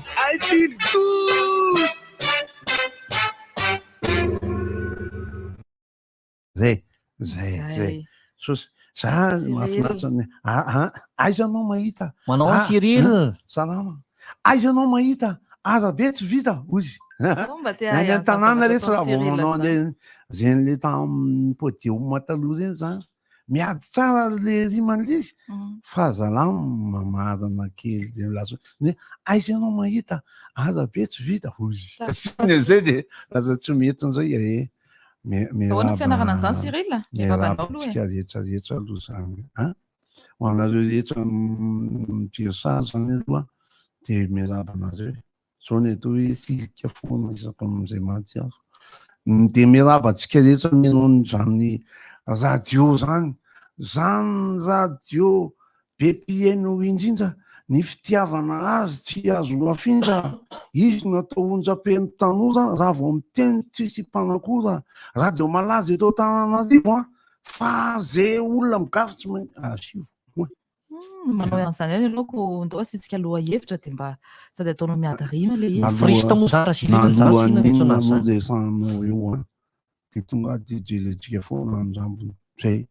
I feel good! Zay, zay, zay. Sosy, za mahafinaritra ny ah, ah, aiza anao mahita? Manao ah, Cyril. Salama. Aiza anao mahita? Aza be tsy vita, hoy izy. Any an-tanàna resy raha vao manao an'le zeny le tamin'ny podium taloha zeny zany. Miady tsara le riman'le izy mm. fa zalahy mamarana kely de milaza hoe aiza ianao mahita aza be tsy vita hoy izy. Zay de lasa tsy mety zay e. Ahoana ny fianarana an'izany Cyril? Miarahaba anao aloha e. Miarahaba antsika rehetra rehetra aloha izany an. Ho anareo rehetra mijery sary izany aloha dia miarahaba anareo e. Izao ny atao hoe silika foana isaka amin'izay mahatsiaro. Dia miarahaba antsika rehetra mihaino an'izany radio izany. Izany radio Be mpihaino indrindra, ny fitiavana azy tsy azo afindra, izy no atao onjam-peno tanora raha vao miteny tsisy mpanakora, radio malaza eto Antananarivo an, fa ze olona migafy tsy maintsy asivo oe. Manao an'izany ihany ianao ko ndao asiantsika lohahevitra dia mba sady ataonao miady rima ilay izy. Friste moa zany raha Cyril zany sy inona niantsoana azy zany. Nalohan'ny resahanao eo an, de tonga de jerentsika foana ny rambony zay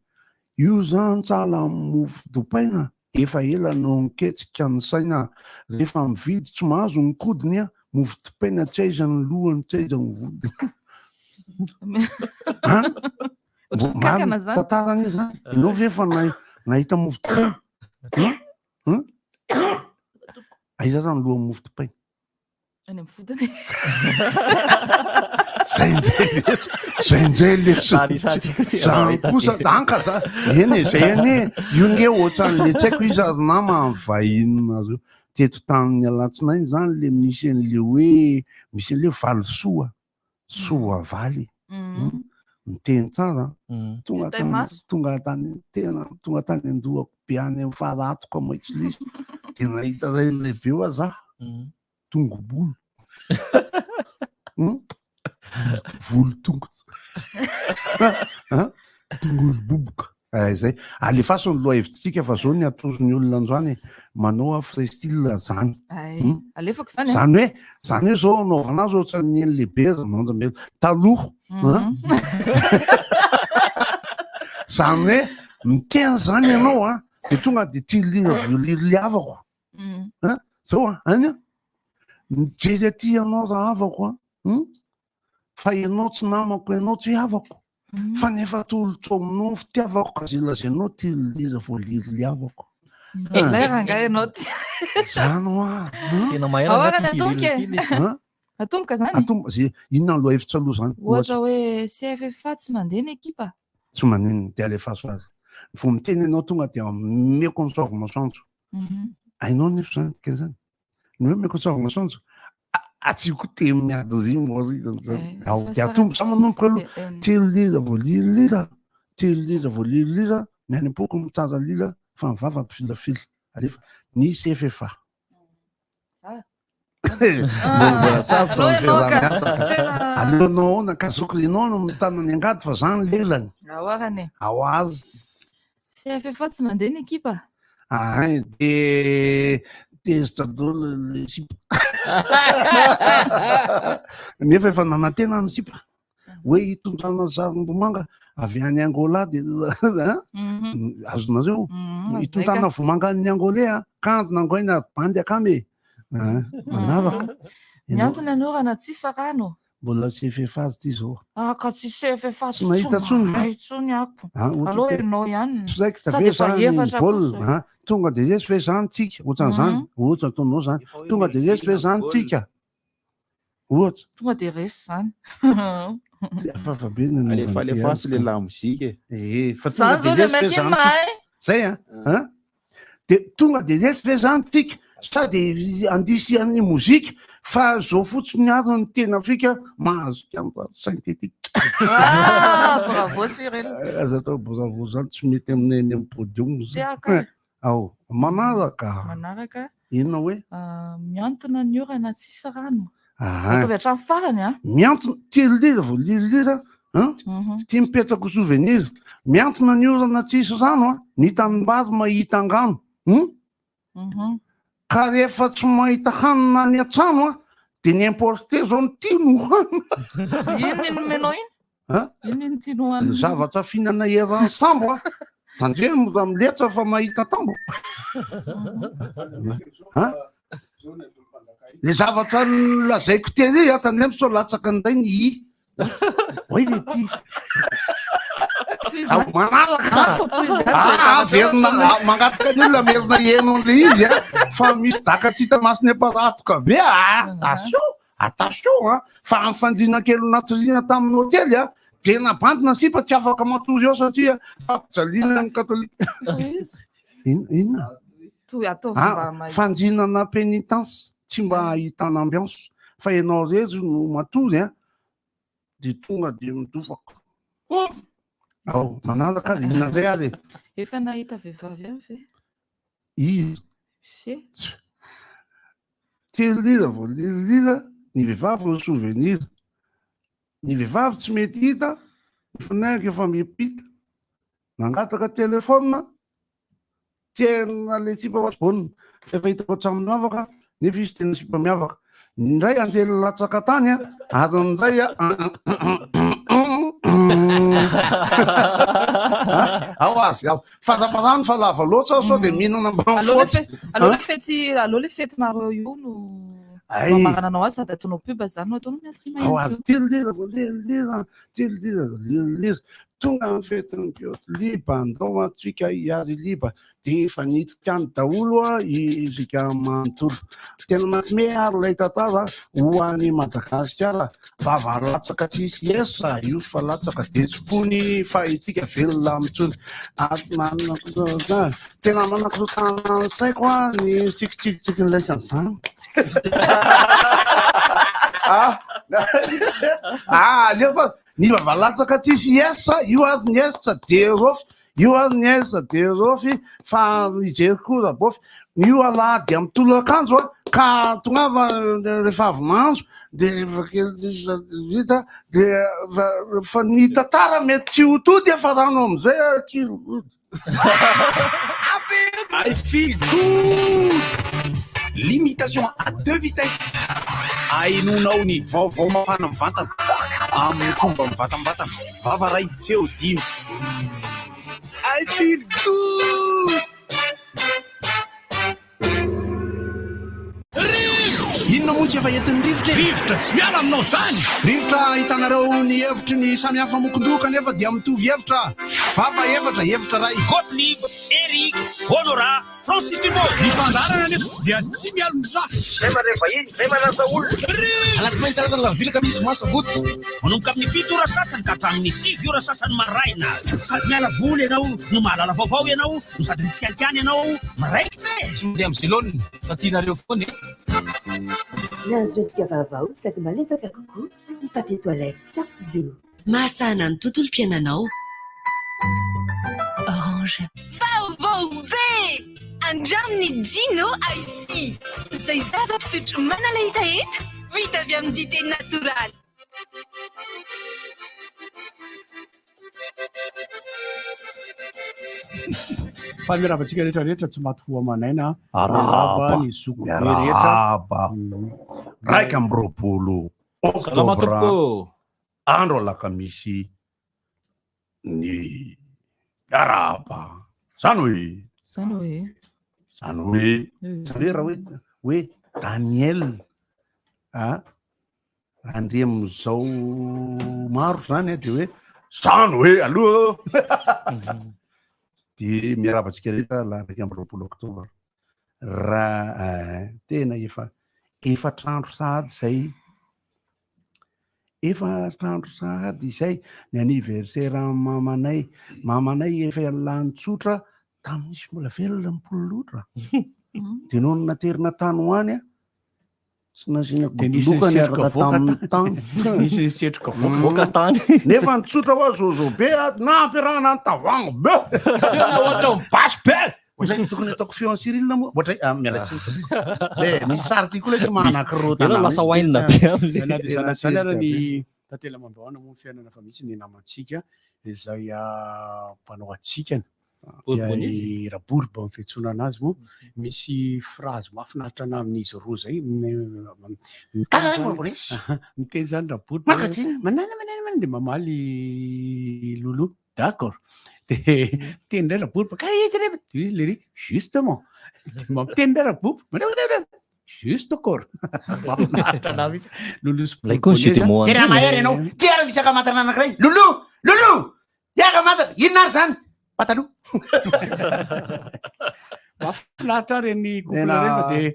io zany sahala amin'ny mofo dipaina efa ela no niketsika ny saina rehefa mividy tsy mahazo ny kodiny a mofo dipaina tsy aiza ny lohany tsy aiza ny vodiny an Ohatran'ny kankana zany. tantara anie zany ianao ve efa nahita mofo dipaina an aiza zany lohan'ny mofo dipaina Any amin'ny vodiny. Zay njay lesy, zay njay lesy. Zany kosa danka za. Eny e, zay anie, io nge ohatran'le tsy haiko iza ary nama vahinareo. Teto tamin'ny alatsinainy zany le misy an'le hoe misy an'le valisoa, soavaly. Mm. Miteny tsara. Mm. Tonga tany, tonga tany tena tonga tany andohako be any amin'ny faratoka maitso le izy. Dia nahita ray lehibe hoa za. Mm. Tongobolo. Hmm? Volo tongotra. Tongolo boboka. Eh, zay. Alefaso ny lohahevitsika fa zao ny atoron'ny olona androany e. Manao freestyle zany. Hmm? Alefako zany. Zany hoe, zany hoe zao anaovana azy ohatran'ny eny lehibe ry taloha. Mhm. Zany hoe miteny zany ianao a, de tonga de tirelire voaliriliavako. Mm. An, zao a, any a, mijery aty ianao rahavako a, hum, fa ianao tsy namako, ianao tsy havako, Mm. fa nefa atolotro aminao ny fitiavako ka zay lazainao tirelire voaliriliavako. Ilay rangahy ianao ty. Zany hoa, an. Tena mahay Ahoana rangahy ny ty Cyril atomboka e? ty le. An? Atomboka zany? Atomboka, zay, inona ny lohahevitra aloha zany? Ohatra hoe CFFA tsy nandeha ny ekipa. Tsy maninona, dia alefaso azy. Vao miteny ianao tonga dia omeko ny soavimasoandro. Mhm. Hainao nefa zany dikany zany. Ny hoe omeko ny soavimasoandro, atsiko teny miady zimo Eh, Ao, fa dia atomboka, za manomboka aloha. Eh, eh, Telo lira vao lira, telo lira vao lira, ny any am-poko mitazona lira, fa ny vava mpifilafila. Alefa, ny CFFA. Ah. Mbola sarotra ny Aleo ianao ka. fiaraha-miasa ka. Tena- Aleonao ahoana ka zoko ianao no mitana ny angady fa za ny lelany. Ahoarana e. Ao azy. CFFA tsy nandeha ny ekipa. Ahay de tezitra daholo le sipa. Nefa efa nanantena ny sipa. Hoe hitondrana zarim-bomanga avy any Angola de Mhm. azonareo. Mhm, azonay Hitondrana ka. vomanga any Angolais a, kanjo nangoaina ary bandy akama e. Ah, manaraka. Ny antony anorana tsisy rano. Mbola tsy FFA azy ity zao. Ah ka tsy CFFA Tsy mahita tsony ve? mahay tsony ako. Ah, ohatra Aleo te- ianao ihany. Tsy raikitra Sady ve efa zany ny efatra baolina? kosa. Ah, tonga de resy ve zany tsika? Ohatran'izany, Mhm. ohatra ataonao zany. Efa hoe Tonga de resy ve mivelona zany baolina. tsika? Ohatra. Tonga de resy zany. Ty hafahafa be ny Alefa anaovan'ity alefaso azy le ka. lamozika e. Eh, fa tonga Zany de zao le resy ve mec iny zany tsika? mahay. Zay an, an? De tonga de resy ve zany tsika? Sa de andisian'ny mozika fa zao fotsiny ary ny tena Afrika mahazo kianja synthétique. Ah, bravo Cyril. Aza atao bravo zany tsy mety aminay eny amin'ny podium zany. Tiako. Ao, manaraka. Manaraka. Inona hoe? Ah, miantona ny orana tsisy rano. Ah. Ataovy hatramin'ny farany an. Miantona, tirelira vao lirilira, an? Mhm. Tia mipetraka ho souvenir. Miantona ny orana tsisy rano an, ny tanimbary mahita angano. Mhm. Ka rehefa tsy mahita hanina any an-trano a, de ny importé zao no tiany hohanina. Inona iny nomenao iny? An? Inona iny tiany Ny hohanina? zavatra fihinana eran'ny sambo a, tandremo raha miletsa fa mahita tambo. An? Le zavatra nolazaiko tery a, tandremo sao latsaka indray ny i. Oay le ty. Tohizo ihany. Manaraka. Tohizo ihany izay Ah, zavatra averina ohatran'ny- mangataka ny olona merina heno an'le izy a, fa misy daka tsy hita masony aparatoka be a. Attention, attention a. Fa amin'ny fandriana kely natoriana tamin'ny hotely a, de nabandina sipa tsy afaka matory eo satria fampijaliana ny katolika. Tohizo. Inona? Toy ataovy Ah, mba mahitsy. Fandrinana pénitence tsy mba ahitana ambiance fa ianao rery no matory a, de tonga de midofaka. Ao, manaraka azy, inona indray ary e? Efa nahita vehivavy ihany ve? Iza? Fe. Telo lira vao lira ny vehivavy no souvenir. Ny vehivavy tsy mety hita, ny findaiko efa miampita. Nangataka téléphone, tena le sipa fa tsy bonne. Efa hitako hatramin'ny lavaka, nefa izy tena sipa miavaka. Ny indray anjely latsaka tany a, ary ny indray a Ao azy, ao. Faraparano fa lava loatra aho sao dia mihinana ambany Aleo le fotsy. fe- aleo le fety, aleo le fetinareo io no Ay. mamarananao azy sady ataonao pub zany no ataonao miady rima Ao ihany azy koa. telo lera vao lera lera, telo lera vao lera lera. Tonga ny fetin'ny Liba, andao antsika hiary Liba. Dia efa niditra any daholo isika manontolo. Tena mampime ary ilay tantara ho an'i Madagasikara. Vava latsaka tsisy esa, io fa latsaka dia tsy fony fa isika velona amintsony. Ary manana tena manakorontana ny saiko ny tsikitsikitsikin'ilay isan'izany. Ah, ah, aleo fa ny vava latsaka tsisy esa, io ary ny esa dia rofy, io ary ny esa dia rofy, fa mijery koa rabofy. Io alahady amin'ny tolakandro a, ka tongava rehefa avy mahandro, dia efa kely vita, dia fa ny tantara mety tsy ho tody fa rano amin'izay a, kilo. I feel good. L'imitation à deux vitesses. Ahenoanao ny vaovao mafana mivantana amin'ny fomba mivantambatana. Vava ray, feo dimy. I feel good. Inona moa tsy efa entin'ny rivotra e? Rivotra tsy miala aminao izany! Rivotra ahitanareo ny hevitry ny samy hafa mokon-doha kanefa dia mitovy hevitra. Vava efatra, hevitra iray. Gottlieb, Eric, Honorat, Francis Dumont. Ny fandaharana anefa dia tsy mialon-jafy. Zay mandray vahiny, zay manasa olona. Alatsinainy, talata, alarobia, alakamisy, zoma, sabotsy. Manomboka amin'ny 7 ora sasany ka hatramin'ny 9 ora sasany maraina. Sady miala voly ianao no mahalala vaovao ianao no sady mitsikalikany ianao miraikitra e! Tsy mandeha amin'ny zelônina fa tianareo foana e! Nahazo endrika vaovao sady malefaka kokoa ny papier toilette Sortido. Mahasahana ny tontolom-piainanao. Orange. Vaovao be! Andramo ny Gino Icy, izay zava-pisotro manala hetaheta vita avy amin'ny dite natoraly. Fa miarahaba antsika rehetra rehetra tsy maty fo aman'aina. Miarahaba ny zoky be rehetra. Miarahaba. 21 Salama oktobra tompoko. andro alakamisy ny miarahaba. Zany hoe. Zany hoe. Zany hoe. Zany hoe raha hoe hoe Daniel a Andriamizao maro zany a de hoe zany hoe aloha de miarahaba antsika rehetra la 21 oktobra raha tena efa efatr'andro sahady zay efatr'andro sahady izay ny anniversaire mamanay mamanay efa lany tsotra tamin'izy mbola velona ny polo loatra de noho ny naterina tany ho any a Tsy nasiana Dia nisy godoloka nisetroka niaraka voaka tamin'ny tany. Nisy nisetroka voaka. Voaka tany. Nefa ny tsotra hoa zozo be a, na ampiarahana ny tavoahangy be. Tena ohatran'ny basy be. Ohatray tokony ataoko feo an'i Cyril moa. Ohatray ah, miala tsiny. Le misy sary ty koa le tsy manakirotana. Ianao lasa wine be amin'le. Na dia Tena zany zany ary sirika ny be. tantely aman-dohana moa ny fiainana fa misy ny namantsika izay mpanao hatsikana. Dia i Raborba ny fiantsoana anazy moa. Misy phrase mahafinaritra anahy amin'izy roa izay. Miteny izany Raborba hoe manana manana manana dia mamaly Lolo d'accord. Dia miteny indray Raborba ka izy re dia izy lery justement. Dia mampiteny indray Raborba manana manana juste encore. Mahafinaritra anahy mihitsy. Lolo sy Milay koa ny jeu de mots Tena mahery ianao. Ty ary misy akamantarana anankiray. Lolo! Lolo! Ty akamantatra. Inona ary zany? Pataloha. Mahafinaritra ary ny couple reny fa dia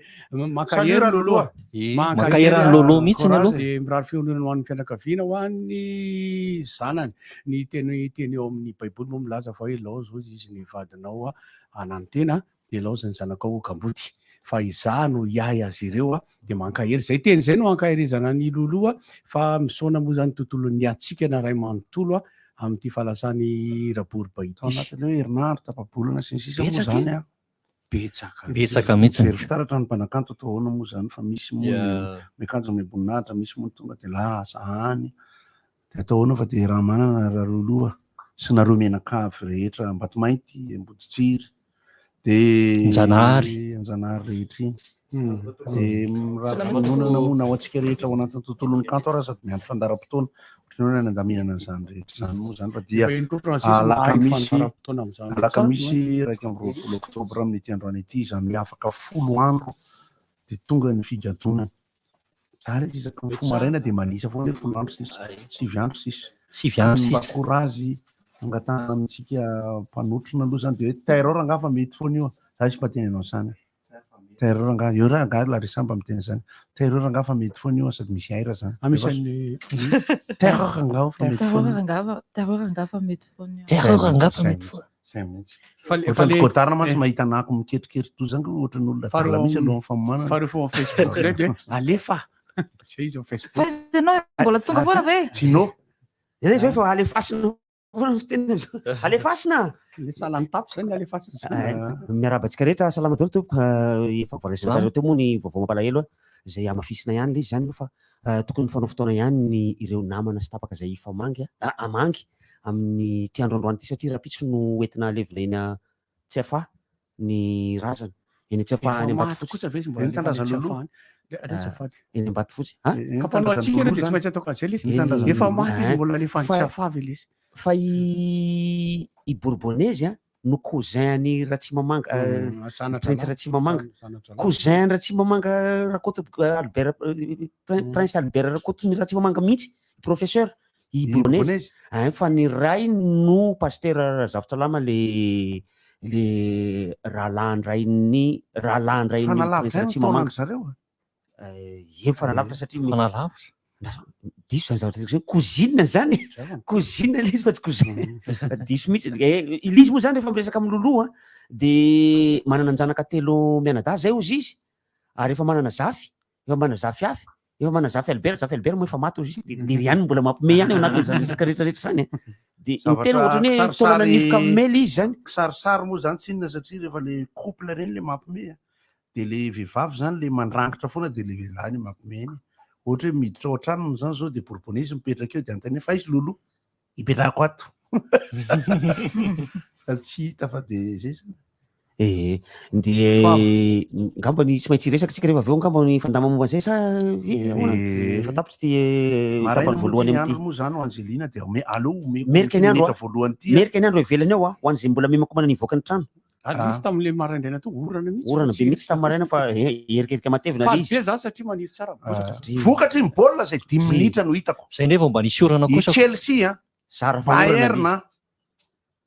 mankahery Salut Lolo a. Eh, mankahery an'i Lolo mihitsy ny aloha. Dia mirary fiononana ho an'ny fianakaviana, ho an'ny zanany. Ny teny teny eo amin'ny Baiboly moa milaza fa hoe laozy hozy izy ny vadinao hanantena, dia laozy ny zanakao ho kamboty. Fa izaho no hiahy azy ireo dia mankahery. Izay teny izay no ankaherezana an'i Lolo fa misaona moa izany tontolon'ny hatsikana iray manontolo amin'ity fahalasan'i Raborba ity. Tao anatin'ny hoe herinandro, tapa-bolana sy ny sisa moa Betsaka izany e. an. Betsaka. Betsaka mihitsy. Very fitaratra ny mpanakanto atao ahoana moa izany fa misy moa ny miakanjo amim-boninahitra, misy moa ny tonga dia lasa any. Dia atao ahoana fa dia raha manana Raloloha sy nareo mianakavy rehetra Ambatomainty, Amboditsiry, dia Anjanahary. Anjanahary rehetra iny. Dia mirary fiononana moa na ho antsika rehetra ao anatin'ny tontolon'ny kanto ary sady miandry fandaharam-potoana ohatran'ny hoe nandaminana an'izany rehetra izany moa izany fa dia Efa eny koa Francis mahay alakamisy fandaharam-potoana amin'izany. alakamisy 21 oktobra amin'ity androany ity izany hoe afaka 10 andro dia tonga ny figadonana. Za re isaky ny fo maraina dia manisa foana hoe 10 andro sisa, 9 andro sisa. 9 andro Mba sisa. courage angatahana amintsika mpanotrona aloha izany dia hoe terror angaha fa mety foana io. Za tsy mba teny anao izany. Terror angaha, eo rangaha Larissa mba miteny izany. Terror angaha fa mety foana io sady misy air izany. Ah, misy an'le Terror angaha fa mety Terror foana io. angaha fa terror angaha fa mety foana io. Terror angaha fa mety foana. Zay mihitsy. Fa le- fa Ohatran'ny le- Godard mantsy eh. mahita anako miketriketry toy izany ohatran'ny olona Fa adala reo mihitsy alohan'ny fanomanana. Fa reo ao Facebook indray dia hoe alefa. Zay izy ao Facebook. Fa ianao mbola tsy tonga foana ve? Tino. Ireny zao efa alefasina foana ny fiteniny am'zao. Alefasina! Le salan'ny tapy zany alefasina zany. Miarahaba antsika rehetra, salama daholo tompoko. Efa voalazanareo teo moa ny vaovao mampalahelo izay hamafisina ihany ilay izy zany fa tokony mifanao fotoana ihany ny ireo namana sy tapaka izay hifamangy hamangy amin'ity andro androany ity satria rahampitso no hoentina halevina eny Tsiafahy ny razana. Eny Tsiafahy any Efa maty Ambatofotsy. kosa ve izy mbola Eny alefa any Tandrazana Tsiafahy any? Aleo azafady. Eny Ambatofotsy. Ha? Eny Ka mpanao antsika Tandrazana ireo dia tsy Lolo maintsy ataoko an'izay ilay izy. Eny Tandrazana Efa Lolo. maty izy mbola alefa any Fa Tsiafahy ve ilay izy? Fa i i Bourbonnaise a no cousin an'i Ratsimamanga, Zanatra Prince lahy. Ratsimamanga. Zanatra lahy. Cousin an'i Ratsimamanga Rakoto Albert Prince Albert Rakoto Ratsimamanga mihitsy, professeur i I Bourbonnaise. Bourbonnaise. Ein, fa ny ray no pasteur Razafintsalama le le rahalahin-drain'ny rahalahin-drain'ny Fanalavitra Prince ihany ny Ratsimamanga. taonan-dry zareo a. Ie, mifanalavitra satria Mifanalavitra. Diso zany zavatra tiako zany. Cousine zany. Cousine ilay izy fa tsy cousin. Diso mihitsy. Ilay izy moa zany rehefa miresaka amin'i Lolo a, dia manana an-janaka telo mianadahy zay hozy izy, ary efa manana zafy, efa manana zafy hafa, efa manana zafy Albert, zafy Albert moa efa maty hozy izy, dia lery ihany no mbola mampime ihany ao anatin'izany resaka rehetra rehetra izany e. Dia ny tena Zavatra ohatran'ny hoe taolana kisarisary nifoka mail izy zany. Kisarisary moa zany tsy inona satria rehefa le couple ireny le mampime a, de le vehivavy zany le mandrangitra foana de le lehilahy ny mampime iny. Ohatra hoe miditra ao an-tranony zany zao de Bourbonnaise mipetraka eo de anontaniana fa aiza Lolo? Ipetrahako ato. Fa tsy hita fa de zay zany. Ee, de ngamba ny tsy maintsy hiresaka tsika rehefa avy eo angamba ny fandama momba an'izay sa eh, ahoana? Ee. Efa tapitra ity eh, Maraina tapany moa voalohany ty ny amin'ity. andro moa zany ho Angelina de ome aleo omeko Merika ny andro minitra a. voalohany ity a. Merika ny andro ivelany ao a, ho an'izay mbola miomakomana ny hivoaka ny trano. Ary nisy tamin'ilay maraindraina teo, orana mihitsy. Orana be mihitsy tamin'ny maraina fa erikerika matevina Faly ilay izy. be za satria maniry tsara bozaka. Vokatry ny baolina izay dimy minitra no hitako. Zay indray vao mba nisy orana I kosa. Chelsea a, Zara fa orana Bayern ilay a,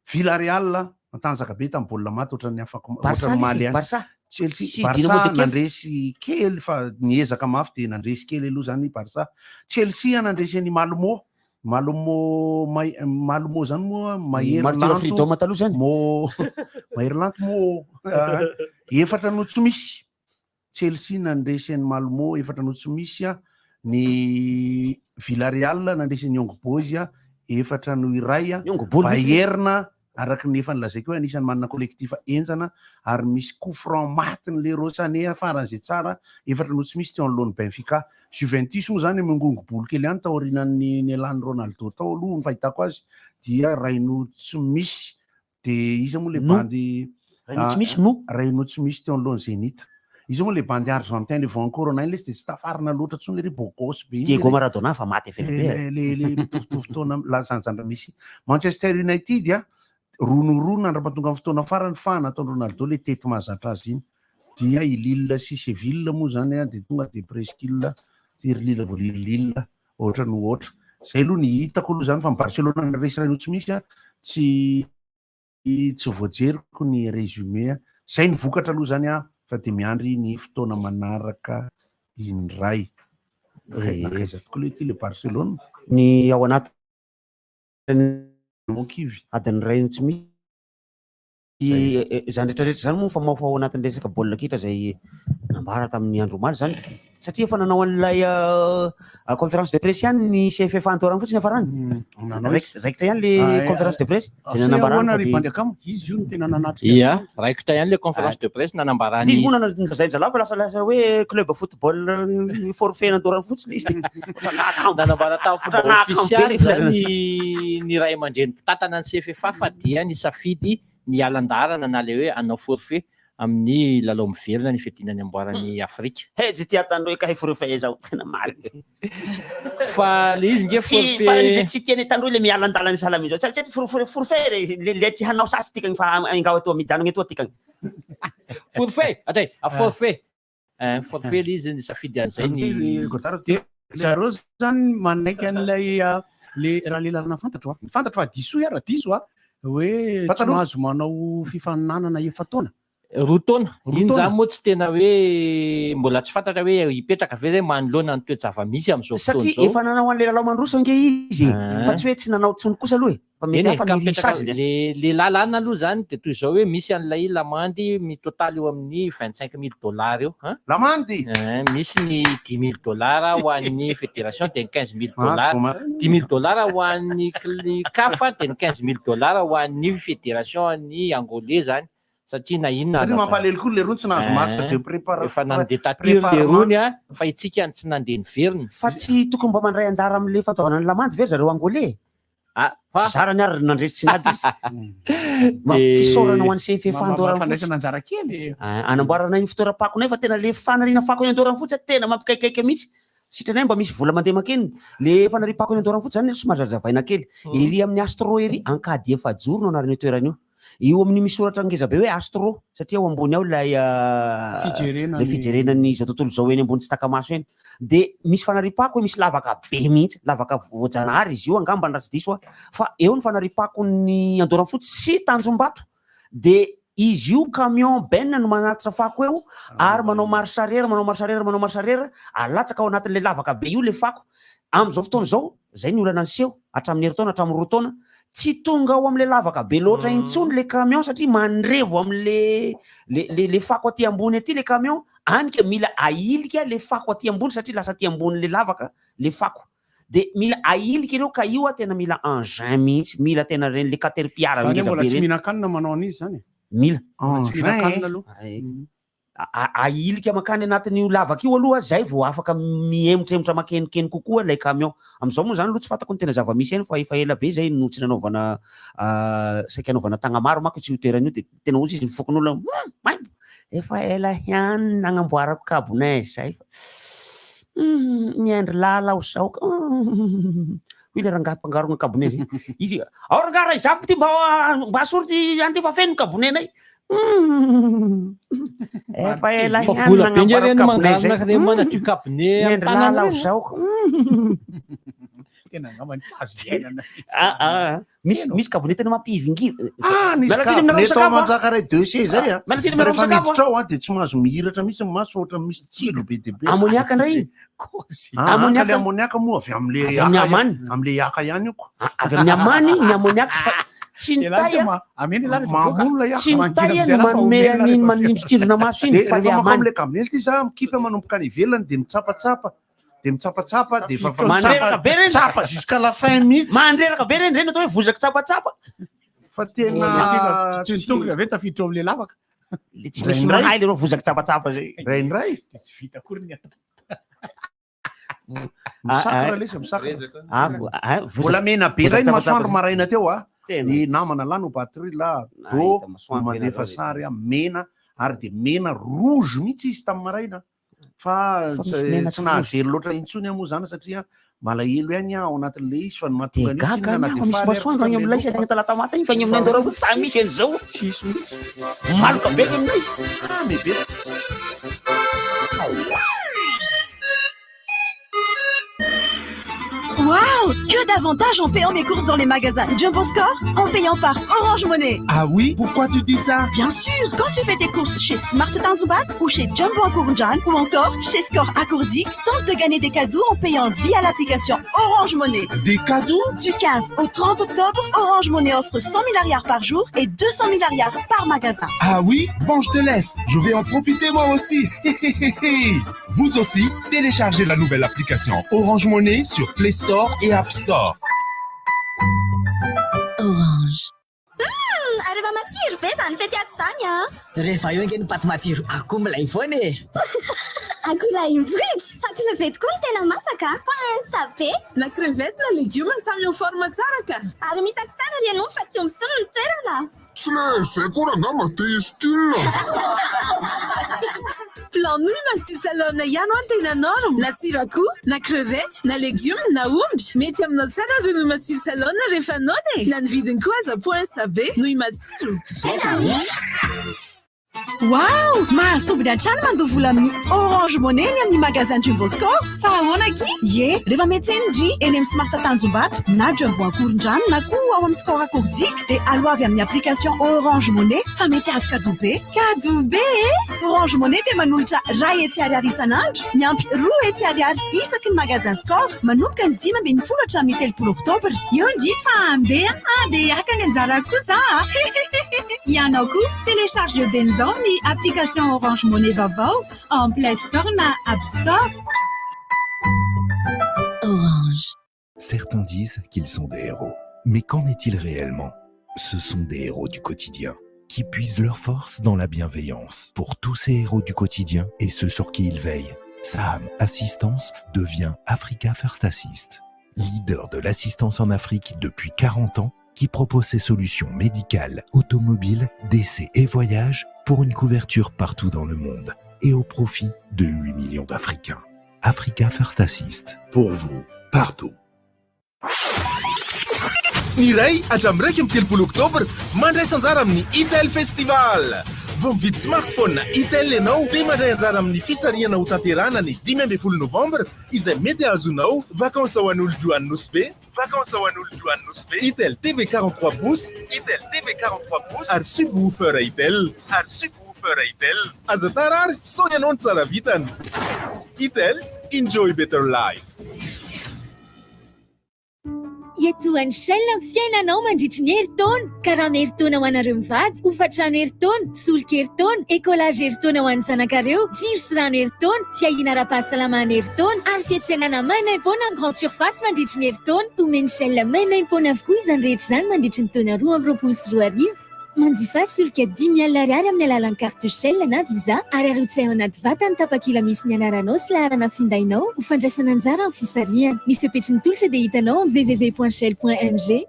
Villarreal matanjaka be tamin'ny baolina maty ohatran'ny afaka Barça ohatran'ny ilay omaly izy, ihany. Barça. Chelsea, Sy Dynamo Barça de Kiev. nandresy kely fa niezaka mafy dia nandresy kely aloha zany Barça. Chelsea nandresy an'i Malmo. Malmo may Malmo zany moa mahery Martyr of lanto Freedom taloha zany. Mo mahery lanto mo efatra no tsy misy. Chelsea nandresy an'i Malmo efatra no tsy misy a. Ny Villarreal nandresy an'i Young Boys a, 4-1 a. Young Boys mihitsy. Bayern araka ny efa nolazaiko hoe anisan'ny manana collectif henjana ary misy coup franc matin'i Leroy Sané faran'izay tsara, efatra no tsy misy teo anoloan'ny Benfica. Juventus moa izany mingongo-bolo kely ihany taorianan'ny nialan'i Ronaldo tao aloha ny fahitako azy dia iray no tsy misy. De iza moa le No. bandy Ray no tsy misy no. Ray no tsy misy teo anoloan'ny Zenith. Iza moa le bandy argentin le vao corona iny le izy de tsy tafarina loatra intsony le ry beau gosse be iny. Diego Maradona fa maty efa ela be. Le le le mitovitovy taona lazanjandra misy. Manchester United a 2-2 nandra-pahatonga ny fotoana farany fa nataon'i Ronaldo le tety mahazatra azy iny. Dia i Lille sy Seville moa zany a de tonga de presqu'île ty ry Lille vao Lille Lille ohatra no ohatra. Zay aloha ny hitako aloha zany fa ny Barcelona naresy ray no tsy misy a tsy tsy voajeriko ny résumé a. Zay ny vokatra aloha zany a fa de miandry ny fotoana manaraka indray. Nankaiza tokoa le ty le Barcelona? Ny ao anatin'ny Monkivy. Adiny iray no tsy misy. Izany rehetra rehetra izany moa mifamahofaho ao anatin'ny resaka baolina kitra izay nambara tamin'ny andro omaly izany satria efa nanao an'ilay conférence de presse ihany ny CFFA antoerana fotsiny hafarany. Nanao izy. Raikitra ihany le conférence de presse izay nanambarany ahoana fa ry dia bandy akama? Izy io no tena nanatrika Ia, azy. raikitra ihany le conférence de presse nanambarany. Izy moa nanao nolazain-dry zalahy fa lasa lasa hoe club football forfait nandoarany fotsiny izy. Nanambara tamin'ny fomba Ohatran'ny nahakamo be ofisialy le zany filaza. ny ray aman-dreny mpitantana ny CFFA fa dia nisafidy ny hialan-daharana na le hoe hanao forfait amin'ny lalao miverina ny fiadiana ny amboaran'i Afrika. He tsy tia tandroy ka he forfait zao tena marina. Fa le izy nge Tsy fa forfait izy tsy tiany tandroy le miala an-dalana sahala amin'izao. Tsy tsy forfait forfait re le le tsy hanao sasy tikany fa angao etoa mijanona etoa tikany. Forfait, atay, a forfait. Eh, forfait le izy nisafidy an'izay ny De zareo zany manaiky an'ilay le raha le lalana fantatro a. Fantatro fa diso aho raha diso a hoe tsy Pataloha. mahazo manao fifaninanana efa-taona. 2 taona. Roa Iny taona. zany moa tsy tena hoe mbola tsy fantatra hoe hipetraka ve zay manoloana ny toe-java-misy amin'izao fotoana Satria izao. efa nanao an'ilay lalao mandroso ange izy e. Ah. Fa tsy hoe tsy nanao tsony kosa aloha e. Fa mety Eny e, hafa ka ny mipetraka saziny. le le lalàna aloha zany de toy izao hoe misy an'ilay lamandy mitotaly eo amin'ny 25 000 dollars eo. Hein? Lamandy? Eh, misy ny 10 000 dollars ho an'ny fédération de ny 15 000 Mahazo dollars. vao maraina. 10 000 dollars ho an'ny CAF de ny 15 000 dollars ho an'ny fédération ny angolais zany. Satria na inona Satria na mampalahelo koa le rony tsy nahazo match Eh, de prépara- efa nandeha taty le préparement. rony a, fa itsika tsy nandeha niverina. Fa tsy tokony mba mandray anjara amin'le fandoavana ny lamandy ve ry zareo angolais? Ah, Tsy zarany ary nandresy tsy niady izy. Mba fisaorana ho an'ny CFFA Andorra fotsy. Fandraisana anjara kely. Ah, anamboarana iny fitoeram-pakonay fa tena le fanariana fako eny Andorra fotsy tena mampikaikaika mihitsy. Sitranay mba misy vola mandeha makeny. Le fanariam-pako eny Andorra fotsy zany somary zazavaina kely. Ery amin'ny Astro ery Ankady efajoro no anaran'io toerana io. Eo amin'ny misy soratra ngeza be hoe Astro satria ao ambony ao ilay Fijerena ilay ny- fijerena ny izao tontolo izao eny ambony tsy taka-maso eny. De misy fanariam-pako misy lavaka be mihitsy, lavaka voajanahary izy io angamba raha tsy diso aho. Fa eo ny fanariam-pakon'ny Andoranfotsy sy Tanjombato. De izy io camion benne no manatitra fako eo ary manao marche arrière, manao marche arrière, manao marche arrière, alatsaka ao anatin'ilay lavaka be io le fako. Amin'izao fotoana izao, zay ny olana niseho hatramin'ny herintaona, hatramin'ny 2 taona, tsy tonga ao amin'ilay lavaka be loatra intsony le camion satria mandrevo amin'le le le le fako aty ambony aty le camion, any ka mila ahilika le fako aty ambony satria lasa aty ambonin'le lavaka le fako. De mila ahilika ireo ka io a tena mila engin mihitsy, mila tena reny le caterpillar Zany hoe ngeza mbola be tsy reny. mihinan-kanina manao an'izy zany e. Mila. Mbola tsy mihinan-kanina aloha. Ahilika mankany anatin'io lavaka io aloha zay vao afaka mihemotremotr makenikeny kokoa ilay camion. Amin'izao moa zany aloha tsy fantako ny tena zava-misy eny fa efa ela be zay no tsy nanaovana saika hanaovana tagnamaro manko io toerana io de tena ozy izy ny fokonolona maimbo efa ela ihany nagnamboarako cabinet zay fa miandry lala aho zao ka hoy le rangahy mpangarona cabinet zay. Izy ao rangahy raha izaho ty mba mba asory ty any ty fa feno cabinet-nay. Efa ela Fa ihany vola be nge nagnamboarako reny cabinet mangarona zay. reny manadio cabinet amin'ny Miandry tanana lala aho reny. zao. Tena angamba ny tsy azo iainana. Ah, ah, misy misy cabinet tena mampivingivy. Ah, nisy Miala tsiny aminareo cabinet tao misakafo, ah. Manjaka ray 2C zay a. Miala tsiny Fa aminareo rehefa misakafo, ah. miditra ao a de tsy mahazo mihiratra mihitsy ny maso ohatra misy tsilo be dia be. Ammoniaka indray iny. Ah, Ammoniaka. le ammoniaka moa avy am'le Avy amin'ny yaka amany. ihany- am'le yaka ihany io ko. Avy amin'ny amany ny ammoniaka fa tsy ny Ialahy tay tsy a. ma- amena ialahy rehefa Mamono mivoaka. ilay yaka. Tsy ny Mangina tay a am'izay no ialahy fa manome omena an'iny rehefa manindritsindrona maso iny De fa le rehefa mankao amany. am'le cabinet ty za mikipy manomboka any ivelany de mitsapatsapa. De mitsapatsapa de efa fa Mandreraka be reny. tsapa jusqu'à la fin mihitsy. Mandreraka be reny reny atao hoe vozaky tsapatsapa. Fa tena Tsy ny tongotra ve tafiditra ao am'le lavaka. Le tsy misy mahay le reo vozaky tsapatsapa zay. Indraindray. De tsy vita akory ny atao. Misakra lesy, misakra. Ah, ah, vozaky- Volamena be ray ny vozaky masoandro tsapatsapa zay. maraina teo a. Tena Ny tsy- namana lano batterie la Nahita do masoandro mandefa ianareo sary a mena ary de mena rouge mihitsy izy tamin'ny maraina fa Fa misy tsy mena tsy tsy nahavery loatra intsony aho moa zany satria malahelo ihany aho ao anatin'le izy fa ny De mahatonga an'io gaga tsinona na any de aho fa misy faly ary masoandro any amin'ilay tsy sy any Talatamaty iny fa any aminay Andorra tsy misy an'izao. Tsisy mihitsy. Maloka be ny aminay. Ah, mais be. Waouh Que d'avantages en payant mes courses dans les magasins Jumbo Score en payant par Orange Money. Ah oui Pourquoi tu dis ça Bien sûr Quand tu fais tes courses chez Smart Tanzoubat ou chez Jumbo Akourjan ou encore chez Score Akourdik, tente de gagner des cadeaux en payant via l'application Orange Money. Des cadeaux Du 15 au 30 octobre, Orange Money offre 100 000 arrières par jour et 200 000 arrières par magasin. Ah oui Bon, je te laisse. Je vais en profiter moi aussi. Vous aussi, téléchargez la nouvelle application Orange Money sur Play Store et App Store. Orange. Ary efa matsiro be zany fety ato zany a! Rehefa eo ange ny paty matsiro akoho milay foana e! Akoho lahy mivohitra fa crevette koa no tena masaka a! Pince be! Na crevette na legioma samy en forme tsara ka! Ary misy akisara ry ianao fa tsy omby ny toerana! Tsy le zay koa rangamba te style. Plan nouille matsiro salone ihany ho tena norme na tsiro akoho na crevette na legioma na omby mety aminao tsara ry nouille matsiro salone rehefa noana e na ny vidiny koa aza poince be nouille matsiro Waouh Mahazo tombony hatrany mandoa vola amin'ny Orange Money ny amin'ny magasin Jumbo Score. Fa ahoana aky? Ie, rehefa miantsena ndry eny amin'ny Smart Tanjombato na Jumbo Ankorondrano na koa ao amin'ny Score Akourdik dia aloavy amin'ny application Orange Money fa mety azo cadeau be. Cadeau be e! Orange Money dia manolotra 100 ariary isan'andro miampy 200 ariary isaky ny magasin Score manomboka ny 15 hatramin'ny 30 oktobra. Eo ndry fa andeha andeha haka ny anjara koa za a! Ianao koa télécharge dieny izao ny application Orange Money vaovao en Play Store na App Store. Orange. Certains disent qu'ils sont des héros. Mais qu'en est-il réellement Ce sont des héros du quotidien qui puisent leur force dans la bienveillance. Pour tous ces héros du quotidien et ceux sur qui ils veillent, Saham Assistance devient Africa First Assist, leader de l'assistance en Afrique depuis 40 ans, qui propose ses solutions médicales, automobiles, décès et voyages pour une couverture partout dans le monde et au profit de 8 millions d'Africains. Africa First Assist. Pour vous, partout. Ny 1 hatramin'ny 31 oktobra mandraisa anjara amin'ny Itel Festival. Vao mividy smartphone Itel ianao dia mandray anjara amin'ny fisarihana ho tanterahana ny 15 novambra izay mety ahazonao vacances ho an'olo-droa any Nosy Be, vacances ho an'olo-droa any Nosy Be, Itel TV 43 pouces, Itel TV 43 pouces ary subwoofer Itel, ary subwoofer Itel. Aza tara ary sao ianao ny tsara vitana. Itel, enjoy better life. Iantohan'ny Shell ny fiainanao mandritry ny herintaona. Karama herintaona ho anareo mivady, hofantrano herintaona, solika herintaona, écolage herintaona ho an'ny zanakareo, jiro sy rano herintaona, fiahiana ara-pahasalamana herintaona ary fiantsenana maimaimpoana amin'ny grande surface mandritry ny herintaona. Omen'ny Shell maimaimpoana avokoa izany rehetra izany mandritry ny taona 2022. Manjifa solika 5 000 ariary amin'ny alalan'ny carte Shell na Visa ary arotsay ao anaty vata ny tapakila misy ny anaranao sy laharana findainao ho fandraisana anjara amin'ny fisarihana. Ny fepetry ny tolotra dia hitanao amin'ny www.shell.mg.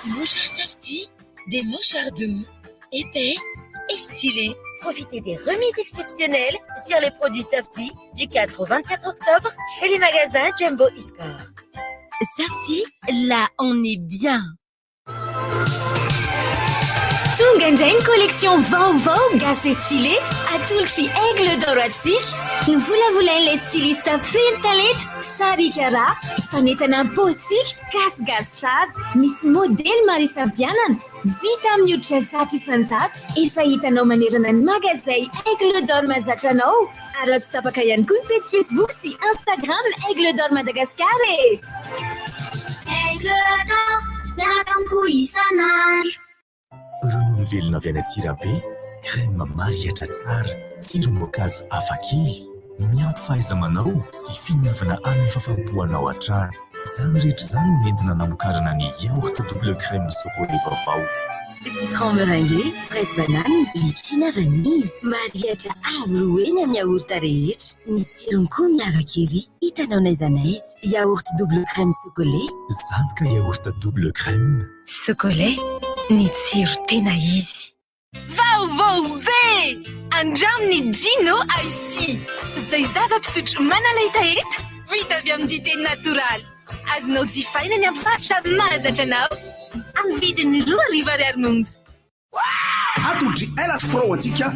Mouchoir Softy, des mouchoirs doux, épais et stylés. Profitez des remises exceptionnelles sur les produits Softy du 4 au 24 octobre chez les magasins Jumbo Iscore. Softy, là on est bien. Tonga indray ny collection vaovao gasy stylé atolotry Aigle d'Or atsika. Ny volavolain'ilay styliste feno talenta Sarika raha fanetana am-paosika gasigasy tsara. Misy modely maro isafidianana vita amin'ny hoditra 100%. Efa hitanao manerana ny magazay Aigle d'Or mahazatra anao. Ary raha tsy tapaka ihany koa ny page Facebook sy Instagram Aigle d'Or Madagascar e. Aigle d'Or, miaraka amiko isan'andro. Ronono velona avy any Antsirabe, crème mariatra tsara, tsirom-boankazo hafakely, miampy fahaiza-manao sy finiavana amin'ny fahafaham-po anao hatrany. Izany rehetra izany no nentina namokarana ny yaourt double crème Socolait vaovao. Citron meringué, fraise banane, litchi na vanille. Mariatra avo roa heny amin'ny yaourt rehetra. Ny tsirony koa miavaka ery, hitanao n'aiza n'aiza. Yaourt double crème Socolait. Izany ka yaourt double crème. Socolait, ny tsiro tena izy. Vaovao be! Andramo ny Gino Ice Tea, izay zava-pisotro manala hetaheta, vita avy amin'ny dite natoraly. Azonao jifaina any amin'ny faritra mahazatra anao, amin'ny vidiny 2000 ariary monja. Atolotr'i LH Pro antsika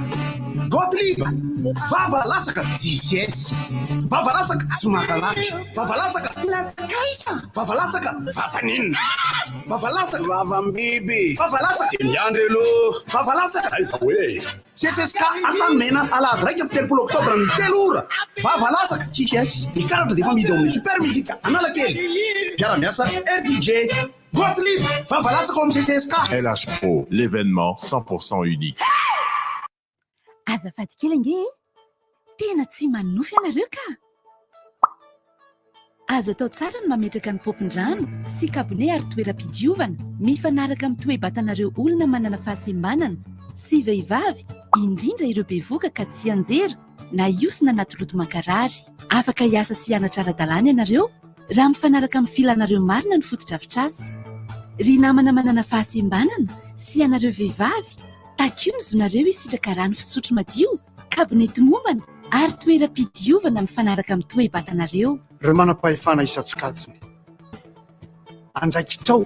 Gottlieb, vava latsaka tsisy S, vava latsaka tsy maka laky, vava latsaka latsak'aiza, vava latsaka vava n'inona, vava latsaka vavam-biby, vava latsaka dia miandry aloha, vava latsaka aiza hoe CSSK Antanimena alahady 31 oktobra amin'ny 3 ora, vava latsaka tsisy S, ny karatra dia efa amidy ao amin'ny Super Music Analakely, mpiara-miasa RDJ. Gottlieb, vava latsaka ao amin'ny CCSK. LH Pro, l'événement 100% unique. Azafady kely ange e! Tena tsy manonofy ianareo ka! Azo atao tsara ny mametraka ny paompin-drano sy kabone ary toeram-pidiovana mifanaraka amin'ny toe-batanareo olona manana fahasembanana sy vehivavy, indrindra ireo bevoka ka tsy hianjera na hiosona anaty loto mankarary. Afaka hiasa sy hianatra ara-dalàna ianareo raha mifanaraka amin'ny filanareo marina ny fotodrafitrasa. Ry namana manana fahasembanana sy ianareo vehivavy, takio ny zonareo hisitraka rano fisotro madio, kabone tomombana ary toeram-pidiovana mifanaraka amin'ny toe-batanareo. Ireo manam-pahefana isan-tsokajiny. Andraikitrao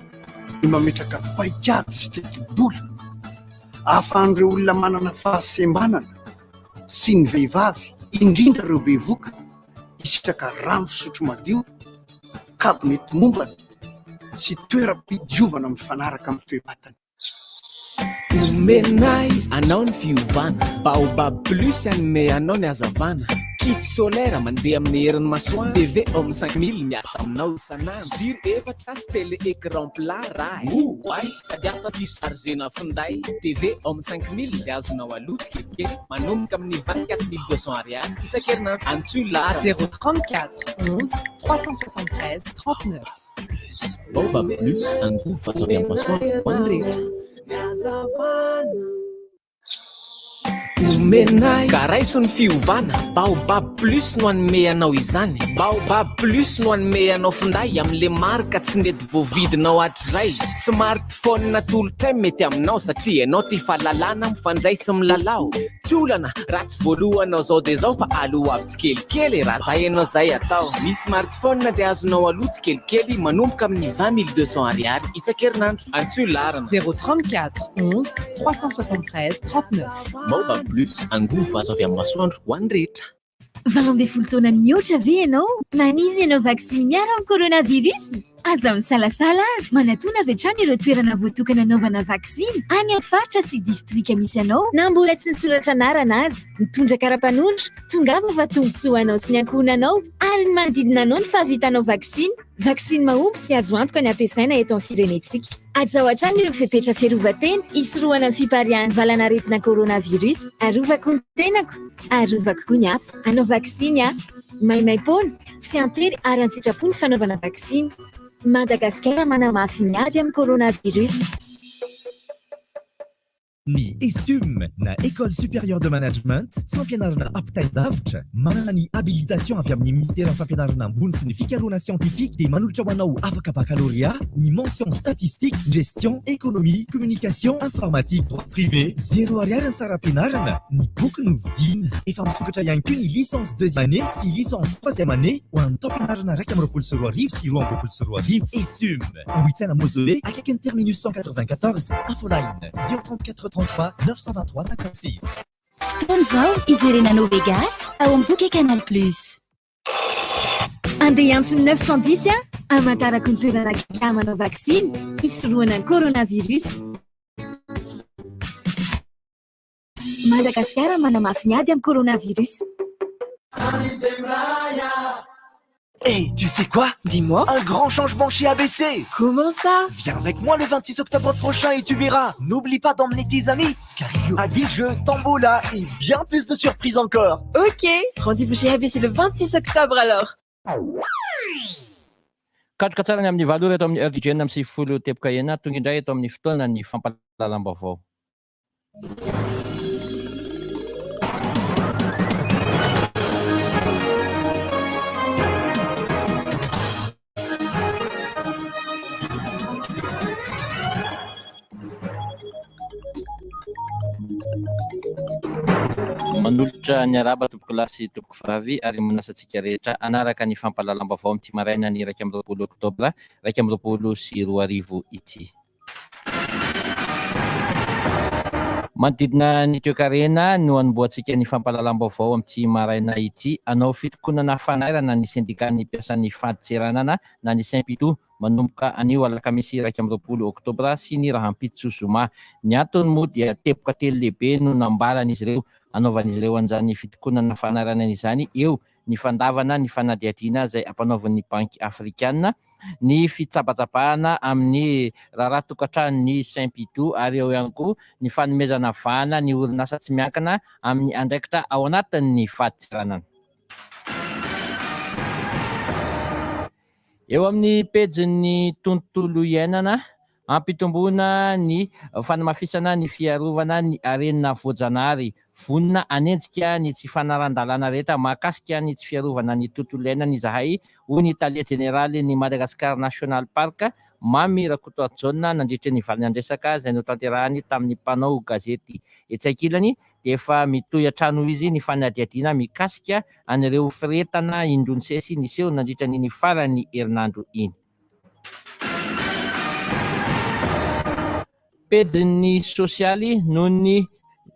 ny mametraka paikady sy tetibola ahafahan'ireo olona manana fahasembanana sy ny vehivavy, indrindra ireo bevoka, hisitraka rano fisotro madio, kabone tomombana sy toeram-pidiovana mifanaraka amin'ny toe-batany. Omenay anao ny fiovana, Baobab Plus hanome anao ny hazavana, kit solaire mandeha amin'ny herin'ny masoandro, TV Home 5000 miasa aminao isan'andro, jiro efatra sy télé écran plat ray, oay sady afaka hi-charger-na finday, TV Home 5000 dia azonao aloa tsikelikely manomboka amin'ny 24 200 ariary isan-kerinandro. Antsoy laharana. 034 11 373 39. Baobab Plus, angovo azo avy amin'ny masoandro ho an'ny rehetra. Omenay ka raiso ny fiovana, Baobab Plus no hanome anao izany. Baobab Plus no hanome anao finday amin'le marika tsy nety voavidinao hatrizay. Smartphone atolotray mety aminao satria ianao tia fahalalana mifandray sy milalao. Tsy olana raha tsy voalohanao zao dia zao fa aloavy tsikelikely e, raha zay ianao zay atao. Ny smartphone dia azonao aloa tsikelikely manomboka amin'ny 20 200 ariary isan-kerinandro. Antsoy laharana. 034 11 373 39. Baobab Plus, angovo azo avy amin'ny masoandro ho an'ny rehetra. 18 taona mihoatra ve ianao? Maniry ny hanao vaksiny miaro amin'ny coronavirus? Aza misalasala ary manatona avy hatrany ireo toerana voatokana anaovana vaksiny any amin'ny faritra sy distrika misy anao na mbola tsy nisoratra anarana aza. Mitondra kara-panondro, tongava fa tombontsoa ho anao sy ny ankohonanao ary ny manodidina anao ny fahavitanao vaksiny. Vaksiny mahomby sy azo antoka ny ampiasaina eto amin'ny firenentsika. Hajao hatrany ireo fepetra fiarovan-tena hisorohana ny fipariahan'ny valanaretina coronavirus. Arovako ny tenako, arovako koa ny hafa. Hanao vaksiny aho. Maimaim-poana, tsy an-tery ary an-tsitrapo ny fanaovana vaksiny. Madagasikara manamafy ny ady amin'ny coronavirus. Ny ESUM na École Supérieure de Management, fampianarana ampitain-davitra, manana ny habilitation avy amin'ny Ministeran'ny Fampianarana Ambony sy ny Fikarohana Siantifika dia manolotra ho anao afaka baccalauréat ny mention statistique, gestion, économie, communication, informatique, droit privé. Zéro ariary ny saram-pianarana, ny boky no vidiana. Efa misokatra ihany koa ny licence deuxième année sy licence troisième année ho an'ny taom-pianarana 2021 sy 2022. ESUM, Ambohitsaina Mausolée, akaikin'ny terminus 194, Infoline. 034 33 923 56. Fotoana izao hijerena No Vegas ao amin'ny Bouquet Canal Plus. Andeha hiantso ny 910 aho hamantarako ny toerana akaiky manao vaksiny hisorohana ny coronavirus. Madagasikara manamafy ny ady amin'ny coronavirus. Hey, tu sais quoi? Dis-moi. Un grand changement chez ABC. Comment ça? Viens avec moi le 26 octobre prochain et tu verras. N'oublie pas d'emmener tes amis, car il y aura des jeux, tombola et bien plus de surprises encore. Ok, rendez-vous chez ABC le 26 octobre alors. Katroka tsara ny amin'ny 8 ora eto amin'ny heure du 96.6, tonga indray eto amin'ny fotoanan'ny fampahalalam-baovao. Manolotra ny arahaba tompokolahy sy tompokovavy ary manasa antsika rehetra hanaraka ny fampahalalam-baovao amin'ity maraina ny 21 oktobra 2021 ity. Manodidina ny toekarena no hanombohantsika ny fampahalalam-baovao amin'ity maraina ity. Hanao fitokonana fanairana ny sendikan'ny mpiasan'ny fadintseranana na ny Sempito manomboka anio alakamisy 21 oktobra sy ny rahampitso zoma. Ny antony moa dia teboka telo lehibe no nambaran'izy ireo hanaovan'izy ireo an'izany fitokonana fanairana izany eo ny fandavana ny fanadihadiana izay ampanaovin'ny Banky Afrikana, ny fitsabatsabahana amin'ny raharaha tokantranon'ny Saint-Pidou ary eo ihany koa ny fanomezana vahana ny orinasa tsy miankina amin'ny andraikitra ao anatin'ny fadintseranana. Eo amin'ny pejin'ny tontolo iainana, Hampitomboina ny fanamafisana ny fiarovana ny harena voajanahary. Vonona hanenjika ny tsy fanaran-dalàna rehetra mahakasika ny tsy fiarovana ny tontolo iainana izahay, hoy ny tale jeneralin'ny Madagascar National Park, Mamy Rakotoarijaona, nandritra ny valinandresaka izay notanterahiny tamin'ny mpanao gazety. Etsy ankilany dia efa mitohy hatrany hoy izy ny fanadihadiana mikasika an'ireo firehetana indroa nisesy niseho nandritra an'iny faran'ny herinandro iny. Pejin'ny sosialy noho ny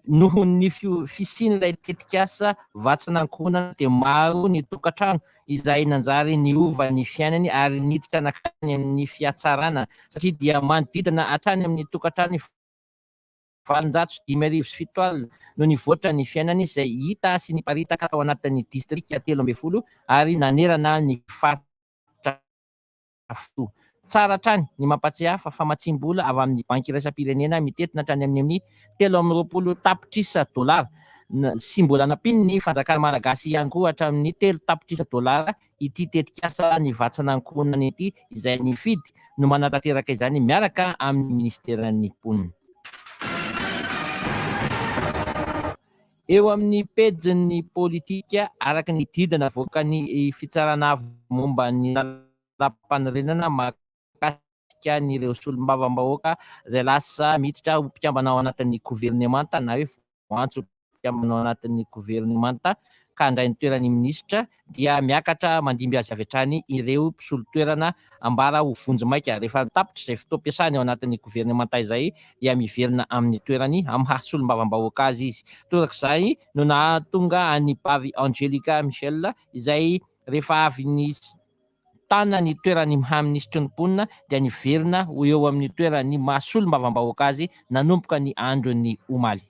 noho ny fisian'ilay tetikasa vatsin'ankohonana dia maro ny tokantrano izay nanjary niova ny fiainany ary niditra nankany amin'ny fihatsarana satria dia manodidina hatrany amin'ny tokantrano 5708 no nivoatra ny fiainany izay hita sy niparitaka tao anatin'ny distrika 13 ary nanerana ny faritra fito. Tsara hatrany ny mampatsiahy fa famatsiam-bola avy amin'ny Banky iraisam-pirenena mitentina hatrany amin'ny 23 tapitrisa dolara sy mbola nampian'ny fanjakana malagasy ihany koa hatramin'ny 3 tapitrisa dolara ity tetikasa ny vatsin'ankohonana ity izay ny FID no manatanteraka izany miaraka amin'ny minisiteran'ny mponina. Eo amin'ny pejin'ny politika, araka ny didy navoakan'ny Fitsarana Avo momba ny Lalàmpanorenana mahakasika an'ireo solombavambahoaka izay lasa miditra ho mpikambana ao anatin'ny governemanta na hoe voantso ho mpikambana ao anatin'ny governemanta ka handray ny toeran'ny minisitra dia miakatra mandimby azy avy hatrany ireo mpisolo toerana ambara ho vonjimaika. Rehefa tapitra izay fotoam-piasany ao anatin'ny governemanta izay dia miverina amin'ny toerany amin'ny maha solombavambahoaka azy izy. Torak'izay no nahatonga an'i Bavy Angelica Michel izay rehefa avy nitana ny toeran'ny maha minisitry ny mponina dia niverina ho eo amin'ny toeran'ny maha solombavambahoaka azy nanomboka ny andron'ny omaly.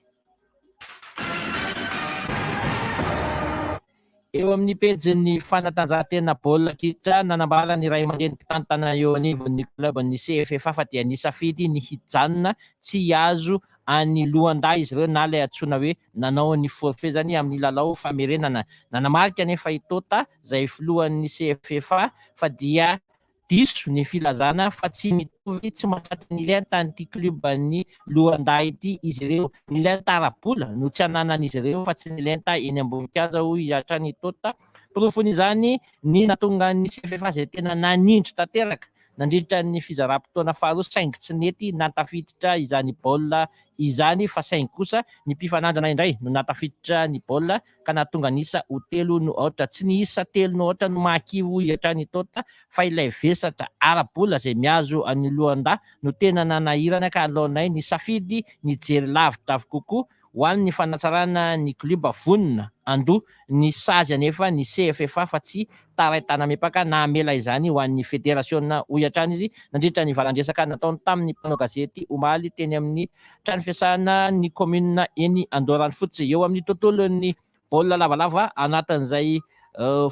Eo amin'ny pejin'ny fanatanjahantena baolina kitra, nanambara ny ray aman-dreny mpitantana eo anivon'ny club-n'ny CFFA fa dia nisafidy ny hijanona tsy hihazo an'i Luanda izy ireo na ilay antsoina hoe nanao ny forfait izany amin'ny lalao famerenana. Nanamarika anefa i Tota, izay filohan'ny CFFA, fa dia Diso ny filazana fa tsy mitovy tsy mahatratra ny lentan'ity klioban'ny lohandahy ity izy ireo. Ny lenta ara-bola no tsy ananan'izy ireo fa tsy ny lenta eny ambony kianja hoy hatrany i Tota. Porofon'izany ny nahatonga ny CFFA izay tena nanindry tanteraka nandritra ny fizaram-potoana faharoa saingy tsy nety nahatafiditra izany baolina izany fa saingy kosa ny mpifanandrina indray no nahatafiditra ny baolina ka nahatonga ny isa ho telo no aotra. Tsy ny isa telo no aotra no mahakivy hoy hatrany i Tota fa ilay vesatra ara-bola izay mihazo an'i Luanda no tena nanahirana ka aleonay nisafidy nijery lavidavy kokoa ho an'ny fanatsarana ny klioba vonona handoa ny sazy anefa ny CFFA fa tsy tarai-tanamepaka na hamela izany ho an'ny federasiona hoy hatrany izy nandritra ny valan-dresaka nataony tamin'ny mpanao gazety omaly teny amin'ny Trano fiasana ny kaominina eny Andoharanofotsy. Eo amin'ny tontolon'ny baolina lavalava, anatin'izay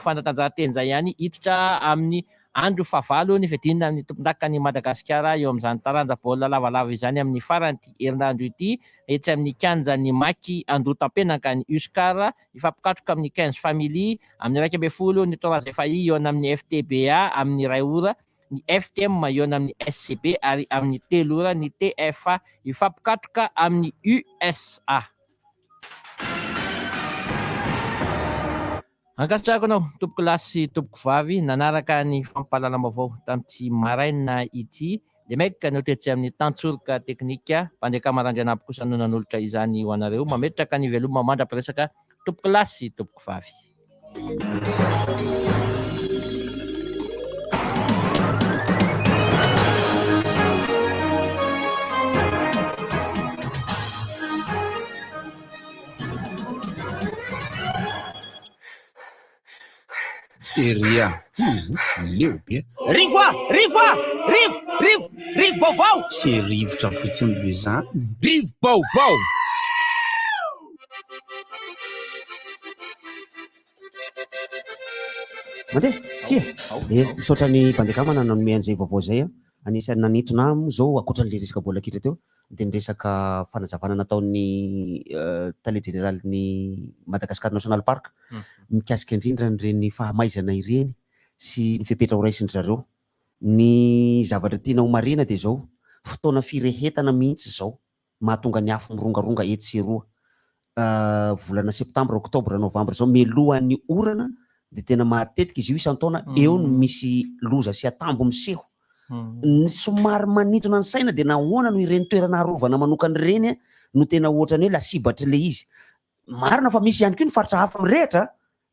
fanatanjahantena izay ihany, hiditra amin'ny andro fahavalo ny fiadiana ny tompondakan'i Madagasikara eo amin'izany taranja baolina lavalava izany amin'ny faran'ity herinandro ity, etsy amin'ny kianjan'ny Maki Andohatapenaka ny Uscar hifampikatroka amin'ny Quinze Family amin'ny 11 ny Trois FAI hihaona amin'ny FTBA amin'ny iray ora. ny FTM hihaona amin'ny SCB ary amin'ny 3 ora ny TFA hifampikatroka amin'ny USA. Ankasitrahako anao tompoko lahy sy tompoko vavy nanaraka ny fampahalalam-baovao tamin'ity maraina ity. Lemec no tetsy amin'ny tantsoroka teknika, Mpandrekama Randrianamby kosa no nanolotra izany ho anareo. Mametraka ny veloma mandra-piresaka tompoko lahy sy tompoko vavy. Seria hum leo be. Rivo a! Rivo a! Rivo! Rivo! Rivo-baovao! Tsy rivotra fotsiny ve zany? Rivo-baovao! Mandeha? Tsia? Eh, misaotra ny Bandekama nanome an'izay vaovao izay an. Anisan'ny nanintona ahy moa izao ankoatran'ilay resaka baolina kitra teo dia ny resaka fanazavana nataon'ny tale jeneralin'ny Madagascar National Park mikasika indrindra an'ireny fahamaizana ireny sy ny fepetra horaisin-dry zareo. Ny zavatra tiana homarihina dia izao, fotoana firehetana mihitsy izao mahatonga ny afo mirongaronga etsy sy eroa. Volana septambra, oktobra, novambra izao mialohan'ny orana dia tena matetika izy io isan-taona eo no misy loza sy atambo miseho. Ny somary manintona ny saina dia nahoana no ireny toerana arovana manokana ireny no tena ohatran'ny hoe lasibatr'ilay izy. Marina fa misy ihany koa ny faritra hafa mirehitra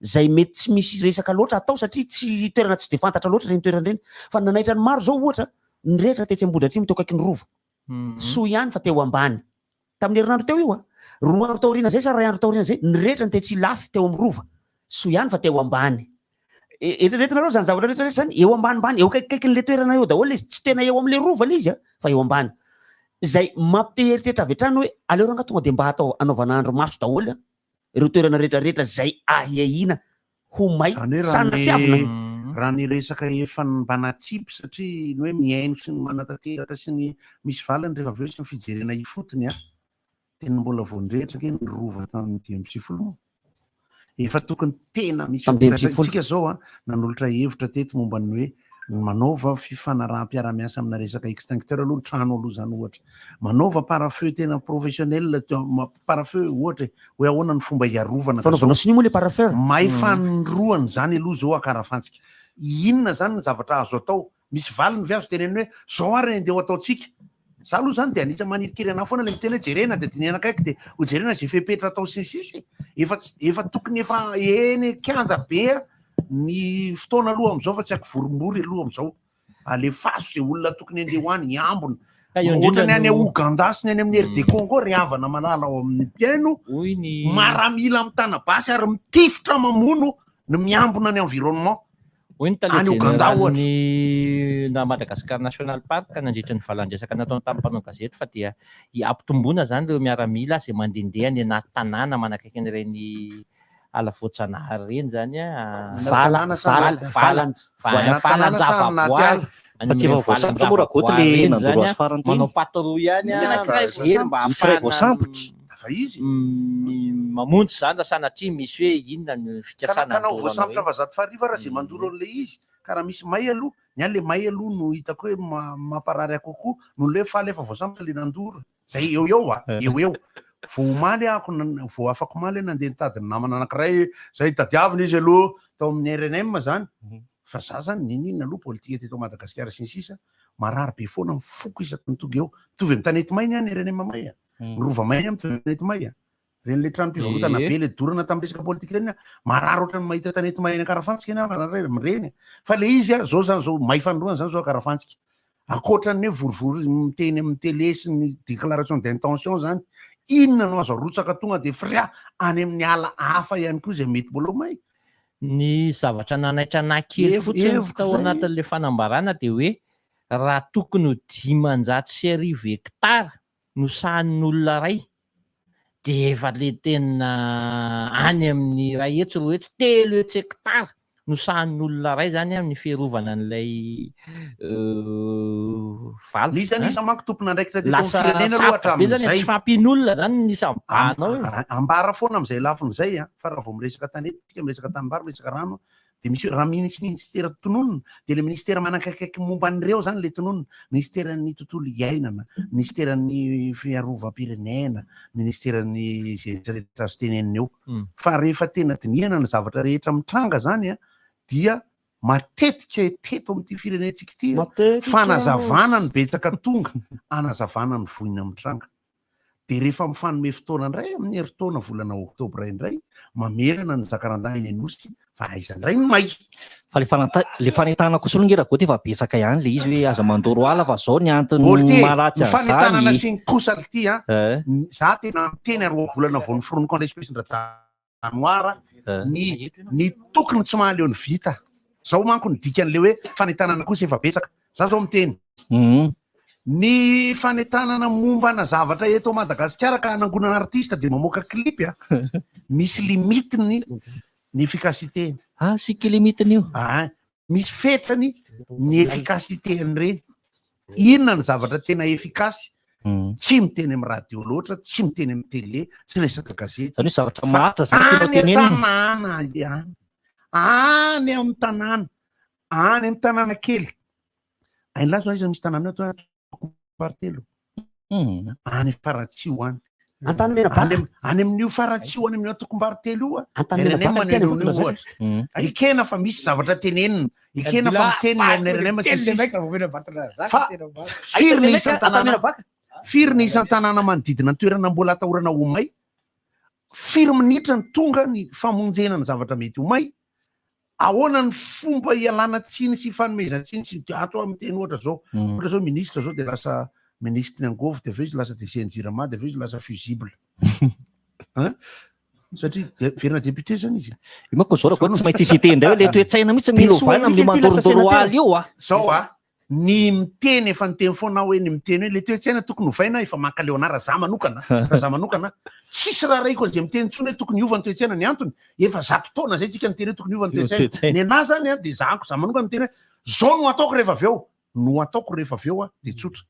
izay mety tsy misy resaka loatra atao satria tsy toerana tsy dia fantatra loatra ireny toerana ireny. Fa ny nanaitra ny maro izao ohatra, nirehitra tetsy Ambohidratrimo teo akaikin'ny Rova. Soa ihany fa teo ambany. Tamin'ny herinandro teo io a! Roa andro taoriana izay sa iray andro taoriana izay, nirehitra ny tetsy Ilafy teo amin'ny Rova. Soa ihany fa teo ambany. Eritreretinareo izany zavatra rehetra rehetra izany, eo ambanimbany, eo akaikikaikin'ilay toerana eo daholo ilay izy, tsy tena eo amin'ilay Rova ilay izy a, fa eo ambany. Izay mampite hieritreritra avy hatrany hoe aleo rangahy tonga dia mba atao anaovana andro maso daholo ireo toerana rehetra rehetra izay ahiahiana ho may Izany hoe raha sanatriavina. ny raha ny resaka efa mba natsipy satria ny hoe mihaino sy ny manatanteraka sy ny misy valiny rehefa avy eo sy ny fijerena ifotony an, tena mbola vao nirehitra ange ny rova tamin'ny 95 moa. Efa tokony tena misy Tamin'ny 95. Tsika zao an, nanolotra hevitra teto momba ny hoe manaova fifanaraham-piarahamiasa amina resaka extincteur aloha ny trano aloha izany ohatra. Manaova pare-feu tena professionnel, pare-feu ohatra e, hoe ahoana ny fomba hiarovana ka Fanaovanao zao. sonia moa le pare-feu? May fanindroany izany aloha zao Ankarafantsika. Inona izany ny zavatra azo atao? Misy valiny ve azo tenenina hoe zao ary andeha ho ataontsika? Za aloha izany dia anisan'ny manirikiry anahy foana ilay miteny hoe jerena dia dinihana akaiky dia ho jerena izay fepetra atao sy ny sisa e. Efa tsy, efa tokony efa eny kianja be ny fotoana aloha amin'izao fa tsy ankivorimbory aloha amin'izao. Alefaso izay olona tokony andeha ho any hiambina. Ka eo indrindra Ohatra ny any no- Ouganda sy ny any amin'ny RD Congo ry havana malala ao amin'ny mpihaino, Hoy ny maramila mitana basy ary mitifitra mamono ny miambina ny environnement. Hoy ny tale Any Ouganda ohatra. jeneralin'ny na Madagascar National Park nandritra ny valan-dresaka nataony tamin'ny mpanao gazety fa dia hampitomboana izany ireo miaramila izay mandehandeha any anaty tanàna manakaiky an'ireny ala voajanahary ireny izany an. Vala, vala, vala, valan-javaboary. Fa tsy efa voasambotra moa Ragoty le Ireny nandoro izany azy an, farany teny? manao patrouille ihany Misy an, anankiray mijery mba voasambotra. Misy iray ahafahana voasambotra. Fa izy. mamonjy izany raha sanatria misy hoe inona ny fikasana Ka nao handoro voasambotra anareo. fa zato fahariva raha zay mandoro an'ilay izy ka raha misy may aloha, ny ahy le may aloha no hitako hoe mamparary ahy kokoa noho le hoe faly efa voasambotra le nandoro. Zay eo eo a, eo eo. Vao omaly aho vao afaka omaly aho nandeha nitady ny namana anankiray zay tadiavina izy aloha tao amin'ny RNM zany. Fa za zany niniana aloha politika teto Madagasikara sy ny sisa, marary be foana ny foko isaky ny tonga eo. Mitovy amin'ny tanety may ny any RNM may a. Ny rova may any mitovy amin'ny tanety may a. Ireny le tranom-pivarotana be le dorana tamin'ny resaka politika ireny a, marary ohatran'ny mahita tanety may any Ankarafantsika ny havana ireny. Fa le izy a, zao zany zao may fanindroany zany zao Ankarafantsika. Ankoatra ny hoe vorivory miteny amin'ny télé sy ny déclaration d'intention zany, inona no azo arotsaka tonga dia fria any amin'ny ala hafa ihany koa izay mety mbola ho may? Ny zavatra nanaitra anah kely fotsiny tao anatin'ilay fanambarana dia hoe raha tokony ho 1500 hectares no sahanin'olona iray dia efa le tena any amin'ny 100, 200, 300 hectares no sahanin'olona iray zany amin'ny fiarovana an'ilay vala. Nisy an'isa manko tompon'andraikitra teto amin'ny Lasa firenena aloha sarotra be zany, hatramin'izay. tsy fahampian'olona zany ny isa mibahana ao e. Ambara foana amin'izay lafiny izay an, fa raha vao miresaka tanety isika, miresaka tanimbary, miresaka rano, De misy raha misy ministera tononina de le ministera manakaikaiky momba an'ireo zany le tononina, ministeran'ny tontolo iainana, ministeran'ny fiarovam-pirenena, ministeran'ny zay rehetra rehetra azo tenenina eo. Fa rehefa tena dinihana ny zavatra rehetra mitranga zany a dia matetika teto amin'ity firenentsika ity fanazavana ny betsaka tonga anazavana ny voina mitranga. Dia rehefa mifanome fotoana indray amin'ny herintaona volana oktobra indray mamerina ny zakarandahy eny Anosy fa aiza indray ny may. Fa le fananta- le fanentanana kosa aloha nge Ragoty efa betsaka ihany le izy hoe aza mandoro ala fa zao ny antony Bolty e, maharatsy ny fanentanana an'izany. sy ny kosa ity an, Eh. za tena miteny ary ohabolana vao noforoniko an'ilay espèce ndra-danoara ny ny tokony tsy mahaleo ny vita. Zao manko ny dikan'le hoe fanentanana kosa efa betsaka. Za zao miteny. Ny fanentanana mombana zavatra eto Madagasikara ka hanangonana artiste dia mamoaka clip a, misy limite ny ny efficacité. Ah, sika limite-ny io. Ah, misy fetrany ny efficacité an'ireny. Inona ny zavatra tena efficace? Tsy miteny amin'ny radio loatra, tsy miteny amin'ny télé, tsy resaka gazety. Zany hoe zavatra Fa maharitra zany tianao any tenenina. an-tanàna ihany. Any amin'ny tanàna, any amin'ny tanàna kely. Ain'lahy zao aiza misy tanàna eo atao Ambaritelo. Any Faratsiho any. Antanimena baka. Any am- any amin'io Faratsiho any amin'io Antokombaritelo io a. Antanimena RNM baka ny ny an'io tena ohatra. Ekena fa misy zavatra tenenina. Ekena fa miteny ny ao amin'ny RNM sy ny sisa. Fa firy ny isan-tanàna firy ny isan-tanàna manodidina ny toerana mbola atahorana ho may? Firy minitra ny tonga ny famonjena ny zavatra mety ho may? Ahoana ny fomba ialana tsiny sy ifanomezan-tsiny sy ny ato aho miteny ohatra zao, ohatra zao ministra zao de lasa minisitry ny angôvo de avy eo izy lasa DC-n'ny jirama de avy eo izy lasa fusible. Hein? Satria de verina député zany izy. Io manko zao raha tsy maintsy hésiter indray hoe le toe-tsaina mihitsy mila ovaina amin'io mandorondoro ala io a. Zao a, ny miteny efa niteny foana aho hoe ny miteny hoe le toe-tsaina tokony hovaina efa mankaleo anah raha za manokana, raha za manokana tsisy raharahiako an'izay miteny intsony hoe tokony hiova ny toe-tsaina, ny antony efa zato taona zay tsika niteny hoe tokony hiova ny toe-tsaina, ny anah zany a de za za manokana miteny hoe zao no ataoko rehefa avy eo, no ataoko rehefa avy eo a de tsotra,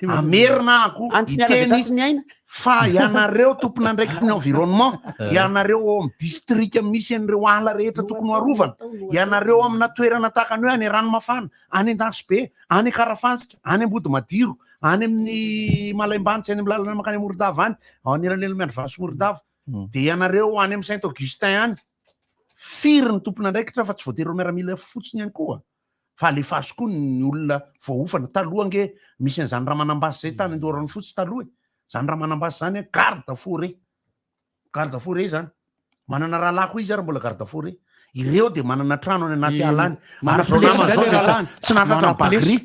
Amerina ako Any tsy niala hiteny tratry ny aina. fa ianareo tompon'andraikitry ny environnement, ianareo ao amin'ny distrika misy an'ireo ala rehetra tokony ho arovana, ianareo amina toerana tahaka ny hoe any Ranomafana, any Andasibe, any Ankarafantsika, any Ambodimadiro, any amin'ny Malaimbanitsy, any amin'ny lalana mankany Morondava any, ao anelanelan'i Miandrivazo sy Morondava, dia ianareo any amin'ny Saint Augustin any, firy ny tompon'andraikitra fa tsy voatery ho miaramila fotsiny ihany koa. Fa alefaso koa ny olona voaofana. Taloha ange misy an'izany Ramanambasy zay tany Andoharanofotsy taloha e. Zany Ramanambasy zany an, garde forêt. Garde forêt zany. Manana rahalahy koa izy ary mbola garde forêt. Ireo dia manana trano any anaty ala any. Ary zao namana zao dia tsy nahatratra ny Bagri.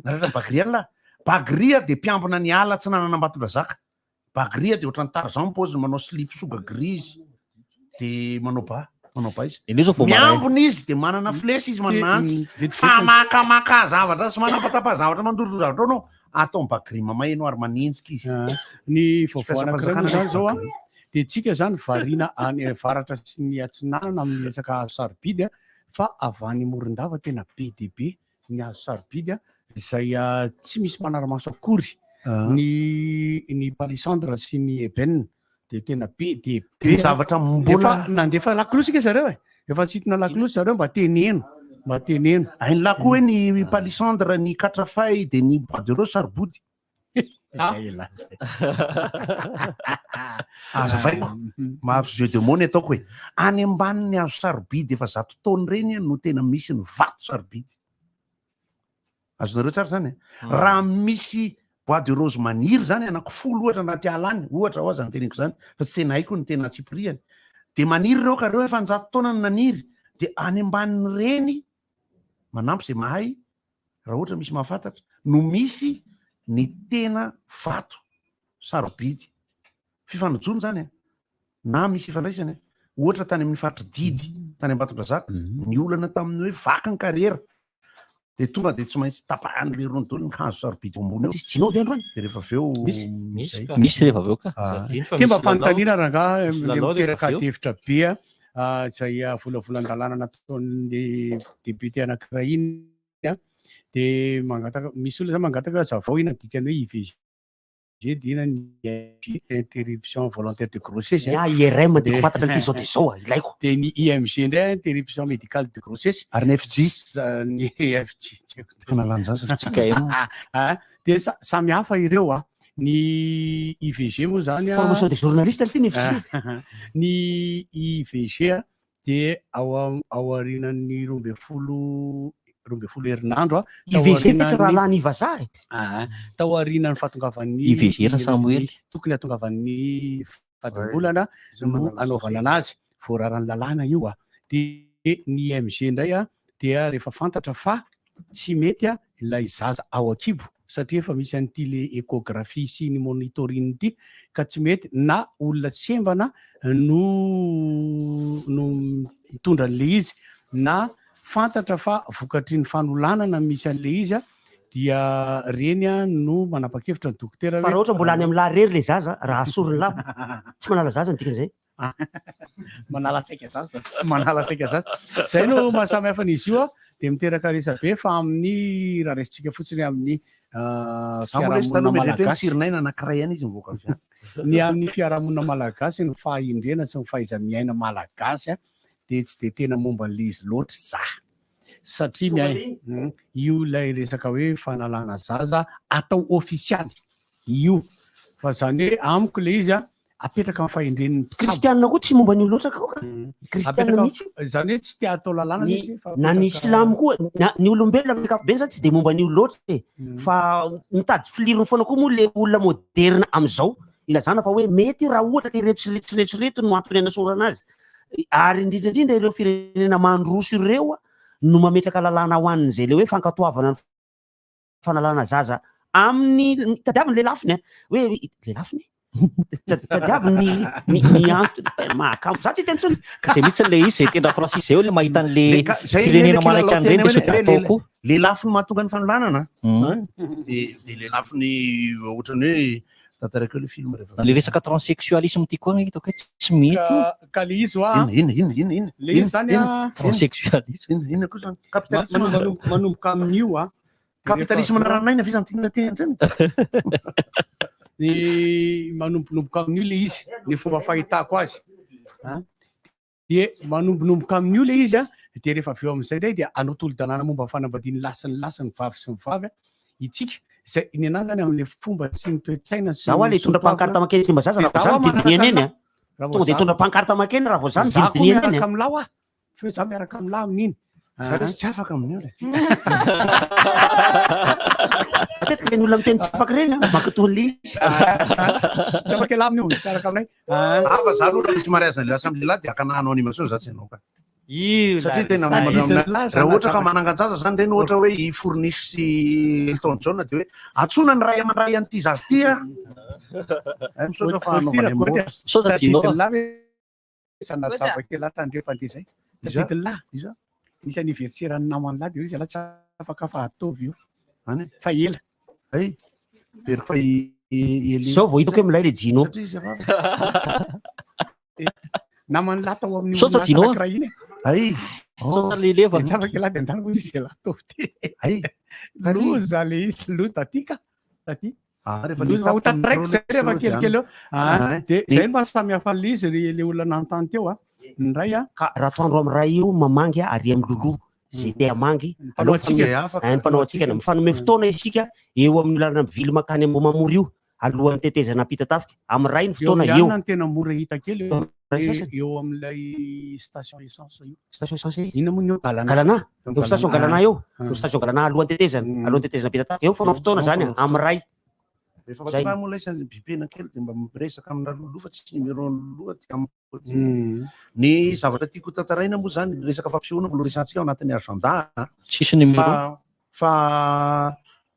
Nahatratra ny Bagri any lahy. Bagri dia mpiambina ny ala tsy nanana Ambatondrazaka. Bagria dia ohatran'ny Tarzan ny paoziny, manao slip soga gris izy, dia manao ba, manao ba izy. Ianao izao vao maraina. Miambina izy dia manana flesy izy, manana antsy. Fa makamaka zavatra sy manapatapa zavatra, mandorondoro zavatra ao anao, ataon'i Bagria mamay ianao ary manenjika izy. Ny Tsy vaovao anankiray moa fiasam-panjakana izany nefa izao a, Bagria. dia tsika izany variana any avaratra sy ny atsinanana amin'ny resaka hazo sarobidy a, fa avy any Morondava tena be dia be ny hazo sarobidy izay tsy misy manara-maso akory ny ny palissandre sy ny ébène dia tena be dia be Ny zavatra mbola- efa nandefa lakolosy ika zareo e efa tsy hitona lakolosy zareo mba teneno mba teneno Hain'lah koa hoe ny palissandre, ny katrafay dia ny bois de rose sarobody. Azavaiko, mahavy jeu de mots ny ataoko e. Any ambanin'ny hazo sarobidy efa zato taona ireny no tena misy ny vato sarobidy. Azonareo tsara zany e? Raha misy bois de rose maniry zany anaky folo ohatra anaty ala any, ohatra ho aza ny teneniko zany, fa tsy tena haiko ny tena antsipiriany. Dia maniry ireo ka ireo efa an-jato taona no naniry. Dia any ambanin'ireny, manampy izay mahay, raha ohatra misy mahafantatra, no misy ny tena vato sarobidy. Fifanojoana izany an! Na misy ifandraisany an! Ohatra tany amin'ny faritry Didy, tany Ambatondrazaka, ny olana tamin'ny hoe vaky ny kariera, dia tonga dia tsy maintsy tapahan'ny lerony daholo ny hazo sarobidy eo ambony eo. Tsisy jinao ve androany? Dia rehefa avy eo Misy? Misy ka. Misy rehefa avy eo ka. Ah. Adino fa Ty mba misy lalao. fanontaniana rangahy Misy le lalao rehefa miteraka avy eo. ady hevitra be a, izay volavolan-dalàna nataon'ny député anankiray iny a, dia mangataka, misy olona zany mangataka hoe hazavao inona ny dikan'ny hoe IVG. dia ny IMG, interruption volontaire de grossesse. Ny ahy IRM tiako fantatra ity zao dia zao a, ilaiko. Dia ny IMG indray interruption médicale de grossesse. Ary ny FJ? Ny FJ tsy haiko. Fanalan-jaza. FJKM. Ah, dia samy hafa ireo a. Ny IVG moa zany a. Formation des journalistes ity ny FJ. Ny IVG a dia ao aorianan'ny 12 herinandro a. IVG ve tsy rahalahin'i vazaha e? Aa, tao aorianan'ny fahatongavan'ny IVG Rasamoely. Tokony hahatongavan'ny fadimbolana no anaovana anazy, voararan'ny lalàna io a. Dia ny IMG indray a dia rehefa fantatra fa tsy mety ilay zaza ao an-kibo satria efa misy an'ity le échographie sy ny monitoring ity ka tsy mety na olona sembana no no mitondra an'le izy na fantatra fa vokatry ny fanolanana misy an'le izy dia reny no manapa-kevitra ny dokotera Fa raha ohatra mbola any amin'ny lahy irery le zaza, raha asoriny lahy, tsy manala zaza ny dikan'izay. Manala saika zaza. Manala saika zaza. Zay no maha samy hafa an'izy io a, dia miteraka resabe fa amin'ny raha raisintsika fotsiny amin'ny Za mbola izy fiarahamonina taloha mieritreritra hoe malagasy. tsirin'aina anankiray ihany izy mivoaka avy any. Ny amin'ny fiarahamonina malagasy ny fahendrena sy ny fahaiza-miaina malagasy a, dia tsy dia tena momba an'ilay izy loatra za. Satria miaina io ilay resaka hoe fanalana zaza atao ofisialy io. Fa zany hoe amiko ilay izy a, Apetraka amin'ny fahendren'ny mpitsabo. Kristianina koa tsy momba an'io loatra koa ka. Kristianina Apetraka mihitsy io. Izany hoe tsy te hatao lalàna Ny izy fa na ny apetraka silamo koa, na ny olombelona amin'ny ankapobeny zany tsy dia momba an'io loatra e. Fa mitady filirony foana koa moa le olona moderina amin'izao ilazana fa hoe mety io raha ohatra ka ireto sy ireto sy ireto sy ireto no antony anasorana azy. Ary indrindra indrindra ireo firenena mandroso ireo no mametraka lalàna ho an'izay le hoe fankatoavana ny fanalana zaza amin'ny tadiaviny le lafiny a hoe le lafiny tadiaviny ny ny ny antony tena mahakamo za tsy hiteny intsony Ka zay mihitsy le izy zay tendra Francis zay eo le mahita an'le Le ka- zay firenena le manaiky kilalao an'ireny tena de sao de hoe atao le- koa. le lafiny mahatonga ny fanolanana de de le lafiny ohatran'ny hoe tantaraiko eo le film rehefa Le resaka transsexualisme ty koa anie hitako hoe tsy mety io. Ka ka le izy hoa Inona inona inona inona Le izy zany a Transsexualisme. Inona inona koa zany capitalisme manomboka amin'io a Capitalisme naran'aina ve zany tiana tena zany? Ny manombonomboka amin'io le izy, ny fomba fahitako azy. An? Dia manombonomboka amin'io le izy an, dia rehefa avy eo amin'izay indray dia hanao tolo-dalàna momba ny fanambadian'ny lahy sy ny lahy sy ny vavy sy ny vavy itsika. Izay ny anahy zany amin'ilay fomba sy ny toe-tsaina sy Za hoa ny le hitondra soatoavina. pancarte makeny Tsimbazaza Dia raha vao za zany hoa manaraka didiniana eny an'lah. a. Raha vao Tonga dia za hitondra pancarte makeny raha vao zany Za koa dinidiniana eny miaraka a. amin'lah hoa. Fa hoe za miaraka amin'lah amin'iny. Za lesy tsy afaka amin'io le. Matetika ireny olona miteny tsy afaka ireny a, mankatoa an'ilay izy. Tsy afaka ialahy amin'io, tsy araka aminay. Hafa za aloha raha misy mariage lehilahy samy lehilahy dia hakana hanao animation za tsy hanao ka. Io Satria tena raha ohatra ka manangan-jaza zany ireny ohatra hoe i Fourniche sy Elton John dia hoe antsoina ny ray aman-dray an'ity zaza ity a. Ay, misaotra fa hanaovana amboa. Misaotra Gino. Zana-java kely lahy tandrefana izay. Iza? Tadidin'ny lahy. Iza? Nisy anniversaire ny naman'ny lahy dia hoy izy ialahy tsy afaka fa ataovy io. Any? Fa ela. Ay, veriko fa i i Eli. Zao vao hitako hoe milay le Gino. Satria izy avy. Naman'ny lahy tao amin'ny Misaotra orinasa Gino a. anankiray iny e. Ay. Misaotra le leva. Dia tsy afaka ialahy dia andany hoy izy ialahy ataovy ty. Ay. Loza le izy, loza taty ka. Taty. Ah, rehefa Loza ho tantaraiko zay rehefa kelikely eo. Ah, Ah, dia zay no maha samy hafa an'ilay izy ry le olona nanontany teo a. Ny iray a. Ka raha atoandro amin'ny ray io mamangy ary amin'ny loloha zay te hamangy Mpanao aleo antsika. mifanome- eh, mpanao antsika mifanome fotoana isika eo amin'ny lalana mivily mankany Ambohimamory io alohan'ny tetezana Ampitatafika amin'ny ray ny Eo fotoana amin'ny eo. alina no tena mora hita kely eo Ray sasany. eo amin'ilay station essence io. Station essence io. Inona moa ny eo? Galana. Galana. Eo Eo station Galana eo. Eo station Galana alohan'ny tetezana, alohan'ny tetezana Ampitatafika eo fanao fotoana zany Eo fanao amin'ny ray. Rehefa Zay. tonga moa ilay izy bipena kely dia mba miresaka amin'ny Raloloha fa tsy numéro loha aty amiko aty. Ny zavatra tiako tantaraina moa zany resaka fampisehoana mbola resahantsika ao anatin'ny agenda. a. Tsisy numéro. Fa fa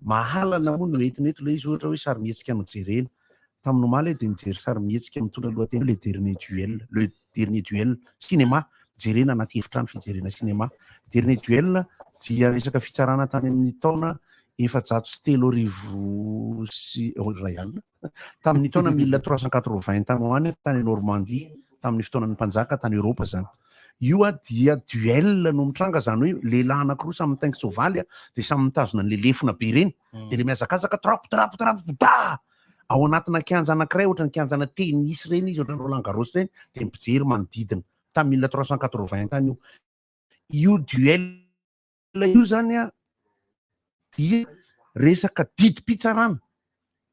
mahalana moa no entina eto ilay izy ohatra hoe sarimihetsika no jerena. Tamin'ny omaly aho dia nijery sarimihetsika mitondra lohateny hoe Le dernier duel, Le dernier duel, cinéma, jerena anaty efitrano fijerena cinéma. Dernier duel dia resaka fitsarana tany amin'ny taona 2024 oh, tamin'ny taona 1380 tany ho any tany Normandie tamin'ny fotoanan'ny mpanjaka tany Eoropa zany. Io a dia duel no mitranga zany hoe lehilahy anankiroa samy mitaingin-tsoavaly a dia samy mitazona an'le lefona be ireny dia le mihazakazaka trap trap trap da. Ao anatina kianja anankiray ohatran'ny kianjana tennis ireny izy, ohatran'ny Roland Garros ireny, dia mpijery manodidina. Tamin'ny 1380 tany io. Io duel io zany a dia resaka didim-pitsarana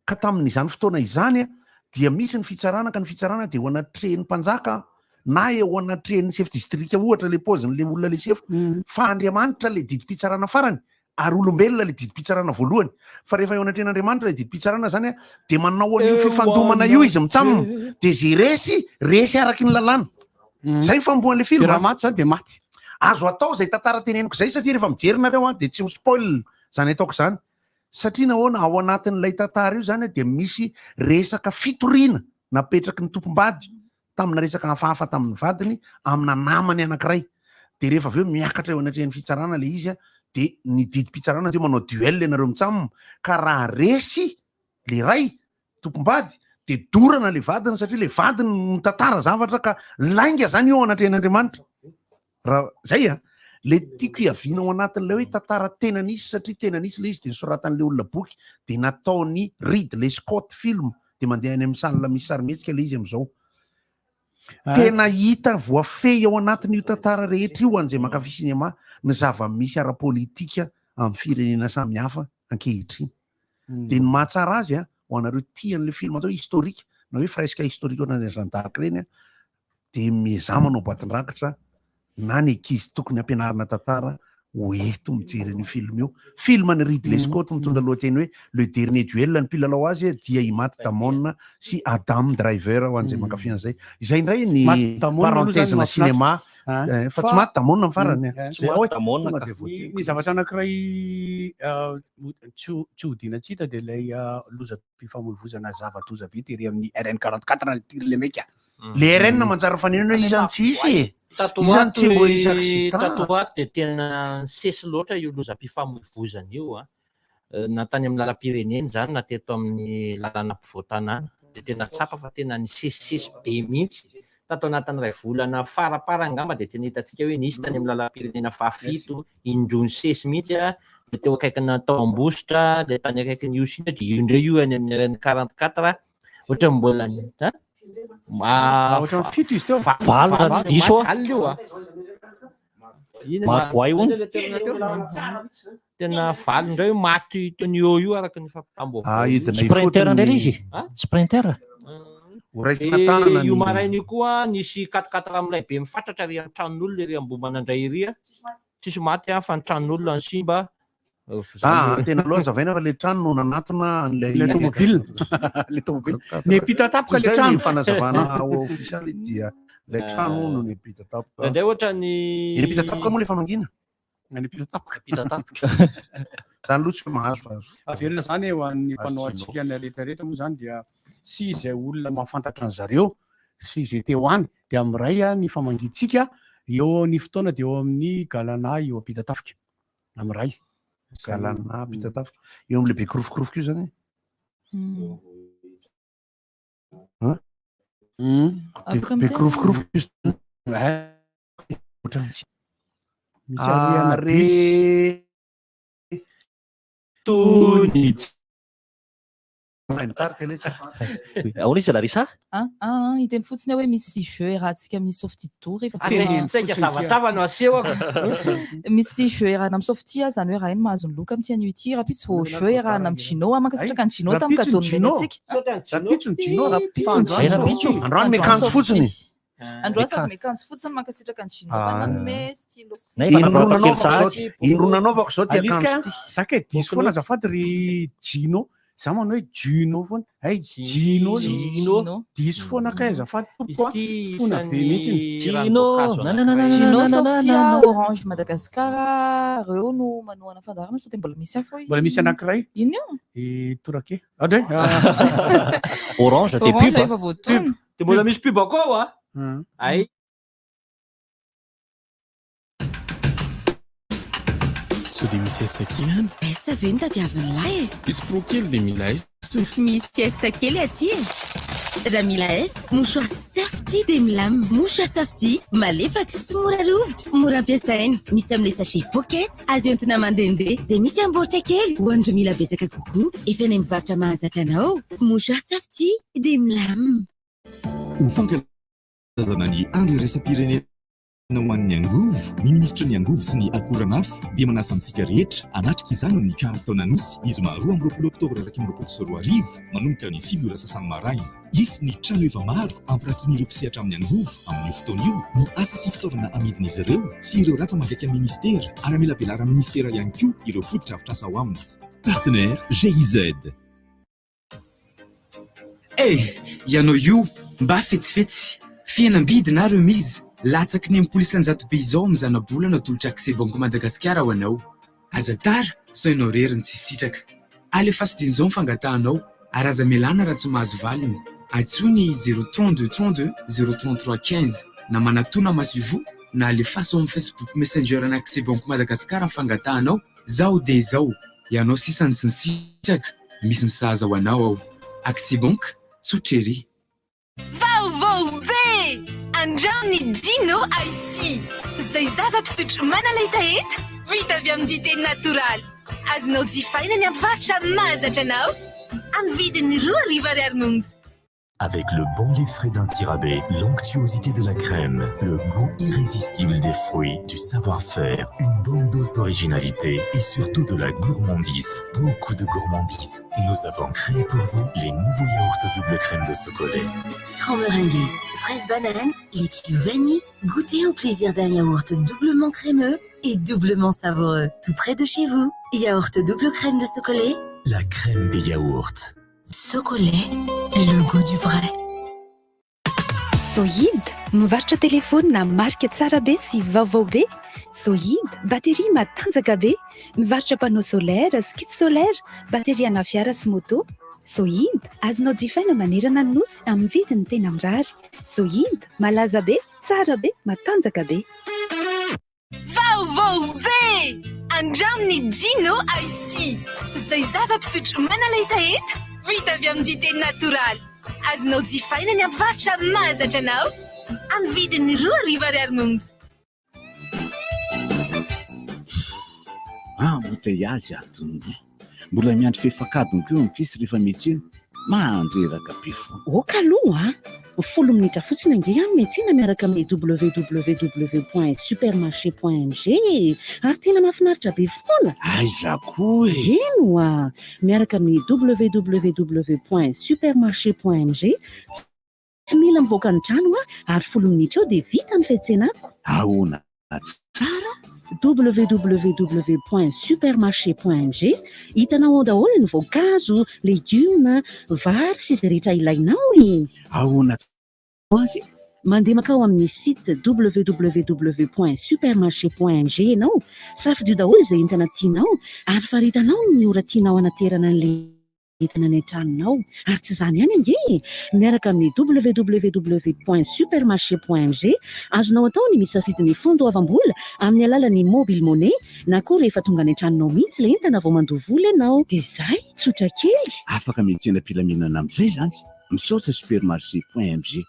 ka tamin'izany fotoana izany a dia misy ny fitsarana ka ny fitsarana dia eo anatrehan'ny mpanjaka na eo anatrehan'ny chef district ohatra le paozin'le olona le sefo fa Andriamanitra le didim-pitsarana farany ary olombelona le didim-pitsarana voalohany fa rehefa eo anatrehan'Andriamanitra le didim-pitsarana zany a dia manao an'io fifandomana io izy mitsamina dia ze resy resy araky ny lalàna Zay ny fanombohan'le film. De raha maty zany de maty. Azo atao zay tantara teneniko zay satria rehefa mijery nareo an de tsy mi-spoil zany ataoko zany. Satria nahoana ao anatin'ilay tantara io zany dia misy resaka fitoriana napetraky ny tompom-bady tamina resaka hafahafa tamin'ny vadiny amina namany anankiray. De rehefa avy eo miakatra eo anatrehan'ny fitsarana le izy de ny didim-pitsarana de manao duel ianareo mitsam ka raha resy le ray tompom-bady de dorana le vadiny satria le vadiny no mitantara zavatra ka lainga zany io anatrehan'Andriamanitra raha zay a le tiako hiaviana ao anatin'ilay hoe tantara tena nisy satria tena nisy le izy de nosoratan'le olona boky de nataony Ridley Scott film de mandeha any amin'ny salle misy sarimihetsika le izy amin'izao tena hita voafehy ao anatin'io tantara rehetra io an'izay mankafy cinéma ny zava-misy ara-politika amin'ny firenena samihafa ankehitriny De ny mahatsara azy a, ho anareo tia an'le film atao hoe historique na hoe fresque historique ohatran'ireny Jeanne d'Arc ireny a, de miezaha manao boatin-drakitra na ny ankizy tokony ampianarina tantara ho eto mijery an'io film io. Film an'i Ridley Scott mitondra lohateny hoe Le Dernier Duel, ny mpilalao azy dia i Matt Damon sy Adam Driver ho an'izay mankafy an'izay. Izay indray ny Matt Damon aloha zany parenthèse-na mahafinaritra. cinéma Ah, fa tsy maty Damon amin'ny farany. Tsy Zay, maty oe, Damon tonga ka. dia voatery. Ny zavatra anankiray tsy ho tsy hodiana tsy hita dia ilay lozam-pifamoivozana zava-doza be tery amin'ny RN 44 ny tir le mec a. Le RN manjary fanenana hoe iza no tsy hisy e? Tato ho Iza no ato tsy mbo hisy accident? tato ho ato dia tena nisesy loatra io lozam-pifamoivozana io a. Na tany amin'ny lalam-pirenena izany na teto amin'ny lalana ampovoan-tanàna dia tena tsapa fa tena nisesisesy be mihitsy. Tato anatin'ny iray volana faraparany angamba dia tena hitantsika hoe nisy tany amin'ny lalam-pirenena fahafito indroa nisesy mihitsy dia teo akaikina tao Ambositra dia tany akaikin'ny Ihosy iny dia io indray io any amin'ny RN 44 ohatran'ny mbola an? Ohatran'ny fito izy teo. Valo raha tsy diso aho. Alina io a. Inona Maro voay hono. Inona ilay toerana teo? Tena valo indray io maty teo eo io araka ny fampitam-baovao. Ah, hidina Sprinter ifotony indray ilay ny- izy. Ah? Sprinter. Ho raisina tanana Io ny- maraina io koa nisy quatre-quatre amin'ilay be mifatratra ery amin'ny tranon'olona ery Ambohimanandray ery. Tsisy maty fa ny tranon'olona no simba. Ah, tena aloha azavaina fa le trano no nanatona an'ilay Le tomobile. Le tomobile. Niampita tampoka le Izay trano. ny fanazavana ofisialy dia ilay trano no niampita tampoka. Indraindray ohatra ny Niampita tampoka moa le famangiana? Niampita tampoka. Niampita tampoka. Zany aloha tsy mahazo fa Averina zany ho an'ny mpanao antsika ny rehetra rehetra moa zany dia sy izay olona mahafantatra an zareo sy izay te ho any dia miray ny famangiantsika eo ny fotoana dia eo amin'ny galana eo Ampitatafika. Amiray. Galana Ampitatafika. Eo amin'ilay be kirofokorofoka io zany e? Hein? Afaka Be miteny. kirofokorofoka io zany. Ohatran'ny tsy- Misy ariana Are Tony. Mahay mitarika ilay tsy. Ahoana izy Larissa? Ah, ah, hiteny fotsiny aho hoe misy jeu iarahantsika amin'ny Softy Tour rehefa Ah, fotoana- saika zavatra hafa no asehoko. Misy jeu iarahana amin'ny Softy ah, izany hoe raha iny mahazo ny loka amin'ity anio ity, rahampitso vao jeu iarahana amin'ny Gino. Ah, mankasitraka an'i Gino tamin'ny Rahampitso cadeau ny nomeny Gino. antsika. Rahampitso ny Gino. Rahampitso ny Fa Gino. androany Androany miakanjo fotsiny. Androany sady miakanjo fotsiny mankasitraka an'i Gino fa Ah. nanome stylo sy Na efa Indroa nandraoka kely nanaovako izao sahady. ty- indroa nanaovako izao ty Alice akanjo ka, ty. za kay diso foana azafady ry Gino. Za manao hoe Juno foana. Hay Gino. Gino. Diso foana kay azafady tompoko a. Izy ity Fona be mihitsy. isan'ny Gino. ranom-boankazo Na, na, na, na, anankiray. Gino, na, na, na, Softy, na, na. Orange Madagascar, ireo no manohana fandaharana sao dia mbola misy hafa hoe Mbola misy anankiray. Ino io? I Torake. Adre. Orange dia Orange pub. efa voatonona. Dia mbola misy pub koa ao a. Ay. Sao dia misy S kely any? S ve no tadiavin'ny lahy e? Misy pro kely dia mila S. Misy S kely aty e! Raha mila S, mouchoir Safety dia milamina. Mouchoir Safety, malefaka, tsy mora rovitra, mora ampiasaina. Misy amin'ilay sachet pocket, azo entina mandehandeha. Dia misy amin'ny baoritra kely, ho an'ireo mila betsaka kokoa. Efa any amin'ny mpivarotra mahazatra anao. Mouchoir Safety dia milamina. Ho fankalazana ny Andro iraisam-pirenena ho an'ny angovo, ny minisitry ny Angovo sy ny Akoranafo dia manasa antsika rehetra hanatrika izany ao amin'ny Carlton Anosy ny zoma 22 oktobra 2021 manomboka ny sivy ora sasany maraina. Hisy ny trano eva maro hampiratian'ireo mpisehatra amin'ny angovo amin'io fotoana io, ny asa sy fitaovana amidin'izy ireo sy ireo ratsa-mangaikan'ny minisitera ary hamelabelaran'ny minisitera ihany koa ireo fotodrafitrasa ao aminy. Partenaire GIZ. Eh! Ianao io mba fetsifetsy! Fihenam-bidy na remise, latsaky ny 60% be izao amin'ny zana-bola natolotra Accès Banque Madagasikara ho anao. Aza tara sao ianao irery no tsy hisitraka. Alefaso dieny izao ny fangatahanao ary aza mialana raha tsy mahazo valiny. Antsoy ny zéro 32 32 zéro 33 15 na manatona masoivoho na alefaso ao amin'ny Facebook Messenger an'ny Accès Banque Madagasikara ny fangatahanao Zao dia izao, ianao sisa no tsy nisitraka, misy ny sahaza ho anao ao. Axibank, tsotra ery. Vaovao be! Andramo ny Gino Icy, izay zava-pisotro manala hetaheta, vita avy amin'ny dite natoraly. Azonao jifaina ny amin'ny mpivarotra mahazatra anao, amin'ny vidiny 2000 ariary monja. Avec le bon lait frais d'Antsirabe, l'onctuosité de la crème, le goût irrésistible des fruits, du savoir-faire, une bonne dose d'originalité et surtout de la gourmandise. Beaucoup de gourmandise. Nous avons créé pour vous les nouveaux yaourts double crème de Socolet. Citron meringué, fraise banane, litchi vanille, goûtez au plaisir d'un yaourt doublement crémeux et doublement savoureux. Tout près de chez vous. Yaourt double crème de Socolet. La crème des yaourts. Socolet, le goût du vrai. Sohid, mivarotra telefaonina marika tsara be sy vaovao be. Sohid, batterie matanjaka be. Mivarotra panneau solaire sy kit solaire, batterie ana fiara sy moto. Sohid, azonao jifaina manerana ny nosy amin'ny vidiny tena mirary. Sohid, malaza be, tsara be, matanjaka be. Vaovao be! Andramo ny Gino Icy, izay zava-pisotro manala hetaheta, vita avy amin'ny dite natoraly. Azonao jifaina ny amin'ny mpivarotra mahazatra anao, amin'ny vidiny 2000 ariary monja. Embouteillage adiny roa. Mbola miandry fefak'adiny koa eo ankizy rehefa miantsena. Mandreraka be foana. Ok aloha a! Folo minitra fotsiny ange aho miantsena miaraka amin'ny www point supermarché point mg e! Ary tena mahafinaritra be foana! Aiza koa e! Eny oa! Miaraka amin'ny www point supermarché point mg, tsy mila mivoaka ny trano aho ary folo minitra eo dia vita ny fiantsenako. Ahoana tsara? Www point supermarché point mg, hitanao ao daholo ny voankazo, legioma, vary sy izay rehetra ilainao e! Ahoana azy? Mandeha mankao amin'ny site www point supermarché point mg ianao, safidio daholo izay entana tianao ary faritanao ny ora tianao hanaterana an'ilay entana any an-tranonao. Ary tsy izany ihany ange e! Miaraka amin'ny www point supermarché point mg, azonao atao ny misafidy ny fandoavam-bola amin'ny alalan'ny mobile money na koa rehefa tonga any an-tranonao mihitsy ilay entana vao mandoa vola ianao. Dia izay, tsotra kely! Afaka miantsena am-pilaminana amin'izay izany. Misaotra supermarché point mg.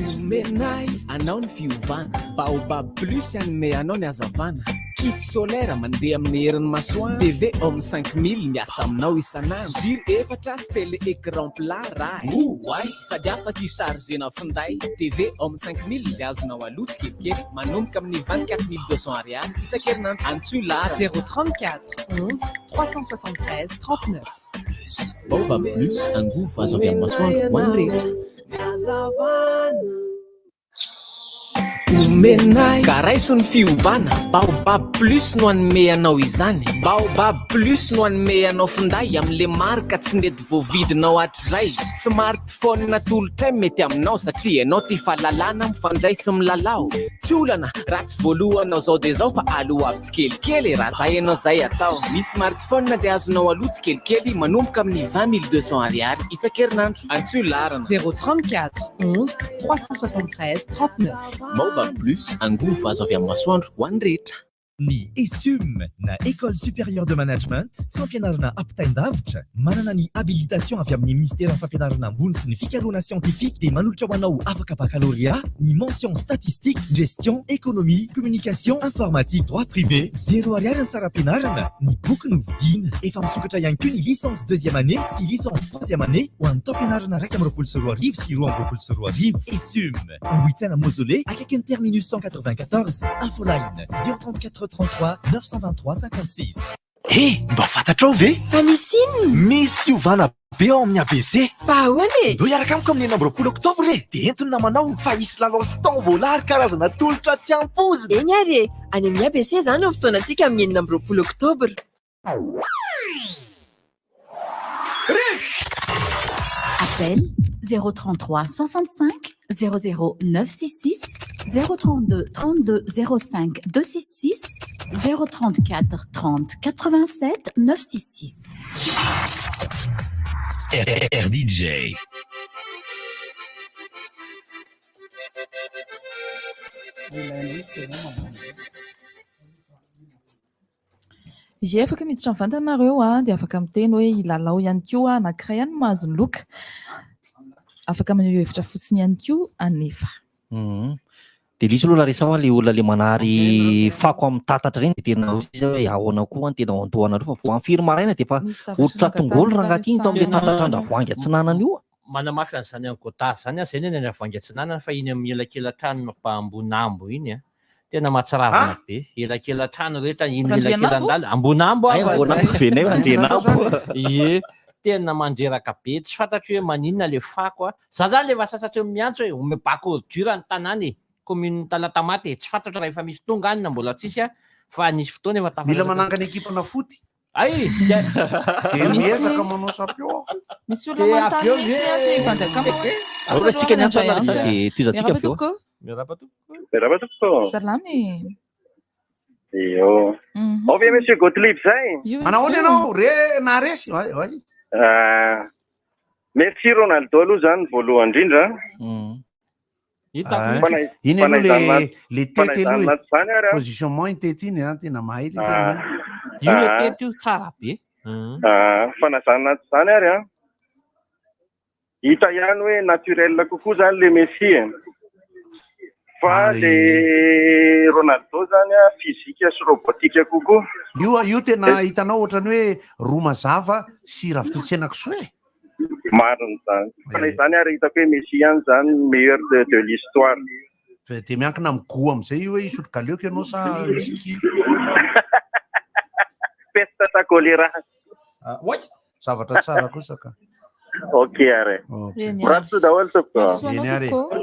Omenay anao ny fiovana, Baobab Plus hanome anao ny hazavana, Kit solaire mandeha amin'ny herin'ny masoandro, TV Home 5000 miasa aminao isan'andro, jiro efatra sy télé écran plat ray, oay sady afaka hi-chargena finday, TV Home 5000 dia azonao aloa tsikelikely manomboka amin'ny 24200 ariary isan-kerinandro. Antsoy laharana. 034 11 373 39. Baobab Plus, angovo azo avy amin'ny masoandro ho an'ny rehetra. Omenay. Ka raiso ny fiovana, Baobab Plus no hanome anao izany. Baobab Plus no hanome anao finday amin'le marika tsy nety voavidinao hatrizay. Smartphone natolotray mety aminao satria ianao tia fahalalana, mifandray sy milalao. Tsy olana raha tsy voalohanao zao dia zao fa aloavy tsikelikely e, raha zay ianao zay atao. Ny smartphone dia azonao aloa tsikelikely manomboka amin'ny 20200 ariary isan-kerinandro. Antsoy laharana. 034 11 373 39. Baobab Plus, angovo azo avy amin'ny masoandro ho an'ny rehetra. Ny ESUM na Ecole Supérieure de Management, fampianarana ampitain-davitra, manana ny habilitation avy amin'ny Minisiteran'ny Fampianarana Ambony sy ny Fikarohana Siantifika dia manolotra ho anao afaka baccalauréat ny mention statistique, gestion, économie, communication, informatique, droit privé. Zéro ariary ny saram-pianarana, ny boky no vidiana. Efa misokatra ihany koa ny licence deuxième année sy licence troisième année ho an'ny taom-pianarana 2021 sy 2022. ESUM. Ambohitsaina Mausolée, akaikin'ny terminus 194, Infoline, 034 33 923 56. He! Mba fantatrao ve? Fa misy inona? Misy fiovana be ao amin'ny ABC. Fa ahoana e? Ndao hiaraka amiko amin'ny 26 oktobra e! Dia ento ny namanao fa hisy lalao sy tombola ary karazana tolotra tsy ampoizina. Eny ary e! Any amin'ny ABC izany ny fotoanantsika amin'ny 26 oktobra. Appel 033 65 00 966 032 32 05 266 034 30 87 966. RDJ. Ie, afaka miditra mivantana nareo a, dia afaka miteny hoe hilalao ihany koa, anankiray ihany no mahazo ny loka. Afaka maneho hevitra fotsiny ihany koa anefa. Mhm. Dia lisy aloha Larissa hoa le olona le manary fako amin'ny tatatra ireny dia tena hoy izy hoe ahoana koa ny tena ao an-dohanareo fa vao amin'ny firy maraina dia efa Misy zavatra hoditra tongolo nangatahana rangahy ity ny tao amin'ilay Larissa. tatatra Andravoahangy Atsinanana io a. Manamafy an'izany an'i Godard izany aho, izay ny any Andravoahangy Atsinanana fa iny amin'ny elakelan-trano mba Ambonambo iny a. Tena mahatsiravina be. Elakelan-trano rehetra iny Andrianambo? elakelan-dala. Ambonambo Hay, aho. Ambonambo ve nay Andrianambo? Ie, tena mandreraka be. Tsy fantatro hoe maninona le fako a. Za zany le efa sasatry ny miantso hoe omeo bac ordure ny tanàna e. Commune Talatamaty e. Tsy fantatro raha efa misy tonga any na mbola tsisy a. Fa nisy fotoana efa Mila tafaresaka. manangana ekipana foot. Ay! Dia miezaka manao champion. Misy olona manontany Dia avy eo mihitsy ve- aty Ivandakama hoe Aleo asa raisitsika ny aloha antso handray Larissa antso. dia tohizantsika Miarahaba avy eo. tompoko. Miarahaba tompoko. Miarahaba tompoko. Salama e. Eo. Mhm. Ao ve Monsieur Gottlieb zay? Io izy Manahoana io. ianao? Re naharesy. Ay, ay. Ah, Merci Ronaldo aloha zany voalohany indrindra. Hitako Ah, Fa na- Iny fa na aloha izany le na- le fa na tety izany aloha na e. tsy izany ary a. Positionnement iny tety iny a, tena mahay le Ah, tena. Io le ah, tety io tsara be. ah, fa na izany na tsy izany ary a. Hita ihany hoe naturel kokoa zany le Messi e. Fa le Ronaldo zany a physique sy robotique kokoa. Io io tena hitanao ohatrany hoe ro mazava sy ravitotsena kisoa e. Marina izany. Fa na izany ary hitako hoe Messi ihany zany meilleur de, de l'histoire. Dia dia miankina amin'ny goût amin'izay io hoe hisotro galeoka ianao sa whisky. Peste sa choléra. Ah, oay! Zavatra tsara kosa ka. Ok ary. Eny Mirary soa daholo tompoko. Soa anao Eny ary e. tompoko.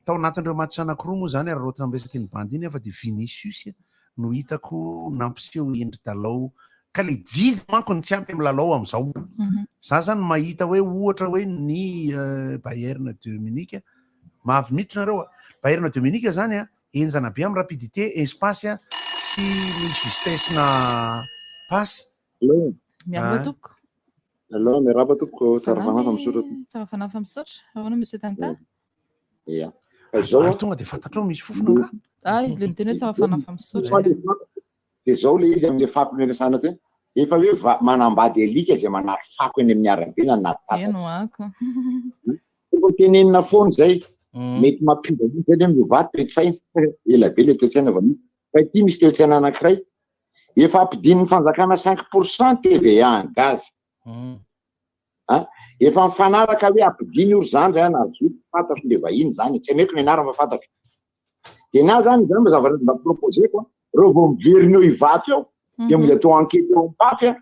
Tao anatin'ireo match anankiroa moa izany ary raha miresaka iny bandy iny aho fa dia Vinicius no hitako nampiseho endri-dalao ka le jijy manko ny tsy ampy amin'ny lalao amin'izao. Za zany mahita hoe ohatra hoe ny Bayern de Munich mahavy miditra nareo a. Bayern de Munich zany a henjana be amin'ny rapidité, espace a sy ny justesse na passe. Miarahaba Ah. tompoko. Allo, miarahaba tompoko, tsara Salama fanahy fa misaotra e. Tsara fanahy fa misaotra. Ahoana Monsieur Tanta? Ia. Fa izao Ary tonga dia fantatrao misy fofona angaha? Ah, izy le miteny hoe tsara fanahy fa misaotra. Dia izao ilay izy amin'ilay fako niresahana teo, efa hoe va- manambady alika izay manary fako eny amin'ny arabe na anaty tatatra. Eny hoako. Tokony tenenina foana izay. Mety mampiova mihitsy zay hoe miova toe-tsaina. Ela be ilay toe-tsaina vao misy. Fa ity misy toe-tsaina anankiray. Efa ampidinin'ny fanjakana 5 pourcent TVA ny gaz. Ah, efa mifanaraka hoe ampidino io ry zandry a na zoky, fantatro le vahiny zany, tsy ameko ny anarany fa fantatro. De na zany zany mba zavatra mba proposeko a, reo vao miverina eo Ivato eo, de mody atao enquête eo Ampafy a,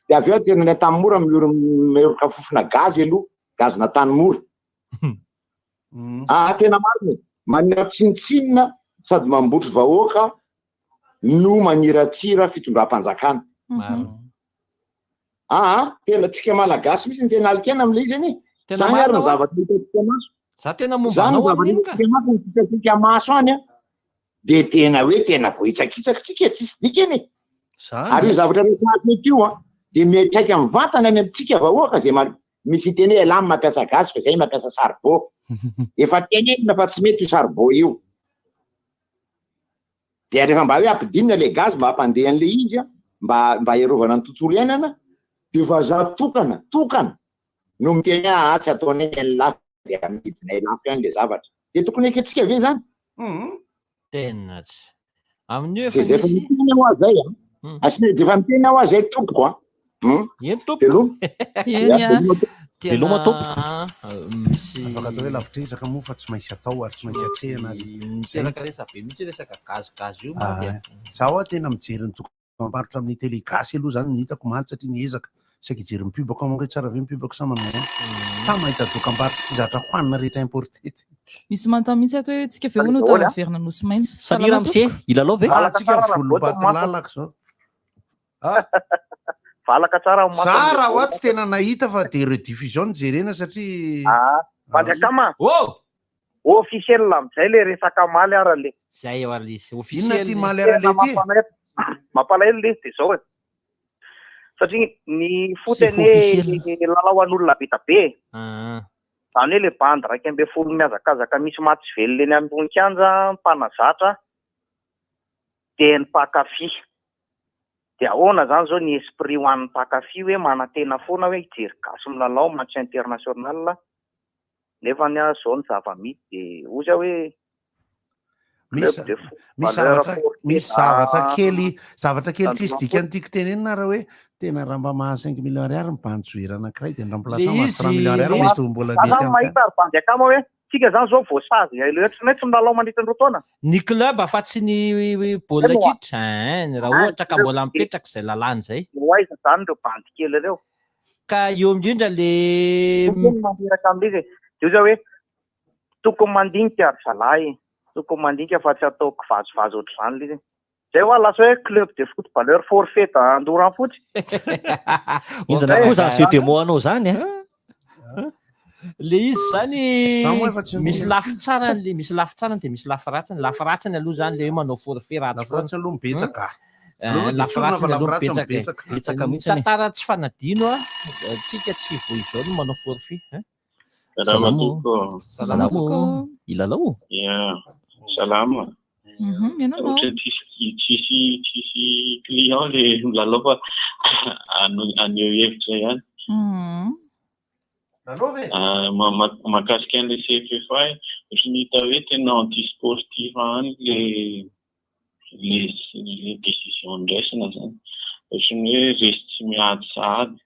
de avy eo aterina any Antanimora mioroka fofona gaz aloha, gazin'Antanimora. Ah, tena marina e, manao tsinontsinona sady mambotry vahoaka no maniratsira fitondram-panjakana. Aa, tena tsika malagasy mihitsy no tena alikena amin'ilay izy anie. Tena Zany ary marina ny hoa. zavatra hitantsika maso. Za tena momba Zany ny anao zavatra amin'iny ka. hitantsika maso, ny hitantsika maso any an, dia tena hoe tena voahitsakitsaka tsika, tsisy dikany e. Zany Ary io e. zavatra resahako eto io an, dia miantraika mivantana any amintsika vahoaka izay misy hiteny hoe elah mampiasa gaz fa izay mampiasa saribô. Efa tenenina fa tsy mety io saribô io. Dia rehefa mba hoe ampidinina ilay gaz mba hampandeha an'ilay izy an, mba mba hiarovana ny tontolo iainana, dia vazaha tokana, tokana, no miteny hoe aa tsy ataonay ny an'ny lafo dia amidinay lafo ihany ilay zavatra. Dia tokony ekentsika ve izany? Tena tsy. Amin'io Dia efa izay efa nisy. miteny aho zay an. Asina dia efa miteny aho zay tompoko an. Eny tompoko. Veloma. Eny Ya, ah. veloma tompoko. Veloma tompoko. Misy. Afaka atao hoe lavitr'ezaka moa fa tsy maintsy atao ary tsy maintsy atrehina ary izay. Miteraka resabe mihitsy io resaka gaz gaz io mantsy Ah, a. Zaho aho tena mijery ny dokam-barotra amin'ny télé gasy aloha zany ny hitako omaly satria niezaka saika hijery ny pub-ko aho manko hoe tsara ve ny pub-ko sa manao ahoana. Sa mahita dokam-barotra tsy zatra hohanina rehetra importé ty. Misy manontany mihitsy ato hoe tsika ve hono Daholo a. tafaverina Nosy Maitso. Salut Salama ramose, tompoko. hilalao ve? Ah, tsika Valaka tsara raha volombato voa lalaka zao. Ah. Valaka tsara ny Za masony raha hoa tsy tena nahita fa de rediffusion no jerena satria Ah, Bandy akama. Oh! Officiel amizay le resaka maly ara le. Zay eo ary izy. Inona Officiel. ty maly ara Tena le ty? mampalahelo mampalahelo le izy de zao e. Satria ny foot C'est faux anie officiel. lalao an'olona be da be e. Ah. Izany hoe le bandy 11 mihazakazaka misy maty sy velona eny ambony kianja, mpanazatra, dia ny mpankafy. Dia ahoana izany izao ny esprit ho an'ny mpankafy hoe manantena foana hoe hijery gasy milalao match international nefa ny azy izao ny zava-misy dia hozy aho hoe Misy club de foot misy valeur zavatra forfait misy zavatra kely zavatra kely tsisy Andriamatoa. dikany tiako tenenina raha hoe tena raha mba mahazo 5 millions ariary ny bandy joueur anankiray dia ny Le remplaçant mahazo izy 3 millions ariary le mety ho mbola Za mety zany ihany ka. mahita ry bandy akama hoe tsika zany zao voasazy ohatran'ny hoe tsy milalao mandritra ny 2 taona. Ny club fa tsy ny baolina Eny hoa. kitra ein, raha Ah, ohatra ka ireo mbola mipetraka izay lalàna izay. Ho aiza zany ireo bandy kely ireo? Ka eo indrindra le Tokony maniraka amin'izy e. Dia hoy za hoe tokony mandinika ry zalahy e. Tokony mandinika fa tsy atao kivazivazy ohatr'izany ilay izy. Zay hoa lasa hoe club de footballeur forfait Andoranfotsy. Injana koa zany jeu de mots anao zany a. Le izy zany Za moa efa tsy misy niteny lafy tsarany le misy lafy tsarany de misy lafy ratsiny. Lafy ratsiny aloha zany le hoe manao forfait ratsy Lafy foana. ratsiny aloha mibetsaka. Eh, Aloha dia lafy tsorina fa ratsiny lafy aloha ratsiny mibetsaka e. mibetsaka. Betsaka Ny mihitsy anie. tantara tsy fanadino a, tsika tsy vao izao no manao forfait hein. Salama Salama ô. tompoko. Salama ô. Hilalao ô. Ya, salama. Ianao nao. Ohatra tsisy tsisy tsisy client le milalao fa haneho hevitra ihany. Lalao ve? Ah, mahakasika an'ilay CFFA, ohatran'ny hita hoe tena anti-sportif any le le le décision ndraisina zany. Ohatran'ny hoe resy tsy miady sahady.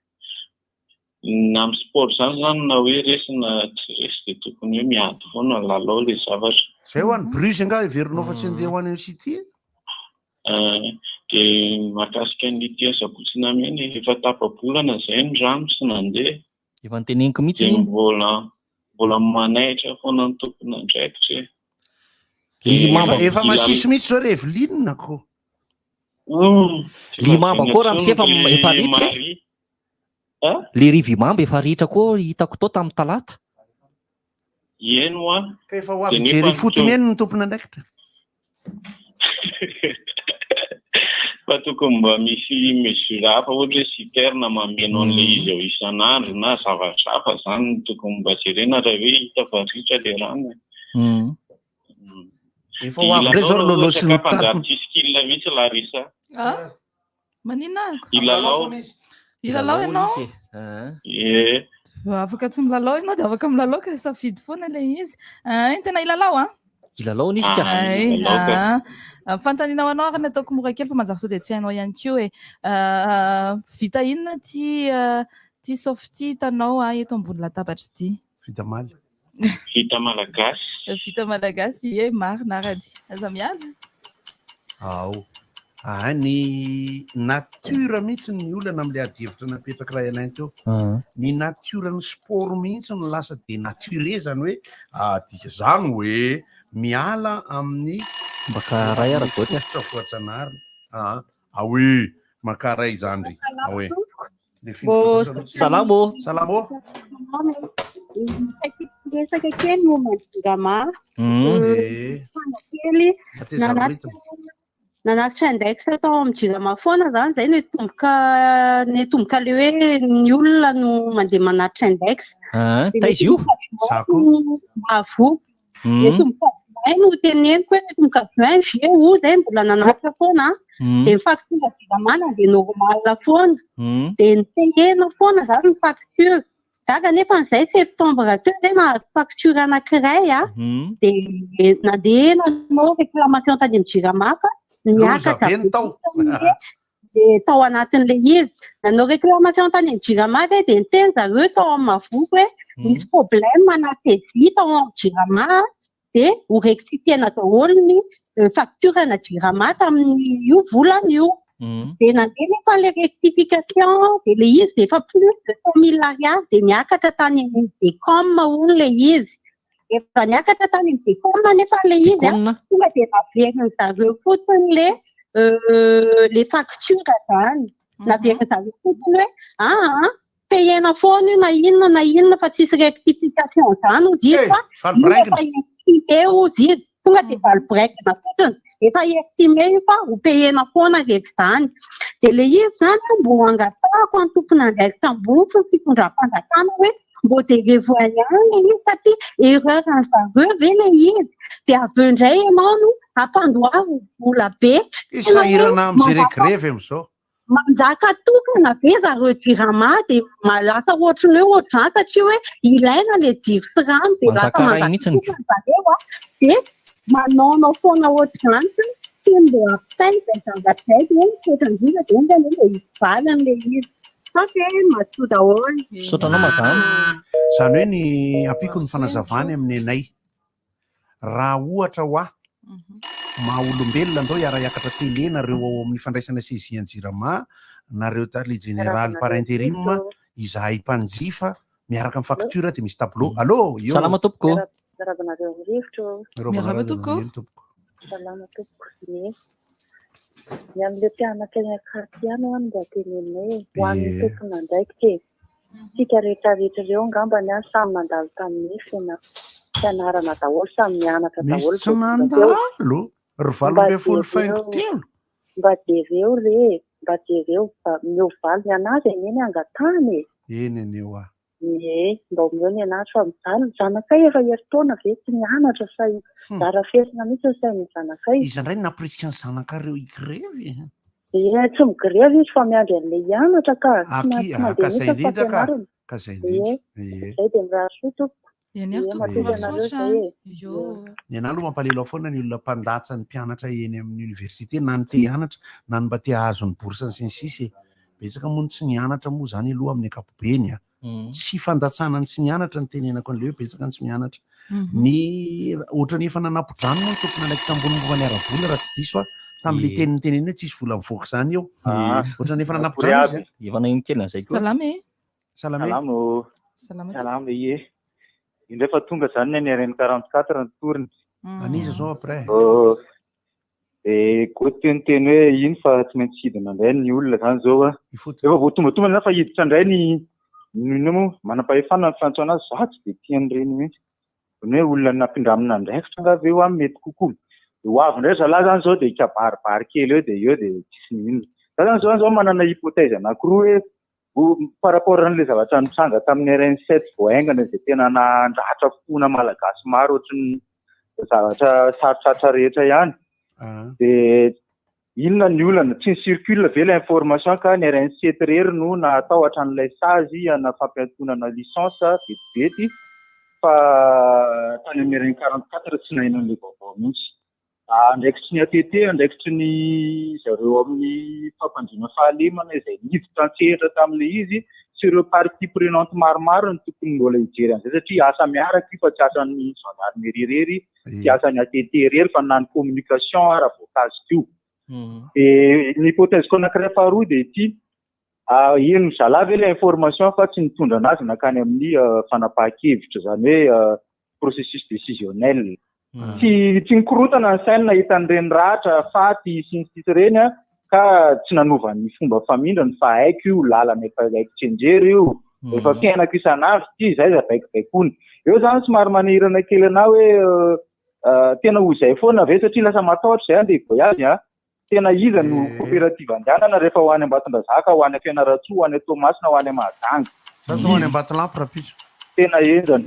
Na amin'ny sport zany zany na hoe resy na tsy resy dia tokony hoe miady foana lalao le zavatra. Zay ho an'i Bruges angaha heverinao fa tsy handeha ho any amin'ny City e? Dia mahakasika an'ity Asabotsy Namehana efa tapa-bolana izay ny rano tsy nandeha. Efa noteneniko mihitsy Dia iny. mbola mbola manaitra foana ny tompon'andraikitra e. Limamba. Efa, efa masiso mihitsy zao ry Evelyne ko. Tsy Limamba vadiana koa ramose efa intsony ry efa ritra e. Marie. Ah? Le rivimamba efa ritra koa hitako tao tamin'ny talata. Eny hoa. Ka efa ho avy Dia nefa hijery ny ifotony to- eny ny tompon'andraikitra. Fa tokony mba misy mesure hafa ohatra hoe citerne mameno an'ilay izy eo isan'andro na zavatra hafa zany no tokony mba jerena raha hoe hita fa ritra le rano e. Efa ho avy indray zao ry Hilalao Lolo raha sy ohatra ny ka mpanjary tariny. tsisy kil mihitsy Larissa. Ah, maninona ako? Hilalao. Hilalao ianao? Ie. Afaka tsy milalao ianao dia afaka milalao ka safidy foana ilay izy. Ah, tena hilalao an? Hilalao nisy ka. Ay, ah. Ah, Fanontaniana ho anao ary ny ataoko mora kely fa manjary sao dia tsy hainao ihany koa e. Ah, vita inona ity ah, ity softy hitanao ah, eto ambony latabatra ity? Vita maly. Vita malagasy. Vita malagasy, ie, marina arany. Aza miala. Ao. Ah, ny nature mihitsy ny olana amin'ilay adihevitra napetraky Ray Alain teo. Ny nature ny sport mihitsy no lasa dénaturé zany hoe adika zany hoe miala amin'ny Maka ray ara goty. fototra voajanahary. Ah, ah oui, maka ray zany ry. Ah oui. Le film Bon, kosa aloha tsy- Salama ô. Salama ô. Resaka kely momba ny Jirama. Eh. Kely Mateza nanatitra nanatitra index tao amin'ny Jirama foana zany zay netomboka netomboka le hoe ny olona no mandeha manatitra index. Ah, Dia taiza io? netomboka Za koa. Mahavoa. Netomboka juin no teneniko hoe natomboka juin, juillet, août zay mbola nanatitra foana an. Dia ny facture Jirama nandeha normal foana. Dia nipayena foana zany ny facture. Gaga nefa izay septembre teo zay nahazo facture anankiray an. Dia nandeha nanao réclamation tany amin'ny Jirama fa Loza niakatra be ny tao. dia tao anatin'ilay izy. Nanao réclamation tany amin'ny Jirama zay dia niteny zareo tao amin'ny Mavoko hoe misy problème ana saisie tao amin'ny Jirama dia ho rectifier-na daholo ny facture ana Jirama tamin'io volana io. Dia nandeha nefa ilay rectification dia ilay izy dia efa plus de 100 000 ariary dia niakatra tany amin'ny Decom hono ilay izy. Efa niakatra tany amin'ny Decom nefa ilay izy an, tonga dia naveriny zareo fotsiny ilay le facture zany. Naveriny zareo fotsiny hoe aa payena foana io na inona na inona fa tsisy rectification zany hozy izy fa io efa estimé hozy izy. Tonga dia valibiraikina fotsiny. Efa estimé io fa ho payena foana rehefa izany. Dia ilay izy zany an, mbo angatahako an'ny tompon'andraikitra ambony sy ny fitondram-panjakana hoe mbo jerevo ihany ilay izy satria erreur an'ny zareo ve ilay izy. Dia avy eo indray ianao no ampandoaviny vola be. Tena hoe Sahirana amin'izay manjaka regrevy amin'izao. Manjaka tokana ve zareo jirama dia lasa ohatry ny hoe ohatr'izany satria hoe ilaina ilay jiro sy rano dia lasa Manjaka ray manjaka mihitsy ny tokana zareo a, dia manaonao foana ohatr'izany fa tsy mba ampitaina izay zavatra izay dia misaotra indrindra dia enga anie mba hisy valiny ilay izy. Misaotra e, mazotoa daholo. Misaotra anao madama. Izany hoe ny ampiako ny fanazavany amin'ny anay. Raha ohatra hoa maha olombelona ndao hiara hiakatra télé nareo ao amin'ny fandraisana saisie an'i Jirama, nareo tale jeneraly par interim, izahay mpanjifa miaraka amin'ny facture dia misy tableau. Allô, eo. Salama tompoko. Miarahaba anareo amin'ny rivotra ô. Miarahaba tompoko. Eny tompoko. Salama tompoko. Ie. Ny amin'ilay mpianatra eny Ankatso ihany ho'a no mba teneninay e. Ho an'ny tompon'andraikitra e. Tsika rehetra rehetra ireo angambany an samy nandalo tamin'ny fianarana daholo, samy nianatra Misy daholo tsy vao tonga teo. nandalo ry Mba 18 faingo jereo, telo. mba jereo re e, mba jereo, mba omeo valiny an'azy anie ny angatahana e. Eny anie hoa. Ie, mba omeo ny an'azy fa mijaly ny zanakay efa herintaona ve tsy nianatra sa zara ferina mihitsy ny sain'ny zanakay. Iza indray no nampirisika ny zanakareo higrevy e? Ie, tsy migrevy izy fa miandry an'ilay hianatra ka. Tsy Aky, maintsy ah, mandeha ka zay mihitsy ny indrindra ka. fampianarana. Ka zay Ie, indrindra. Ie. zay dia mirary soa tompoko. Eny ary Ie, tompoko, matoky mirary anareo soa zay hatrany. e. Yo. Ny anah aloha mampalahelo ahy foana ny olona mpandatsa ny mpianatra eny amin'ny université na ny te hianatra na ny mba te hahazo ny bourse sy ny sisa e. Betsaka moa ny tsy nianatra moa zany aloha amin'ny ankapobeny a. Tsy fandatsana ny tsy nianatra no tenenako an'ilay hoe betsaka ny tsy mianatra. Ny ohatran'ny efa nanapo-drano moa ny tompon'andraikitra ambony momba ny ara-bola raha tsy diso aho tamin'ilay Ie. teny niteneniny hoe tsisy vola mivoaka izany eo. Ah. Ohatran'ny efa nanapo-drano izy a. Efa naheno kely an'izay koa. Salama e. Salama e. Salama ô. Salama. Salama ie. Indray fa tonga zany ny any RN 44 ny tourny. An'iza zao après? Oh. Dia Goty teo niteny hoe iny fa tsy maintsy hidina indray ny olona zany zao a. Efa voatombantombana zany fa hiditra indray ny inona moa manam-pahefana ny fiantsoana azy, za tsy dia tia an'ireny mihitsy. Ny hoe olona nampindramina andraikitra angaha ve hoa mety kokoa. Dia ho avy indray zalahy zany zao dia hikabaribary kely eo dia eo dia tsisy n'inona. Za zany zao zao manana hypothèse anankiroa hoe par rapport an'ilay zavatra nitranga tamin'ny RN sept vao haingana izay tena nandratra fona Malagasy maro ohatran'ny zavatra sarotrarotra rehetra ihany. Dia inona ny olana? Tsy ni-circule ve ilay information ka ny RN sept irery no nahatahotra an'ilay sazy ana fampiantonana licence vetivety fa tany amin'ny RN 44 tsy naheno an'ilay vaovao mihitsy. Andraikitry ny ATT, andraikitry ny zareo amin'ny fampandriana fahalemana izay niditra an-tsehatra tamin'ilay izy sy ireo parties prenantes maromaro no tokony mbola hijery an'izay satria asa miaraka io fa tsy asan'ny gendarmerie irery, tsy asan'ny ATT irery fa na ny communication ara voakasika io. Dia ny hypothèse-ko anankiray faharoa dia ity, Henon'ny zalahy ve ilay information fa tsy nitondra anazy nankany amin'ny fanapahan-kevitra, izany hoe processus décisionnel. Tsy tsy nikorontana ny sainy nahita an'ireny ratra, faty sy ny sisa ireny ka tsy nanova ny fomba famindrany fa haiko io lalana efa haiko tsianjery io, efa fiainako isan'andro ity, izay za baikobaikoana. Eo izany somary manahirana kely anah hoe tena ho izay foana ve satria lasa matahotra izay andeha hi-voyage an. Tena iza no coopérative andehanana rehefa ho any Ambatondrazaka, ho any Fianarantsoa, ho any Toamasina, ho any Mahajanga? Za zao any Ambatolampy rapitso. Tena henjana.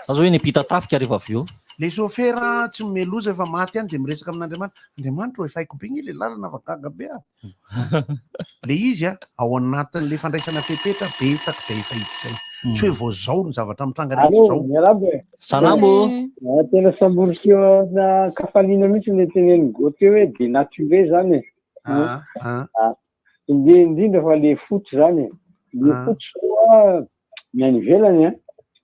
Za zao eny Ampitatafika rehefa avy eo. Le sôfera tsy mimeloza efa maty any de miresaka amin'Andriamanitra. Andriamanitra ô efa haiko be nge le lalana fa gaga be aho. Le izy a, ao anatin'le fandraisana fepetra betsaka izay efa hita izay. Tsy hoe vao zao ny zavatra mitranga rehetra Allô, zao. miarahaba e. Salama ô. Ah, tena samborosio kafaliana mihitsy le tenenin'i Gauthier hoe dénaturé zany e. Ah, ah. Ah, indri- indrindra fa le foot zany e. Le Ah. foot zao a, ny any ivelany a,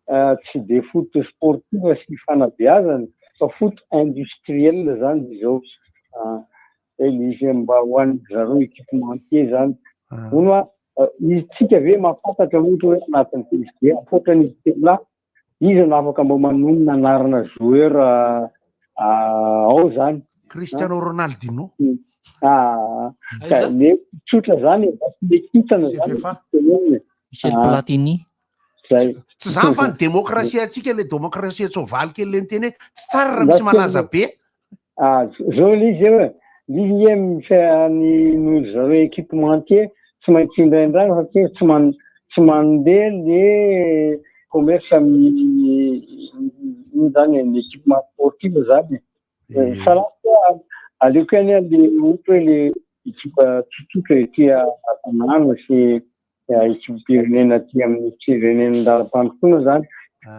ah, tsy de foot sportif sy fanabeazana fa foot industriel zany izao. Ah, zay le izy mba ho an'ny zareo équipementier zany. Hono a, izy tsika ve mahafantatra ohatra hoe anatin'ny PSG ankoatran'izy telo lahy, iza no afaka mba manonona anarana joueur ao zany? Cristiano Ronaldinho. Ah, ka Aiza? le tsotra zany e, mba tsy le kintana zany CFFA. tenenina e. Michel Ah. Platini. Zay. Tsy zany fa ny demokrasia antsika le demokrasia tsoavaly kely le niteny hoe tsy tsara raha misy malaza be. Ah, zao le izy eo e. Le izy nge mifa- ny noho zareo équipementier tsy maintsy indraindray satria tsy man- tsy mandeha le commerce amin'ny ino zany e, ny équipement sportif zany e. Fa raha aleoko ihany aho le ohatra hoe le ekipa tsotsotra ety an-tanàna sy ekipam-pirenena aty amin'ny firenena an-dalam-pandrosoana zany.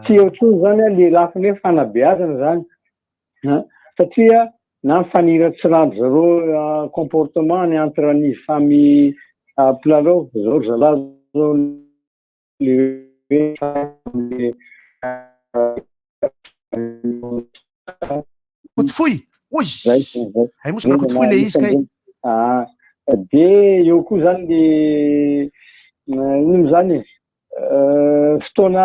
Tsy eo intsony zany le lafiny hoe fanabeazana zany an, satria na ny faniratsirandry zareo comportement ny entre ny samy mpilalao, zao ry zalahy zao le hoe Kotofoy! Oy! Zay, zay. Hay moa somary kotofoy le izy kay. Ah, de eo koa zany le ino moa zany e, fotoana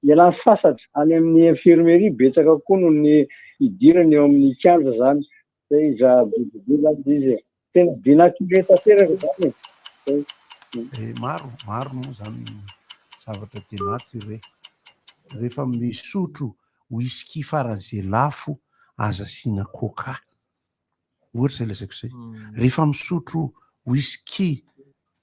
ialany sasatra any amin'ny infirmerie betsaka kokoa noho ny idirany eo amin'ny kianja zany. Zay iza be dia be zany le izy e. Tena dénaturé tanteraka zany e. Zay. Eh, maro, maro moa zany ny zavatra dénaturé. Rehefa misotro whisky faran'izay lafo aza asiana coca. Ohatra izay lazaiko izay. Rehefa misotro whisky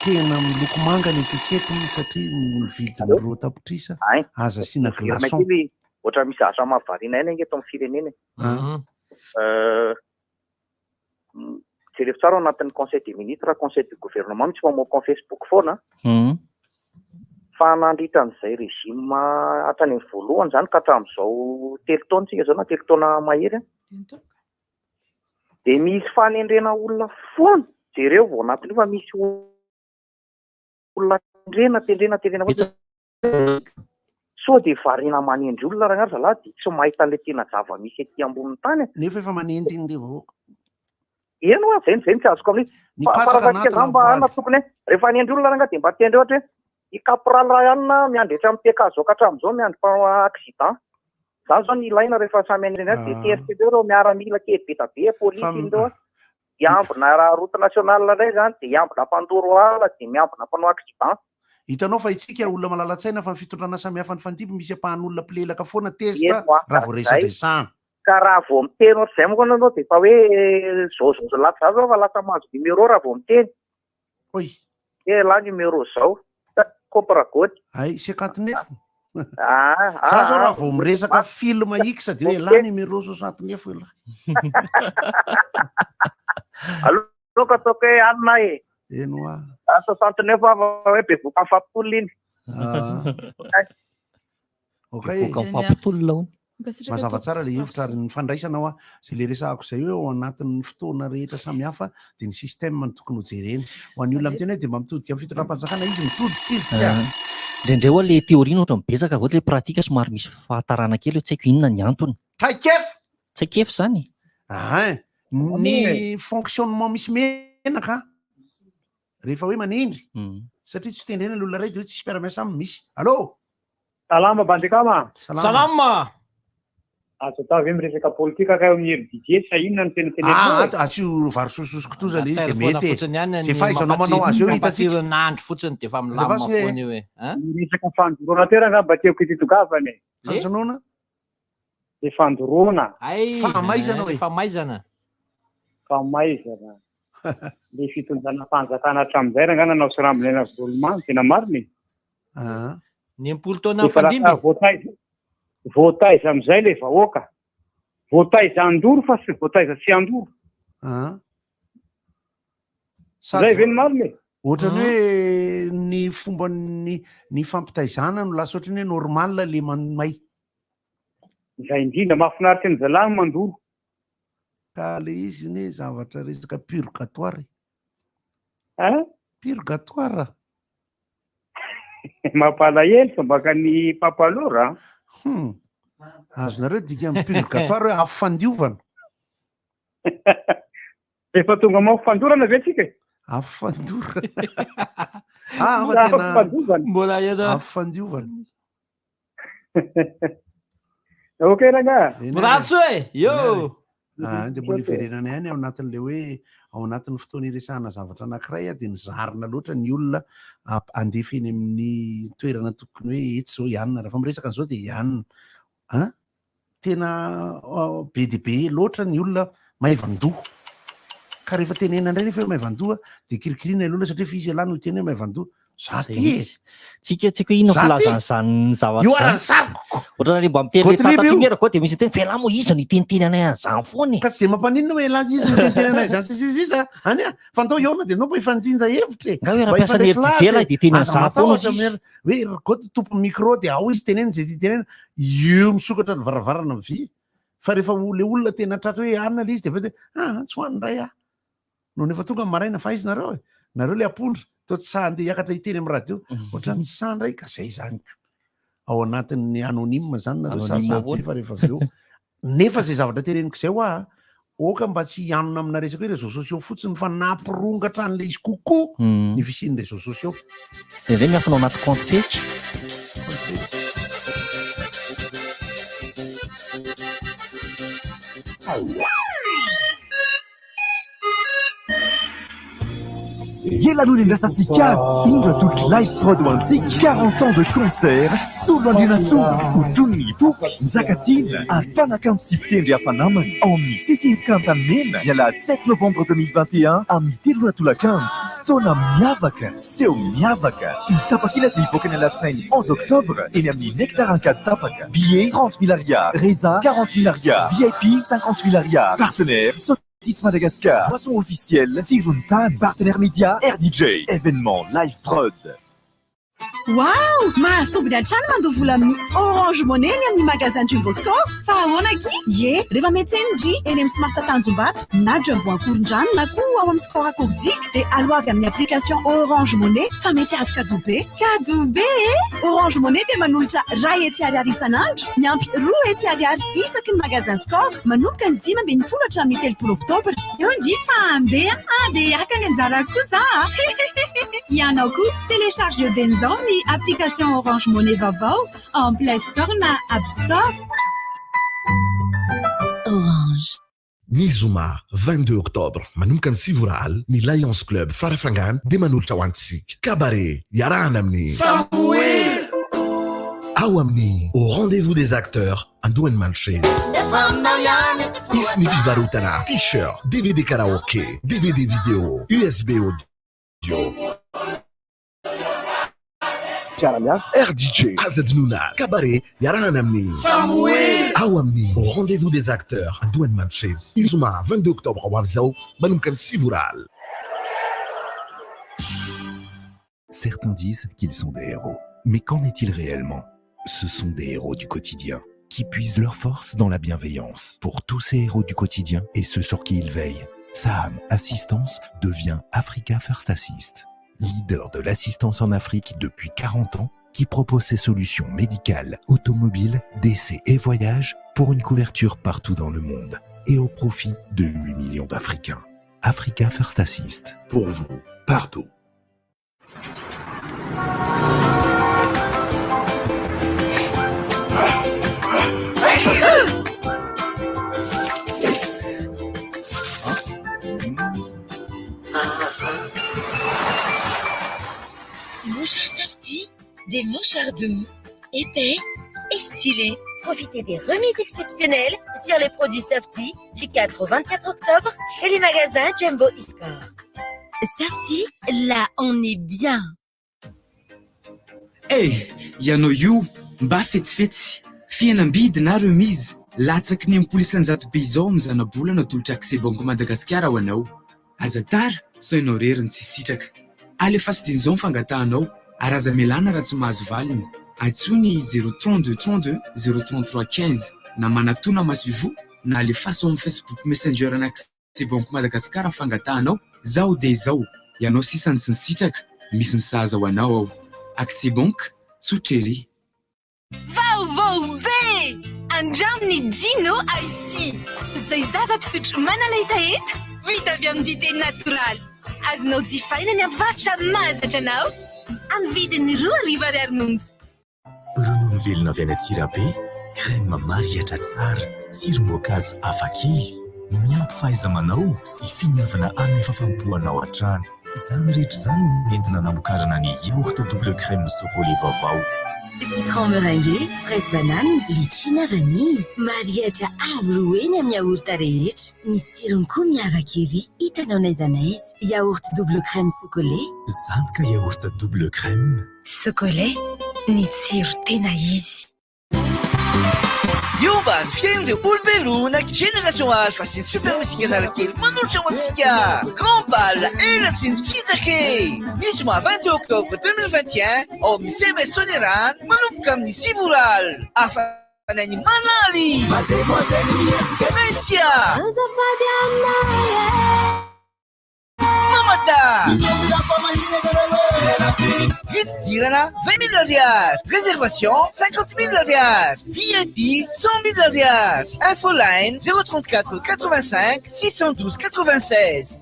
tena miloko manga ny etiketiny satria ny vidiny 2 tapitrisa aza asiana glaçon. Kely ohatra misy zavatra mahavariana aina ange eto amin'ny firenena e. Ah. Jereo tsara ao anatin'ny conseil des ministres, conseil du gouvernement misy mamoaka en Facebook foana. Fa nandritra an'izay régime hatrany amin'ny voalohany izany ka hatramin'izao 3 taona tsika izao na 3 taona mahery an. Dia misy fanendrena olona foana. Jereo vao anatin'io fa misy olona tendrena, tendrena, tendrena foana. Sao dia variana manendry olona rangahy ry zalahy dia tsy mahita an'ilay tena zava-misy ety ambonin'ny tany e. Nefa efa manendy ny vahoaka. Eny hoa, zay zay no tsy azoko amin'izy. Ny Fa katsaka farafahakeliny anaty zany mba lampoavy. anona tokony hoe rehefa hanendry olona rangahy dia mba tendreo ohatra hoe i caporal ray anona miandry etsy amin'ny PK zao ka hatramin'izao miandry mpanao accident. Zany zao ny ilaina rehefa samy hanendry azy dia Ah. teritereo ireo miaramila kely be da be, polisy Fa ireo a. Hiambina raha route nationale indray zany dia hiambina mpandoro ala dia miambina mpanao accident. Hitanao fa itsika olona malala-tsaina fa ny fitondrana samihafa nifandimby misy ampahan'olona mpilelaka foana tezitra Eny hoa, raha vao zay. resadresahana. Ka raha vao miteny ohatr'izay moa ianao dia efa hoe zao zao zao lasa zao fa lasa mahazo numéro raha vao miteny. Oy. Hoe là numéro zao. Copra goty. Ay, 59. Ah, ah, Za zao ah. raha vao miresaka film X dia hoe elah numéro 69 elah. Aloha ataoko hoe anona e. Eny hoa. Ah, 69 aho fa hoe bevoka mifampitolona iny. Ah. Ok. Bevoka mifampitolona hono. Mankasitraka Mazava tompoko. tsara le hevitra ary ny fandraisana hoa zay le resahako zay hoe ao anatin'ny fotoana rehetra samihafa dia ny système no tokony ho jerena. Ho an'ny olona miteny hoe dia mba mitodika amin'ny fitondram-panjakana izy mitodika izy ka. Indraindray hoa le théorie no ohatran'ny betsaka avy eo le pratique somary misy fahatarana kely hoe tsy haiko inona ny antony. Traikefa! Traikefa izany? Ahin, ny fonctionnement misy menaka rehefa hoe manendry satria tsy tendrena ny olona iray dia hoe tsisy mpiara-miasa aminy misy. Allô? Salama Bandikama. Salama. Azo atao ve miresaka politika kay amin'ny Hery Didier sa inona no tena teneninao Ah, e? asio vary sososo kitoza le izy dia Foana mety e. fotsiny ihany Zay ny fahaizanao manao azy eo hitantsika. mampatsiro nandro fotsiny dia efa milamina Alefaso e. foana io e. Hein? Ny resaka fandoroana teo rangaha mba tiako hititongavana e. Fanjonoana? Le fandoroana. Ay, Famaizana eh, hoe? Famaizana. Famaizana. Le fitondrana fanjakana hatramin'izay rangaha nanao sirambin'aina voalohany tena marina e. Ny am-polo taona Efa lasa nifandimby. voataiza voataiza amin'izay le vahoaka. Voataiza handoro fa tsy voataiza tsy handoro. Ah. Zay ve ny marina e? Ohatrany hoe ny fomba ny ny fampitaizana no lasa ohatrany hoe normal le mamay. Izay indrindra, mahafinaritra ny zalahy ny mandoro. Ka le izy ne zavatra resaka purgatoire. Hein? Purgatoire. Mampalahelo fa baka ny papalora. Hum. Azonareo dikan'ny purgatoire hoe afo fandiovana. Efa tonga mafy fandorana ve tsika e? Afo fandorana. Ah, fa tena fandovana. Mbola ela. Afo fandiovana. Ok rangaha. Mirary soa e! Yo! Ah, dia mbola iverenana ihany ao anatin'ilay hoe ao anatin'ny fotoana iresahana zavatra anankiray ah, dia nizarina loatra ny olona andefa eny amin'ny toerana tokony hoe etsy izao hianina. Rehefa miresaka an'izao dia hianina. An? Tena be dia be loatra ny olona maivan-doha. Ka rehefa tenenina indray nefa hoe maivan-doha dia kirikiriana ilay olona satria efa izy ialahy no hiteny hoe maivan-doha. Za Zay ty e! mihitsy. Tsika tsy haiko hoe inona Za ty! filazan'izany zavatra Io ara izany. ny sariko! Ohatran'ny le mba miteny le Gottlieb tata io. ty nge raha dia misy miteny fa elah moa iza no hiteniteny anay an'izany foana e. Ka tsy dia mampaninona hoe elah iza no hiteniteny anay izany sy ny sisa sisa any a! Fa ndao hihaona dia ndao mba hifanjinja hevitra e! Nga hoe Mba raha mpiasa ny hifandresy RDJ lahatra elah e! dia hiteny Aza an'izany foana matahotra izy. mer- hoe ry Goth tompon'ny micro dia ao izy teneno izay tia teneno. Io misokatra ny varavarana vy. Fa rehefa le olona tena tratra hoe anona le izy dia avy eo dia ah tsy ho any indray aho. Nony efa tonga ny maraina fa aiza nareo e? Nareo le apondra, toa tsy sahy andeha hiakatra hiteny amin'ny radio. Ohatran'ny tsy sahy indray ka zay izany ko. Ao anatin'ny anonyme zany nareo Anonyme sahisahy be ahoana? fa rehefa avy eo. Nefa zay zavatra teneniko izay hoa, oka mba tsy hianona amina resaka hoe réseaux sociaux fotsiny fa nampirongatra an'ilay izy kokoa ny fisian'ny réseaux sociaux. Dia indray miafina ao anaty compte fake. Ela no nendrasantsika azy, indro atolotry Live Prod ho antsika 40 ans de concert, Solo Andrianasoa, hotronin'ny Poopy, Njakatiana ary mpanakanto sy mpitendry hafa namany ao amin'ny CCSK Antanimena ny alahady 7 novembre 2021 amin'ny 3 ora tolakandro. Fotoana miavaka, seho miavaka. Ny tapakila dia hivoaka ny alatsinainy 11 octobre eny amin'ny Nectar Ankaditapaka. Billets 30 mille ariary, Reza 40 mille ariary, VIP 50 mille ariary. Partenaire Sothis Madagascar, Boisson officielle Tsiron'ny Tany, Partenaire Média RDJ, Événement Live Prod. Waouh! Mahazo tombony hatrany mandoa vola amin'ny Orange Money eny amin'ny magasin Jumbo Score. Fa ahoana akia? Ie, rehefa miantsena ndry eny amin'ny Smart Tanjombato na Jumbo Ankorondrano na koa ao amin'ny Score Akorodika dia aloavy amin'ny application Orange Money fa mety hahazo cadeau be. Cadeau be e! Orange Money dia manolotra 100 ariary isan'andro miampy 200 ariary isaky ny magasin Score manomboka ny 15 hatramin'ny 30 oktobra. Eo ndry fa andeha a! Dia haka ny anjarako koa za a! Ianao koa, téléchargeo dieny izao ny application Orange Money vaovao ao amin'ny Play Store na App Store. Orange. Ny zoma 22 octobre manomboka ny 9 ora alina, ny Lions Club Farafangana dia manolotra ho antsika Cabaret iarahana amin'ny Samoela! Ao amin'ny Au Rendez-vous des Acteurs Andohan'i Mandrosezy. Hisy ny fivarotana T-shirt, dvd karaoke, dvd vidéo, usb audio. Mpiara-miasa RDJ Aza adinoina Cabaret iarahana amin'ny Samoela! Ao amin'ny Au Rendez-vous des Acteurs Andohan'i Mandrosezy ny zoma 22 octobre ho avy izao manomboka ny 9 ora alina. Certains disent qu'ils sont des héros. Mais qu'en est-il réellement Ce sont des héros du quotidien qui puisent leur force dans la bienveillance. Pour tous ces héros du quotidien et ceux sur qui ils veillent, Saham Assistance devient Africa First Assist, leader de l'assistance en Afrique depuis 40 ans qui propose ses solutions médicales, automobiles, décès et voyages pour une couverture partout dans le monde et au profit de 8 millions d'Africains. Africa First Assist. Pour vous, partout. Mouchoir Safety, des mouchoirs doux, épais et stylés. Profitez des remises exceptionnelles sur les produits Safety du 4 au 24 octobre chez les magasins Jumbo Iscore. Safety, là on est bien. Eh, ianao io mba fetsifetsy, fihenam-bidy na remise. Latsaky ny 60% be izao amin'ny zanabola natolotra Accès Banque Madagasikara ho anao. Aza tara sao ianao irery no tsy hisitraka. Alefaso dieny izao ny fangatahanao ary aza melana raha tsy mahazo valiny. Antsoy ny 0 32 32 0 33 15 na manatona masoivoho na alefaso ao amin'ny Facebook Messenger an'ny Accès Banque Madagasikara ny fangatahanao. Zao dia izao, ianao sisa no tsy nisitraka, misy ny sahaza ho anao ao. Accès Banque, tsotra ery. Vaovao be! Andramo ny Gino Ice izay zava-pisotro manala hetaheta vita avy amin'ny dite natoraly. Azonao jifaina ny mpivarotra mahazatra anao amin'ny vidiny 2000 ariary monja. Ronono velona avy any Antsirabe, crème marihatra tsara, tsirom-boankazo hafakely, miampy fahaiza-manao sy finiavana amin'ny fahafaham-poanao hatrany. Izany rehetra izany no nentina namokarana ny yaourt double crème Socolait vaovao. Citron meringué, fraise banane, litchi na vanille. Marihatra avo roa heny amin'ny yaourt rehetra. Ny tsirony koa miavaka ery. Hitanao n'aiza n'aiza. Yaourt double crème Socolait. Izany ka yaourt double crème. Socolait, ny tsiro tena izy. Io mba ny fiain'ireo olombelona Génération Alpha sy ny Super Musique Analakely manolotra ho antsika Grand Bal ela sy ny tsinjaka e! Ny zoma 22 octobre 2021 ao amin'ny CMS Sonerano manomboka amin'ny 9 ora alina. Afanain'i Manaly! Messia! Azafady aminay e! Mamata! Vidim-pidirana 20 000 ariary. Réservation 50 000 ariary. VIP 100 000 ariary. Infoline 034 85 612 96.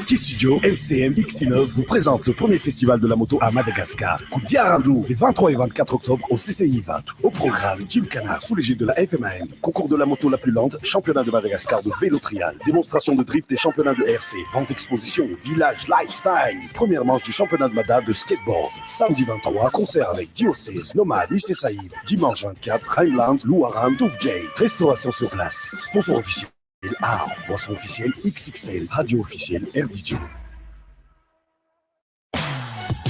T-Studio MCM X9 vous présente le premier festival de la moto à Madagascar. Kodiaran-droa, les 23 et 24 octobre au CCI Ivato. Au programme, Gymkhana sous l'égide de la FMAM. Concours de la moto la plus lente, championnat de Madagascar de vélo trial, démonstration de drift et championnat de RC, vente exposition, village lifestyle. Première manche du championnat de Mada de skateboard. Samedi 23, concert avec Diocèse, Nomade, Lycée Saïd. Dimanche 24, Rhimelands, Louaram, Touf J. Restauration sur place. Sponsor officiel. Art, boisson officielle XXL, radio officielle RDJ.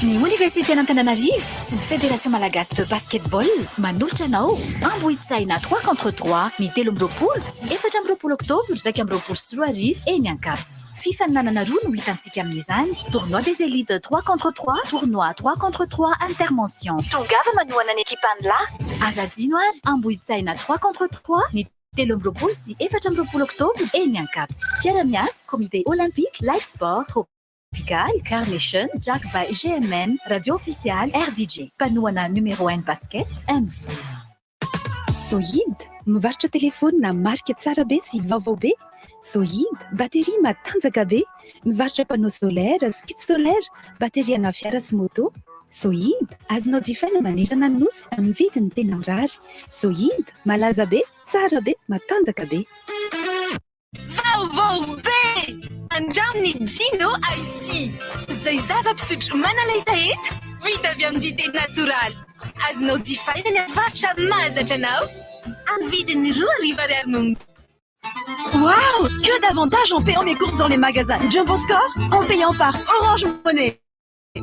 Ny Oniversiten'Antananarivo sy ny Fédération malagasy de basketball manolotra anao Ambohitsaina 3 contre 3 ny 23 sy 24 oktobra 2021 eny Ankatso. Fifaninanana roa no hitantsika amin'izany: tournoi des élites 3 contre 3, tournoi 3 contre 3 intermention. Tongava manohana ny ekipan'ny lahy. Aza adino ary Ambohitsaina 3 contre 3 ny 23 sy 24 oktobra eny Ankatso. Mpiara-miasa: Comité olympique, Life Sport, Tropical, Carnation, Jack by GMN, Radio Official, RDJ. Mpanohana numéro 1 basket, MV. Soid, mivarotra telefônina marika tsara be sy vaovao be. Soid, bateria matanjaka be. Mivarotra panneau solaire, kit solaire, bateria na fiara sy moto. Soid, azonao jifaina manerana ny nosy amin'ny vidiny tena mirary. Soid, malaza be, tsara be, matanjaka be. Vaovao be! Andramo ny Gino Ice izay zava-pisotro manala hetaheta vita avy amin'ny dite natoraly. Azonao jifaina ny mpivarotra mahazatra anao amin'ny vidiny 2000 ariary monja. Waouh! Que d'avantages en payant mes courses dans les magasins Jumbo Score, en payant par Orange Money.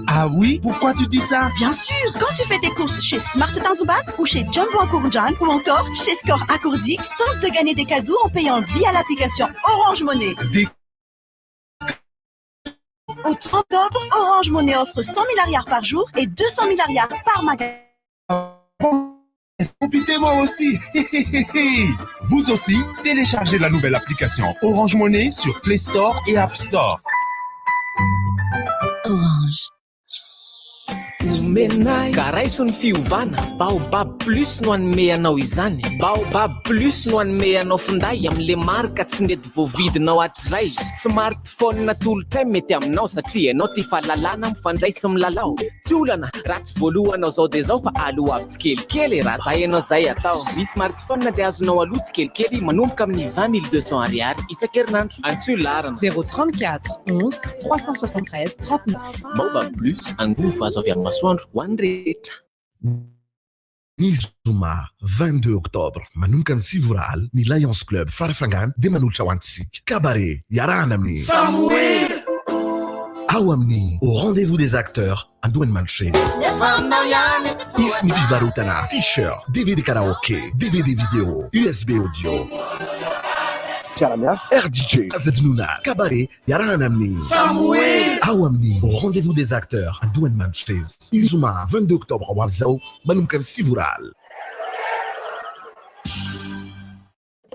Ah oui? Pourquoi tu dis ça? Bien sûr! Quand tu fais tes courses chez Smart Tanjombato ou chez Jumbo Ankorondrano ou encore chez Score Akourdik, tente de gagner des cadeaux en payant via l'application Orange Money. Des Au 30 octobre, Orange Money offre 100 000 ariary par jour et 200 000 ariary par magasin. Profitez moi aussi. Vous aussi, téléchargez la nouvelle application Orange Money sur Play Store et App Store. Orange. Ka raiso ny fiovana, Baobab Plus no anome anao izany. Baobab Plus no anome anao finday amin'le marika tsy nety voavidinao hatrizay. Smartphone natolotray mety aminao satria ianao tia fahalalana mifandray sy milalao. Tsy olana raha tsy voalohanao zao dia zao fa aloha avy tsikelikely raha zay ianao zay atao. Ny smartphone dia azonao aloha tsikelikely manomboka amin'ny 20 200 ariary isan-kerinandro. Antsoy laharana 034 11 373 39. Baobab Plus, angovo azo avy amin'ny masoandro ho an'ny rehetra. Ny zoma 22 octobre manomboka ny 9 ora alina, ny Lions Club Farafangana dia manolotra ho antsika cabaret iarahana amin'ny Samoela. ao amin'ny Au Rendez-vous des Acteurs Andohanimandrosoa. Hisy ny fivarotana T-shirt, DVD karaoke, DVD vidéo, USB audio. Mpiara-miasa RDJ, Aza adinoina Cabaret iarahana amin'ny Samoela ao amin'ny Au Rendez-vous des Acteurs Andohanimandrosoa ny zoma 22 octobre ho avy izao manomboka amin'ny 9 ora alina.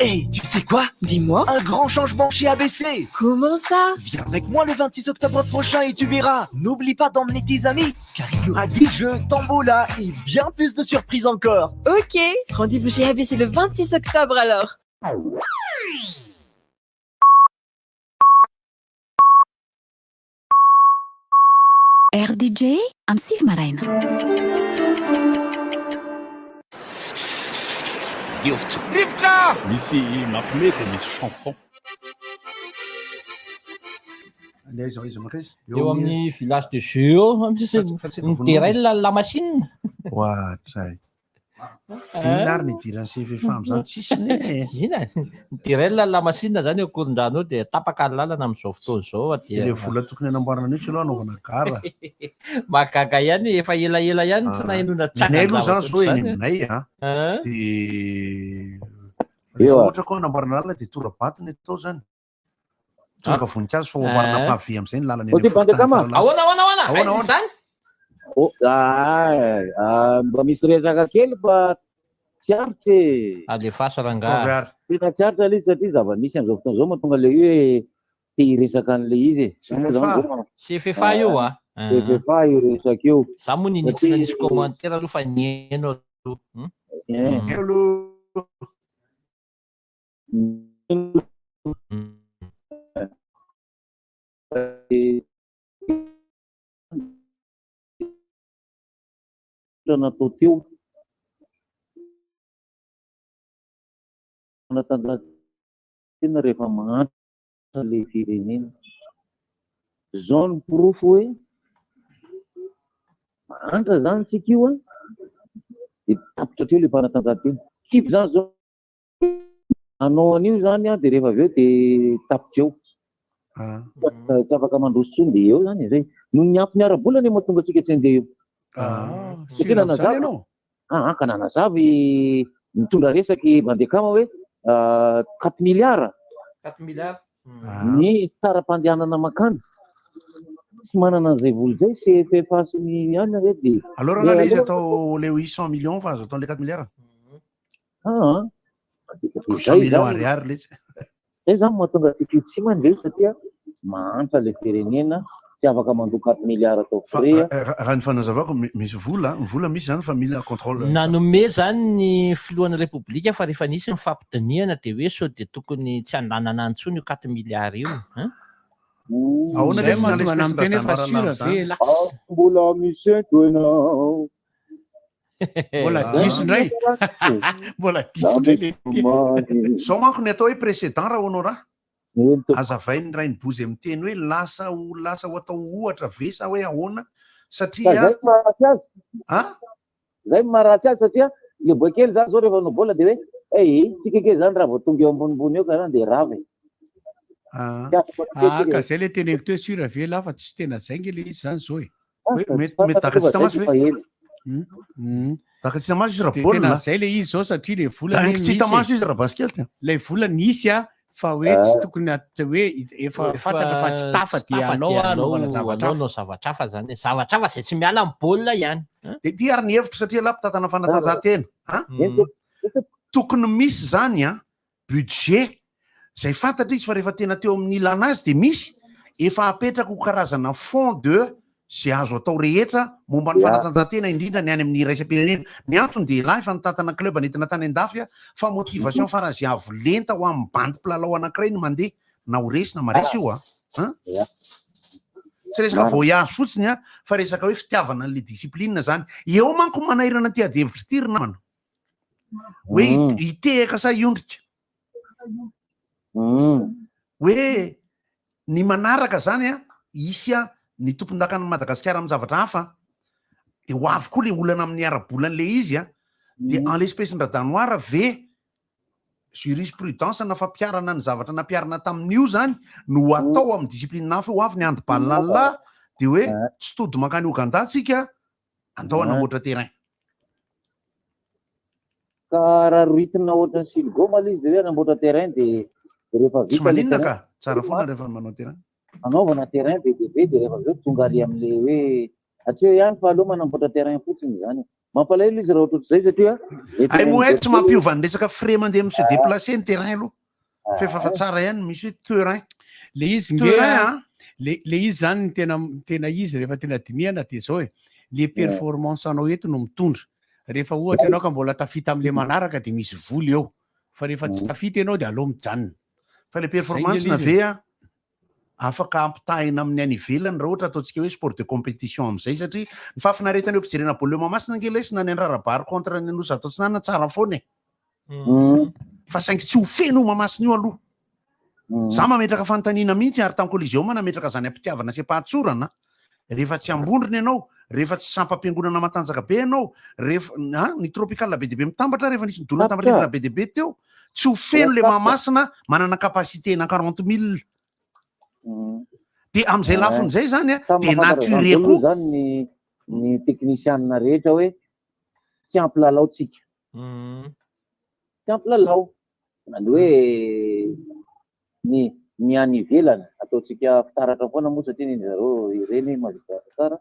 Hey, tu sais quoi Dis-moi. Un grand changement chez ABC Comment ça Viens avec moi le 26 octobre prochain et tu verras. N'oublie pas d'emmener tes amis, car il y aura des jeux, tombola et bien plus de surprises encore. Ok, rendez-vous chez ABC le 26 octobre alors. RDJ amin'ny 9 maraina. Rivotra. Rivotra! Misy mampime dia misy chanson. Ny aiza aiza mankaiza? Eo amin'ny village de jeux eo, misy ny derail la machine. Ohatray. Inona ary ny idiran'ny CFFA amin'izany? Tsisy ne e. Inona? Ny derail la machine zany eo Ankorondrano eo dia tapaka ny lalana amin'izao fotoana izao fa dia Ilay vola tokony hanamboarana an'io tsy aloha hanaovana gara. Mahagaga ihany, efa elaela ihany tsy nahenoana Ny anay aloha trangan-javatra izany zao eny ohatr'izany. aminay a, Hein? dia rehefa Eo a. ohatra koa hanamboarana lalana dia tora-bato ny atao izany. Tonga voninkazo fa oharina Eh. pavé amin'izay ny lalana eny Ok, amin'ny fokontany Bandekama. Faralaza. Ahoana, ahoana, ahoana? Ahoana, Aiza ahoana? izany? Oh, ah, ah, mba misy resaka kely fa tsy aritra e. Alefaso Ataovy rangahy. ary. Tena tsy aritra ilay izy satria zava-misy amin'izao fotoana izao mahatonga ilay hoe te hiresaka an'ilay izy e. Zany moa zany CFFA. zao. CFFA io a. Ah. CFFA io resaka io. Za moa nini tsy Satria nanisy commentaire aloha fa nihaino aloha. Hmm? eh, Hmm. Aloha. Natao teo fanatanjahantena rehefa mahantra ilay firenena. Izao no porofo hoe mahantra izany tsika io an, dia tapitra hatreo ilay fanatanjahantena. Kivy izany izao. Hanao an'io izany an, dia rehefa avy eo dia tapitra eo. Tsy afaka mandroso intsony dia eo izany izay. Noho ny antony ara-bola anie mahatonga antsika tsy handeha eo. Satria nanazava, ah, ka nanazava i nitondra resaka i Bandekama hoe quatre milliards. Quatre milliards. Ny tara-pandehanana mankany. Tsy manana an'izay vola izay CFFA sy ny any re dia. Alors angaha ilay izy atao le 800 millions fa azo atao an'ilay 4 milliards? Ah, 800 millions ariary letsy. Zay zany mahatonga antsika io tsy mandeha satria mahantra ilay firenena, tsy afaka mandoa 4 milliards atao Fa frais. raha ny fanazavako misy vola, ny vola misy zany fa mila contrôle. Nanome zany ny filohan'ny Repoblika fa rehefa nisy ny fampidinihana dia hoe sao dia tokony tsy handanana intsony io 4 milliards io hein? Ahoana Zay lesy na mahatonga anah l'espèce miteny hoe fa Radanoara sûr ve am'zany? elah? Mbola misento ianao. Mbola diso indray. Mbola diso indray le ty. Zao manko ny atao hoe précédent raha Honorat. Azavain'ny Rainibozy miteny hoe lasa ho lasa ho atao ohatra ve sa hoe ahoana satria Zay no maharatsy azy. A? Zay no maharatsy azy satria le boay kely zany zao rehefa hanao baolina dia hoe hey, tsika kely zany raha vao tonga eo ambonimbony eo karaha dia rava e. Tsy afaka Ah, kely ka tsika. zay le teneniko teo sûr ve lah fa tsy tena zay nge le izy zany zao e. Hoe mety mety daka tsy hita maso ve? Daka tsy hita maso izy raha Dia baolina. tena zay le izy zao satria le vola Daingo anie tsy hita nisy e. maso izy raha basket. Lay vola nisy a fa hoe tsy tokony at- hoe efa Efa fantatra fa tsy tafa tsy dia tafa alao dia a anaovana alao zavatra alao hafa. anao zavatra hafa zany e. Zavatra hafa zay tsy miala amin'ny baolina ihany. Hein? Dia ity ary ny hevitro satria lahy mpitantana fanatanjahantena. A? Tokony misy zany a budget zay fantatra izy fa rehefa tena teo amin'ny ilana azy dia misy efa apetraka ho karazana fond de zay azo atao rehetra momba ny fanatanjahantena indrindra ny any amin'ny iraisam-pirenena. Ny antony dia lahy fa nitantana club nentina tany an-dafy a, fa motivation faran'izay avo lenta ho amin'ny bandy mpilalao anankiray ny mandeha na ho resy na maresy io a. An? Tsy resaka voyage fotsiny a, fa resaka hoe fitiavana an'ilay discipline zany. Eo manko manairana ity adihevitra ity ry namana. Hoe hitehaka sa hiondrika. Hoe ny manaraka zany a, hisy a ny tompondakan'i Madagasikara amin'ny zavatra hafa, de ho avy koa le olana amin'ny ara-bolan'le izy a, de en l'espèce n-dRadanoara ve jurisprudence na fampiharana ny zavatra nampiharina tamin'io zany no ho atao amin'ny discipline hafa ho avy ny handball lahy De hoe tsy tody mankany Ouganda tsika, andao hanamboatra terrain. Ka raha rohitina ohatran'ny silgoma aloha izy de hoe hanamboatra terrain de rehefa Tsy vita le maninona terrain ka, tsara foana rehefa manao terrain. Anaovana terrain be dia be de rehefa avy eo tonga ary amin'le hoe hatreo ihany fa aleo manamboatra terrain fotsiny izany e. Mampalahelo izy raha ohatrohatr'izay satria le Hay terrain moa hay tsy daholo mampiova ny resaka frais mandeha mi-se déplacer ny terrain aloha. Fa efa fa tsara ihany misy hoe terrain. Le izy nge Terrain a, an. le le izy zany ny tena tena izy rehefa tena dinihana de zao e, le performance anao eto no mitondra. Rehefa ohatra ianao ka mbola tafita am'le manaraka de misy vola eo, fa rehefa tsy tafita ianao de aleo mijanona. Fa le Zay nge performance le na izy ve e. a afaka ampitahina amin'ny any ivelany raha ohatra ataontsika hoe sport de compétition amin'izay satria ny fahafinaretana eo am-pijerena baolina Mahamasina ange lesy na ny Andrarabary contre ny Nosy Atsinanana tsara foana e. Fa saingy tsy ho feno io Mahamasina io aloha. Za mametraka fanontaniana mihitsy ary tamin'ny Coliseum nametraka izany am-pitiavana sy am-pahatsorana. Rehefa tsy ambondrona ianao, rehefa tsy sampam-piangonana matanjaka be ianao, rehefa a ny tropical be dia be mitambatra rehefa nisy nidona tamin'ny rindrina be dia be teo, tsy ho feno le Mahamasina manana capacité na 40 mille. Dia amin'izay lafiny izay zany a, Samy dia mahafantatra izany naturé daholo koa. zany ny ny teknisianina rehetra hoe tsy ampy lalao tsika. Tsy ampy lalao. Izany hoe ny ny any ivelany ataontsika fitaratra foana moa satria ny zareo ireny mahavita tsara.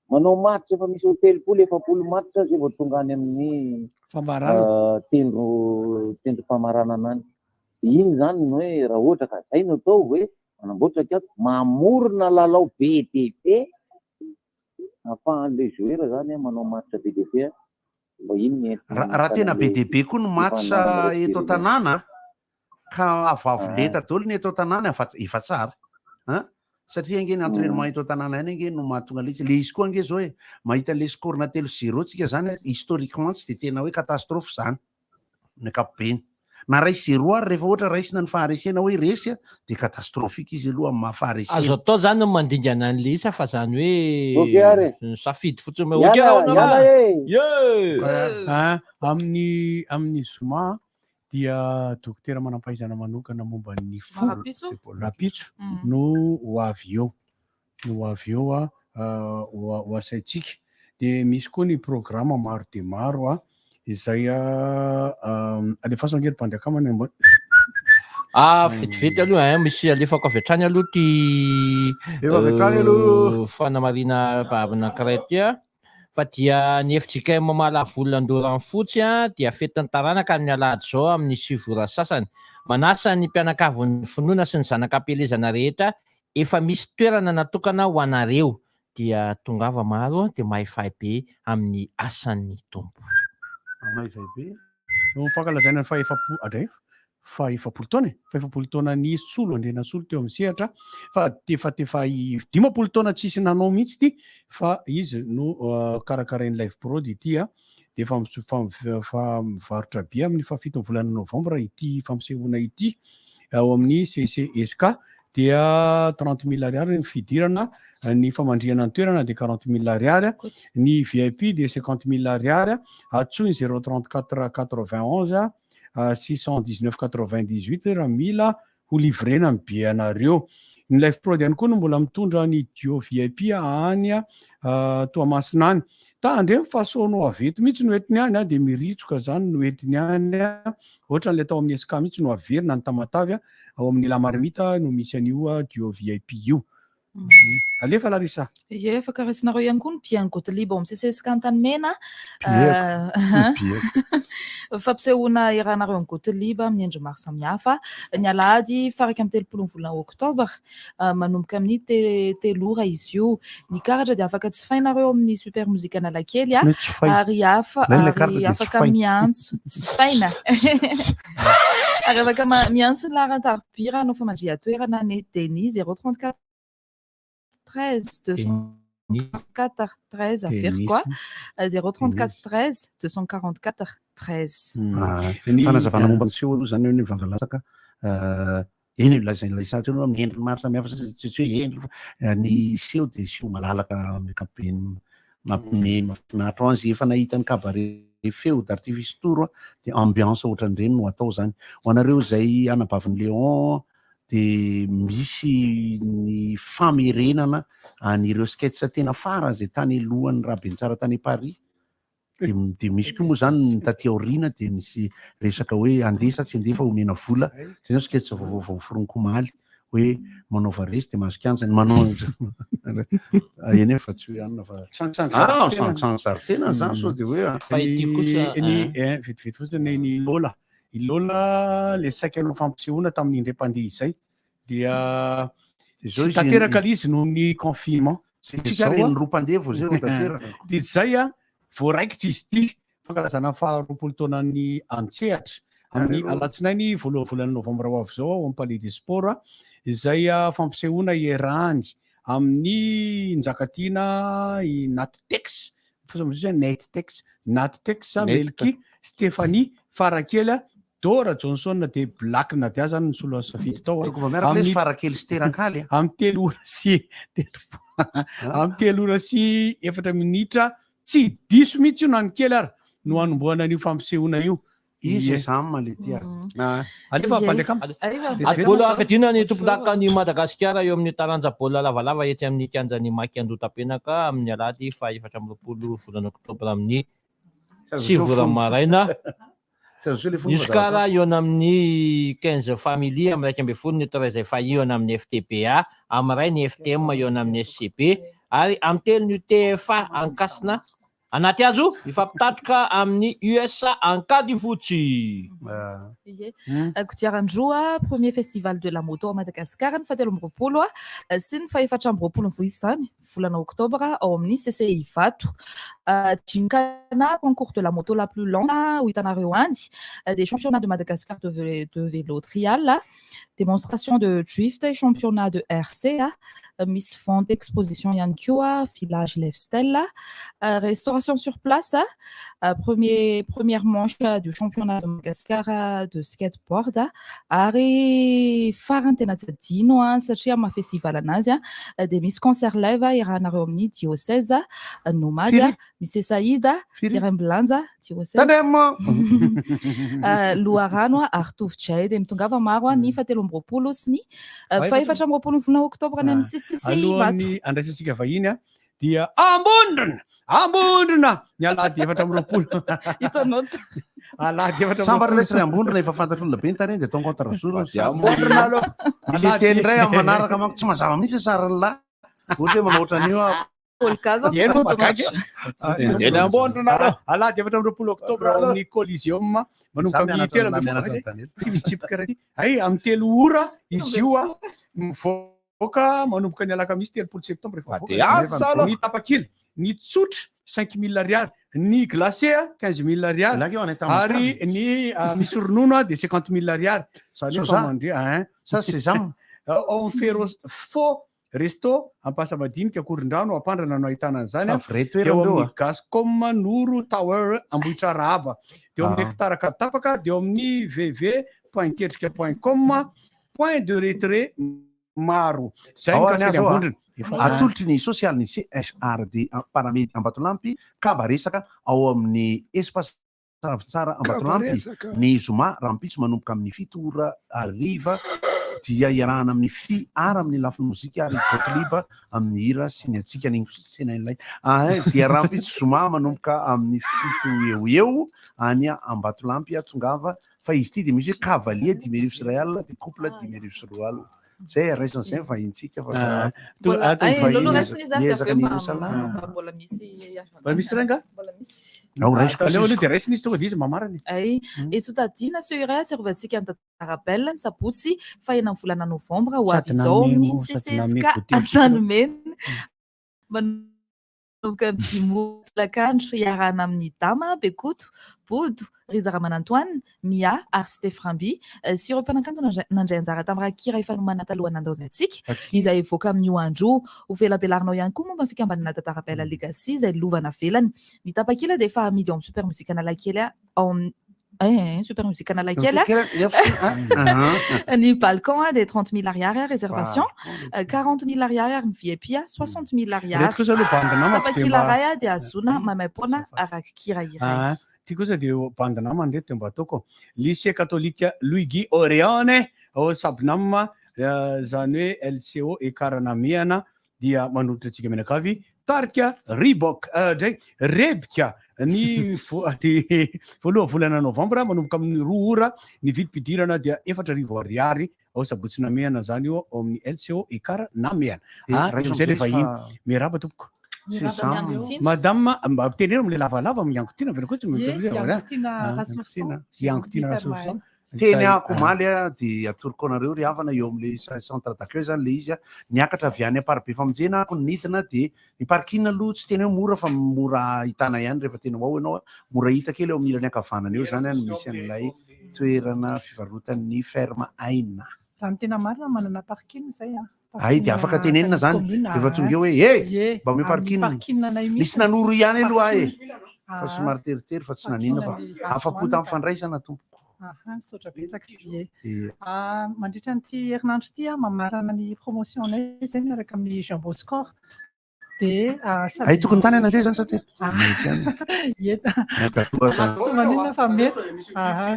Manao match efa misy ho 30 40 match zay vao tonga any amin'ny Famaranana. tendro tendrom-pamaranana any. Iny izany no hoe raha ohatra ka zay no atao hoe manamboatra kianja, mamorona lalao be dia be ahafahan'ilay joueur zany manao match be dia be mba iny ny entiny Raha raha tena be dia be koa ny match fifaninanana eto iraisam-pirenena. an-tanàna ka avoavo lenta daholo ny eto an-tanàna efa efa tsara an satria ange ny entraînement eto an-tanàna ihany ange no mahatonga le izy le izy koa ange zao e mahita le score na 3-0 tsika zany historiquement tsy de tena hoe catastrophe zany ny ankapobeny na ray zéro ary rehefa ohatra raisina ny faharesena hoe resy a de catastrophique izy aloha amin'ny maha faharesena. Azo atao zany ny mandingana an'le isa fa zany hoe Ok ary e. ny safidy fotsiny hoe ok Miala, raha miala e. Ye! Ah, amin'ny amin'ny zoma dia dokotera manam-pahaizana manokana momba ny fo Rahampitso? rahampitso no ho avy eo no ho avy eo a ho ho asaintsika dia misy koa ny programa maro dia maro a izay a alefaso ange ry bandy akama ny ambony Ah, vetivety aloha hein, misy alefako avy hatrany aloha ty Efa avy hatrany aloha. fanamarina anankiray ty a. Fa dia ny fjkm Mahalavola Andoranfotsy dia fetin'ny taranaka amin'ny alahady izao amin'ny 9 ora sasany. Manasa ny mpianakavin'ny finoana sy ny zanak'ampielezana rehetra efa misy toerana natokana ho anareo dia tongava maro dia mahaifay be amin'ny asan'ny Tompo. Mahaifay be? No fankalazaina ny faha-efapolo, adray, faha-efapolo taona e, faha-efapolo taonan'i Solo Andrianasolo teo amin'ny sehatra, fa efa efa 50 taona tsisy nanao mihitsy ity, fa izy no karakarain'ny Live Prod ity a, dia efa fa mivarotra be amin'ny fahafiton'ny volana novambra ity fampisehoana ity ao amin'ny CCSK, dia 30 mille ariary ny fidirana, ny famandrihana ny toerana dia 40 mille ariary, ny VIP dia 50 mille ariary, antsoy ny 034 91 619 98 raha mila ho livrena ny billet anareo. Ny Live Prod ihany koa no mbola mitondra ny duo VIP any Toamasina any. Tandremo fa sono avy eto mihitsy no entiny any dia miritsoka zany no entiny any, ohatran'ilay tao amin'ny SK mihitsy no averina any Tamatave, ao amin'ny La Marmite no misy an'io duo VIP io. Alefa Larissa. Ie, afaka raisinareo ihany koa ny billet-n'i Gottlieb ao amin'ny CCSK Antanimena. Billet-ko. Ny billet-ko. Fampisehoana iarahanareo amin'i Gottlieb amin'ny endriny maro samihafa. Ny alahady faha 31 ny volana oktobra, manomboka amin'ny 3 ora izy io. Ny karatra dia afaka jifainareo ao amin'ny Super Music Analakely, Ny jifaina. ary hafa, Ilay ilay ary karatra dia afaka jifaina. miantso. Jifaina. Ary afaka miantso ny laharan-tarobia raha hanao famandrihan-toerana ny Denis 034 13 244 13 averiko a 034 13 244 13. Fanazavana momba ny seho aloha izany eo ny vava latsaka. Eny e, lazain'i Laisa teo aloha amin'ny endriny maro samihafa satria tsy hoe endriny fa ny seho dia seho malalaka amin'ny ankapobeny mampime mahafinaritra ho an'izay efa nahita ny cabaret feu d'artifice tour dia ambiance ohatran'ireny no atao izany. Ho anareo izay anabavin'i Léon de misy ny famerenana an'ireo sketch tena farany zay tany alohan'ny Rabentsara tany Paris. De de misy koa moa zany ny taty aoriana de nisy resaka hoe andeha sa tsy andeha fa omena vola. Zay zao sketch vaovao vao noforoniko omaly hoe manaova resy de mahazo kianja ny manao eny e fa tsy hoe anona fa Sangisangy Ah, zary tenany. sangisangy zary tenany zany sao de hoe Fa ity kosa, Ny vetivety fotsiny ny Lola. I Lola le saika hanao fampisehoana tamin'ny indray mpandeha izay dia De zao tsy izy tanteraka ilay izy noho ny confinement. Zay tsika Zao reny a. roa mpandeha vao zay vao tanteraka. Dia zay a, voaraikitra izy ity fankalazana ny faha 20 taonan'ny antsehatra amin'ny alatsinainy voalohan'ny volana novambra ho avy izao ao amin'ny Palais des Sports izay fampisehoana iarahany amin'ny Njakatiana i Nat Tex, Net Tex, Nat Tex, Melky, Stéphanie, Farakely, Dora Johnson dia Black Nadia zany ny solo safidy tao. Tokony mba miaraka ilay Farakely sy Terakaly. Amin'ny telo ora sy amin'ny telo ora sy efatra minitra tsy diso mihitsy io na ny kely ary no hanombohana an'io fampisehoana io. I Sesame le ty ah. Alefa Bandekam. Ady baolina fiadiana ny tompondakan'i Madagasikara eo amin'ny taranja baolina lavalava etsy amin'ny kianjan'i Maki Andohatapenaka amin'ny alahady faha 24 volana oktobra amin'ny 9 ora maraina. Ny Oscar hihaona amin'ny Quinze Family amin'ny 11 ny Treize FAI hihaona amin'ny FTBA, amin'ny iray ny FTM hihaona amin'ny SCB ary amin'ny telo ny TFA Ankasina Anaty hazo hifampitatoka amin'ny US Ankadifotsy. Ie. Kodiaran-droa, premier festival de la moto à Madagascar ny fahatelo amby 20 sy ny fahefatra amby 20 ny voizy izany, volana oktobra ao amin'ny CCI Ivato. Gymkhana, concours de la moto la plus lente ho hitanareo any, dia championnat de Madagascar de vélo trial, démonstration de drift et championnat de RC, misy vente exposition ihany koa, village lifestyle, restauration sur place, premier première manche du championnat de Madagascar de skateboard ary farany tena tsy adino satria amin'ny maha festival anazy dia misy concert live iarahanareo amin'ny diocèse Nomade, misy Saïda, Iraimbilanja, diocèse Loharano ary Tovojay. Dia mitongava maro ny fahatelo amby 20 sy ny faha 24 ny volana oktobra any amin'ny CCC Ivato. Alohan'ny andraisantsika vahiny dia Ambondrona! Ambondrona! Ny alahady 24. Hitanao tsara. Alahady 24. Sambary ilay sy Ambondrona efa fantatr'olona be ny tarehiny dia atao contre jour. Dia Ambondrona aloha. Misy teny iray amin'ny manaraka manko tsy mazava mihitsy ny sarin'ny lahy. Ohatra hoe manao ohatran'io aho. Eny moa magagy. Eny Ambondrona aloha. Alahady 24 oktobra ao amin'ny Coliseum manomboka amin'ny 13. Ity misy tsipika iray ity. Hay amin'ny telo ora izy io mivoaka manomboka ny alakamisy 30 septambra efa mivoaka. Ny tapakila, ny tsotra 5000 ariary, ny glacé 15000 ariary ary ny misy ronono dia 50000 ariary. Zany hoe fa mandre hein. Sa sésame. Ao amin'ny Ferro Faux Resto, Ampasamadinika, Akorondrano, Ampandrana no ahitana an'izany. Fa vrai toerana Dia eo ireo amin'ny Gascom Noro Tower Ambohitrarahaba. Dia eo amin'ny Hectare Ankaditapaka, dia eo amin'ny vv point ketrika point com, point de retrait maro. Izay Ao ary ny mikasika ny azo a. Ambondrona. Efa Atolotry ny sosialin'ny CHRD Paramedy Ambatolampy ka mba resaka ao amin'ny Espace Ravintsara Ambatolampy ny zoma rahampitso manomboka amin'ny 7 ora hariva dia iarahana amin'ny Fy Art amin'ny lafiny mozika ary Gottlieb amin'ny hira sy ny hatsiaka ny tsenain'ilay ah, dia rahampitso zoma manomboka amin'ny 7 eo eo any Ambatolampy tongava fa izy ity dia misy hoe cavalier 2005 dia couple 2025 Zay raisina zay ny vahintsika fa za Mbola ato ay, vahiny lolo aza. raisina izy ary Miezaka avy eo ny mba salama. mba mbola misy Mbola misy iray nga? Mbola misy. Ao raisiko Aleo aloha sisiko. dia raisina izy tonga dia izy mamarana e. Ay, etsy Tadina seho iray ahatsiarovantsika ny tantara Belle ny sabotsy fahenina ny volana novambra ho avy Sady izao nanome amin'ny mo- sady nanome CCSK goûter ny Antanimena. Manomboka amin'ny dimy ora tolakandro hiarahana amin'i Dama, Bekoto, Bodo, Rija Ramanantoanina, Mia ary Steph Rambi sy ireo mpanakanto nandray anjara tamin'ny rakikira efa nomanina talohan'ny nandaozantsika izay hivoaka amin'io andro io. Ho velabelarinao ihany koa momba ny fikambanana Dadarabel Legacy izay lova navelany. Ny tapakila dia efa amidy ao amin'ny Super Music Analakely ao amin'ny Eh, Super Music Analakely. Ny balcon dia 30 000 ariary réservation, 40 000 ariary ary ny VIP 60 000 ariary. Ireto kosa aloha bandy namako dia Tapakila mba- iray dia ahazoana maimaimpoana rakikira iray. Ah, ty kosa dia bandy namana ireto dia mba ataoko. Lycée catholique Luigi Orione ao Sabnam Izany hoe LCO Ekar Namehana dia manolotra antsika mianakavy tarika Reebok ndray Rebika ny ny voaloha volana novambra manomboka amin'ny 2 ora ny vidim-pidirana dia 4000 ariary ao Sabotsy Namehana izany io ao amin'ny LCO Ekar Namehana. Eh, Ah, raiso izay le amizay vahiny. fa- Miarahaba tompoko. Sesame. Madame, mba teneno amin'ilay lavalava amin'ny Yankotiana, avy eo koa tsy Ye, mety- Yankotiana Ah, Rasolofoson. Yankotiana Rasolofoson. Teny ahako omaly a, dia atoroko anareo ry havana eo amin'ilay centre d'accueil zany ilay izy a, niakatra avy any Amparibe Famonjena ahako nidina dia ny parking aloha tsy tena hoe mora fa mora ahitana ihany rehefa tena ho ao ianao a, mora hita kely eo amin'ny ilany ankavanana eo zany a no misy an'ilay toerana fivarotan'ny ferme Aina. Raha ny tena marina manana parking izay a. Ay dia afaka tenenina zany rehefa tonga eo hoe e mba omeo parking. Nisy nanoro ihany aloha ahy e. Fa somary teritery fa tsy naninona fa afa-po tamin'ny fandraisana tompoko. Aha, misaotra betsaka. Ie. Ie. Ah, mandritra an'ity herinandro ity aho mamarana ny promotion-nay izay miaraka amin'ny Jumbo Score. Dia ah, sady Ay tokony tany anandeha zany sa tena? Ah. Mety ihany. Ie. Miaka-doha zany. Tsy maninona fa mety. Aha.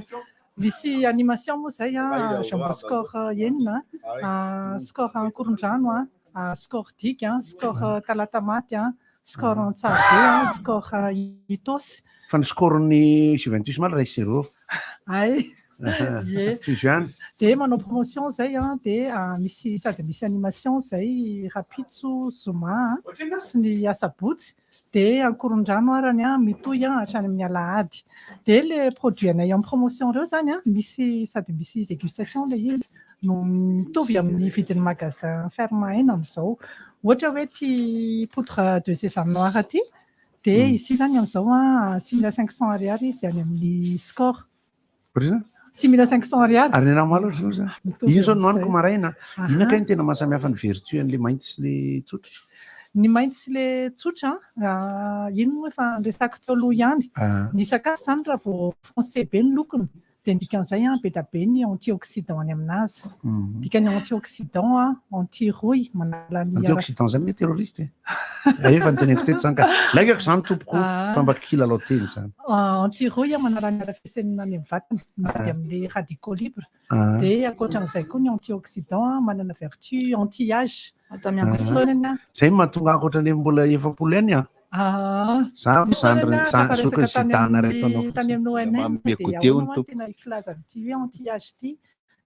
Misy animation moa izay a, Jumbo Score enina, ah, score Ankorondrano, ah, score Digue, ah, score Talatamaty, ah, score Antsahabe, ah, score Itaosy. Fa ny score-n'ny Juventus omaly 1-0. Ay. Ie. Tohizo ihany. Dia manao promotion izay an, dia misy sady misy animation izay rahampitso zoma sy ny asabotsy, dia Ankorondrano arany an, mitohy an hatrany amin'ny alahady. Dia ilay produit anay en promotion ireo izany an, misy sady misy dégustation ilay izy no mitovy amin'ny vidin'ny magasin ferme aina amin'izao. Ohatra hoe ity poudre de sésame noir ity, dia izy izany amin'izao an, 6500 ariary izy any amin'ny score. Ohatr'izany? 6500 ariary. Ary ny anah omaly ohatr'izao zany. Mitovy Io zao no nohaniko amin'izay. maraina. Inona Aha. kay no tena mahasamihafa ny vertu an'ilay mainty sy ilay tsotra? Ny mainty sy ilay tsotra, ah, iny moa efa niresako teo aloha ihany. Ah. Ny sakafo izany raha vao foncé be ny lokony, dia ny dikan'izay an, be dia be ny antioxydant any aminazy. Dikan'ny antioxydant an, anti-rouille, manala ny ara- Antioxydant zany hoe terroriste e. Efa niteneniko teto zany ka. Laingako zany tompoko Ah. fa mba kilalao teny zany. Ah, anti-rouille manala ny arafesenina any amin'ny vatana, miady Ah. amin'ny radicaux libres. Ah. Dia ankoatran'izay koa ny antioxydant manana vertu anti-âge. Ah. Zay no mahatonga ahy ohatran'ny mbola 40 ihany an. Ah. Za Misy zandry fotoana za tafaresaka zokiny tany Zidane amin'ny- reto anao Tany fotsiny. amin'ny ONN Manome dia goûter ahoana hono moa tompoko. tena filaza an'ity hoe anti-âge ity.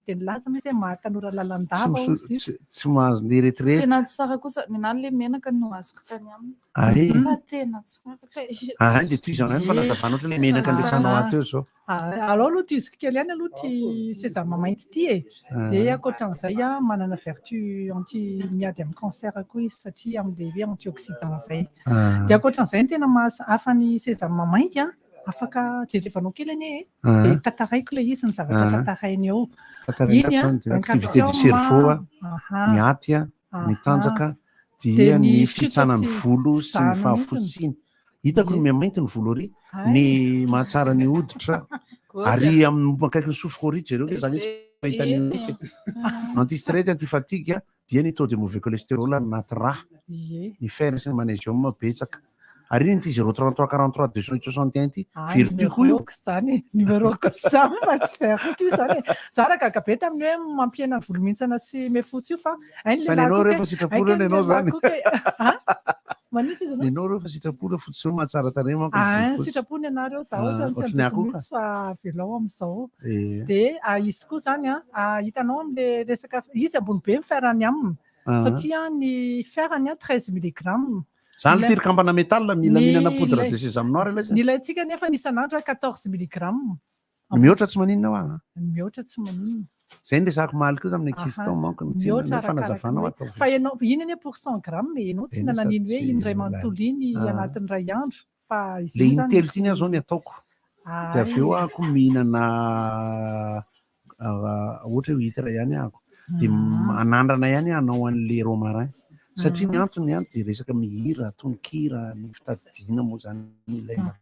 Dia nilaza mihitsy hoe mahatanora Tsy lalandava miso- hozy izy. tsy tsy mahazo ny retraite. Tena tsara kosa, ny anahy ilay menaka no azoko tany aminy. Ay. Fa tena tsara kay. Ah, dia toy izany ihany ny fanazavana ohatra ilay menaka andraisanao ato eo izao. Ah, alao aloha tohiziko kely ihany aloha ity sésame mainty ity e. Ah. Dia ankoatran'izay ah, manana vertu anti miady amin'ny cancer koa izy satria amin'ilay hoe antioxydant izay. Ah. Dia ankoatran'izay ny tena maha hafa ny sésame mainty ah, afaka jerevanao kely anie e. Ah. Dia tantaraiko ilay izy ny zavatra Ah. tantarainy eo. Tantarainy Iny ato ah, zany dia ny activité du calcium, cerveau ah, aha. ny aty ah, ny Aha. tanjaka Dia dia ny ny chute fitsanan'ny sy volo sy ny izany mihitsiny. fahafotsiany. Hitako ny mihamainty ny volo ary, Ay. ny mahatsara ny hoditra Goty. ary amin'ny akaiky ny sofiko ary jereo ke zany izy mahita ny Eny. mihitsy. Anti-stress, anti-fatigue dia ny taux de mauvais cholestérol anaty rà. Ie. Ny fer sy ny magnésium betsaka. Ary iny ity 033 43 261 ity, Ah, vertu koa io. numéro-ko izany e. Numéro-ko izany fa tsy vertu izany e. Za raha gaga be tamin'ny hoe mampihena ny volo mihintsana sy mihafotsy io fa hay ny Fa lehilahy ny anao koa rehefa kay- sitrapo hay reo kay ny anao lehilahy zany. koa kay- Ah? Manisy izy Ny anao? anao reo fa sitrapo reo fotsy zao mahatsara tarehy manko ny Ah, volo fotsy. sitrapo ny anareo za Ah, ohatran'ny tsy ohatran'ny andoko akoho ka. mihitsy fa avelao amin'izao. Eh. Dia ah, izy koa izany ah, ah, hitanao amin'ilay resaka izy ambony be ny ferany aminy. Ah. Satria ny ferany ah, 13 milligrammes. Zany Ilay- ty ry kambana métal mila Ny mihinana poudre ilay- de sésame noir ilay Ny zany. ilaintsika nefa ny isan'andro 14 milligrammes. Ny mihoatra tsy maninona hoa. Ny mihoatra tsy maninona. Zay ny resako maly koa tamin'ny ankizy Aha. tao manko ny tsy Mihoatra nanao arakaraka fanazavanao ny hoe- atao. Fa ianao iny anie pour 100 grammes e, ianao tsy Eny nanana sady iny hoe tsy iny iray manontolo iny Ah. anatin'ny iray andro fa izy Le iny iny zany telo iny aho zao ny ataoko. Dia avy eo Ay. ako mihinana ah, ohatra hoe huître ihany ahako. Dia anandrana ihany aho hanao an'le romarin. Satria ny antony an dia resaka mihira, tononkira, ny fitadidiana moa zany ilaina.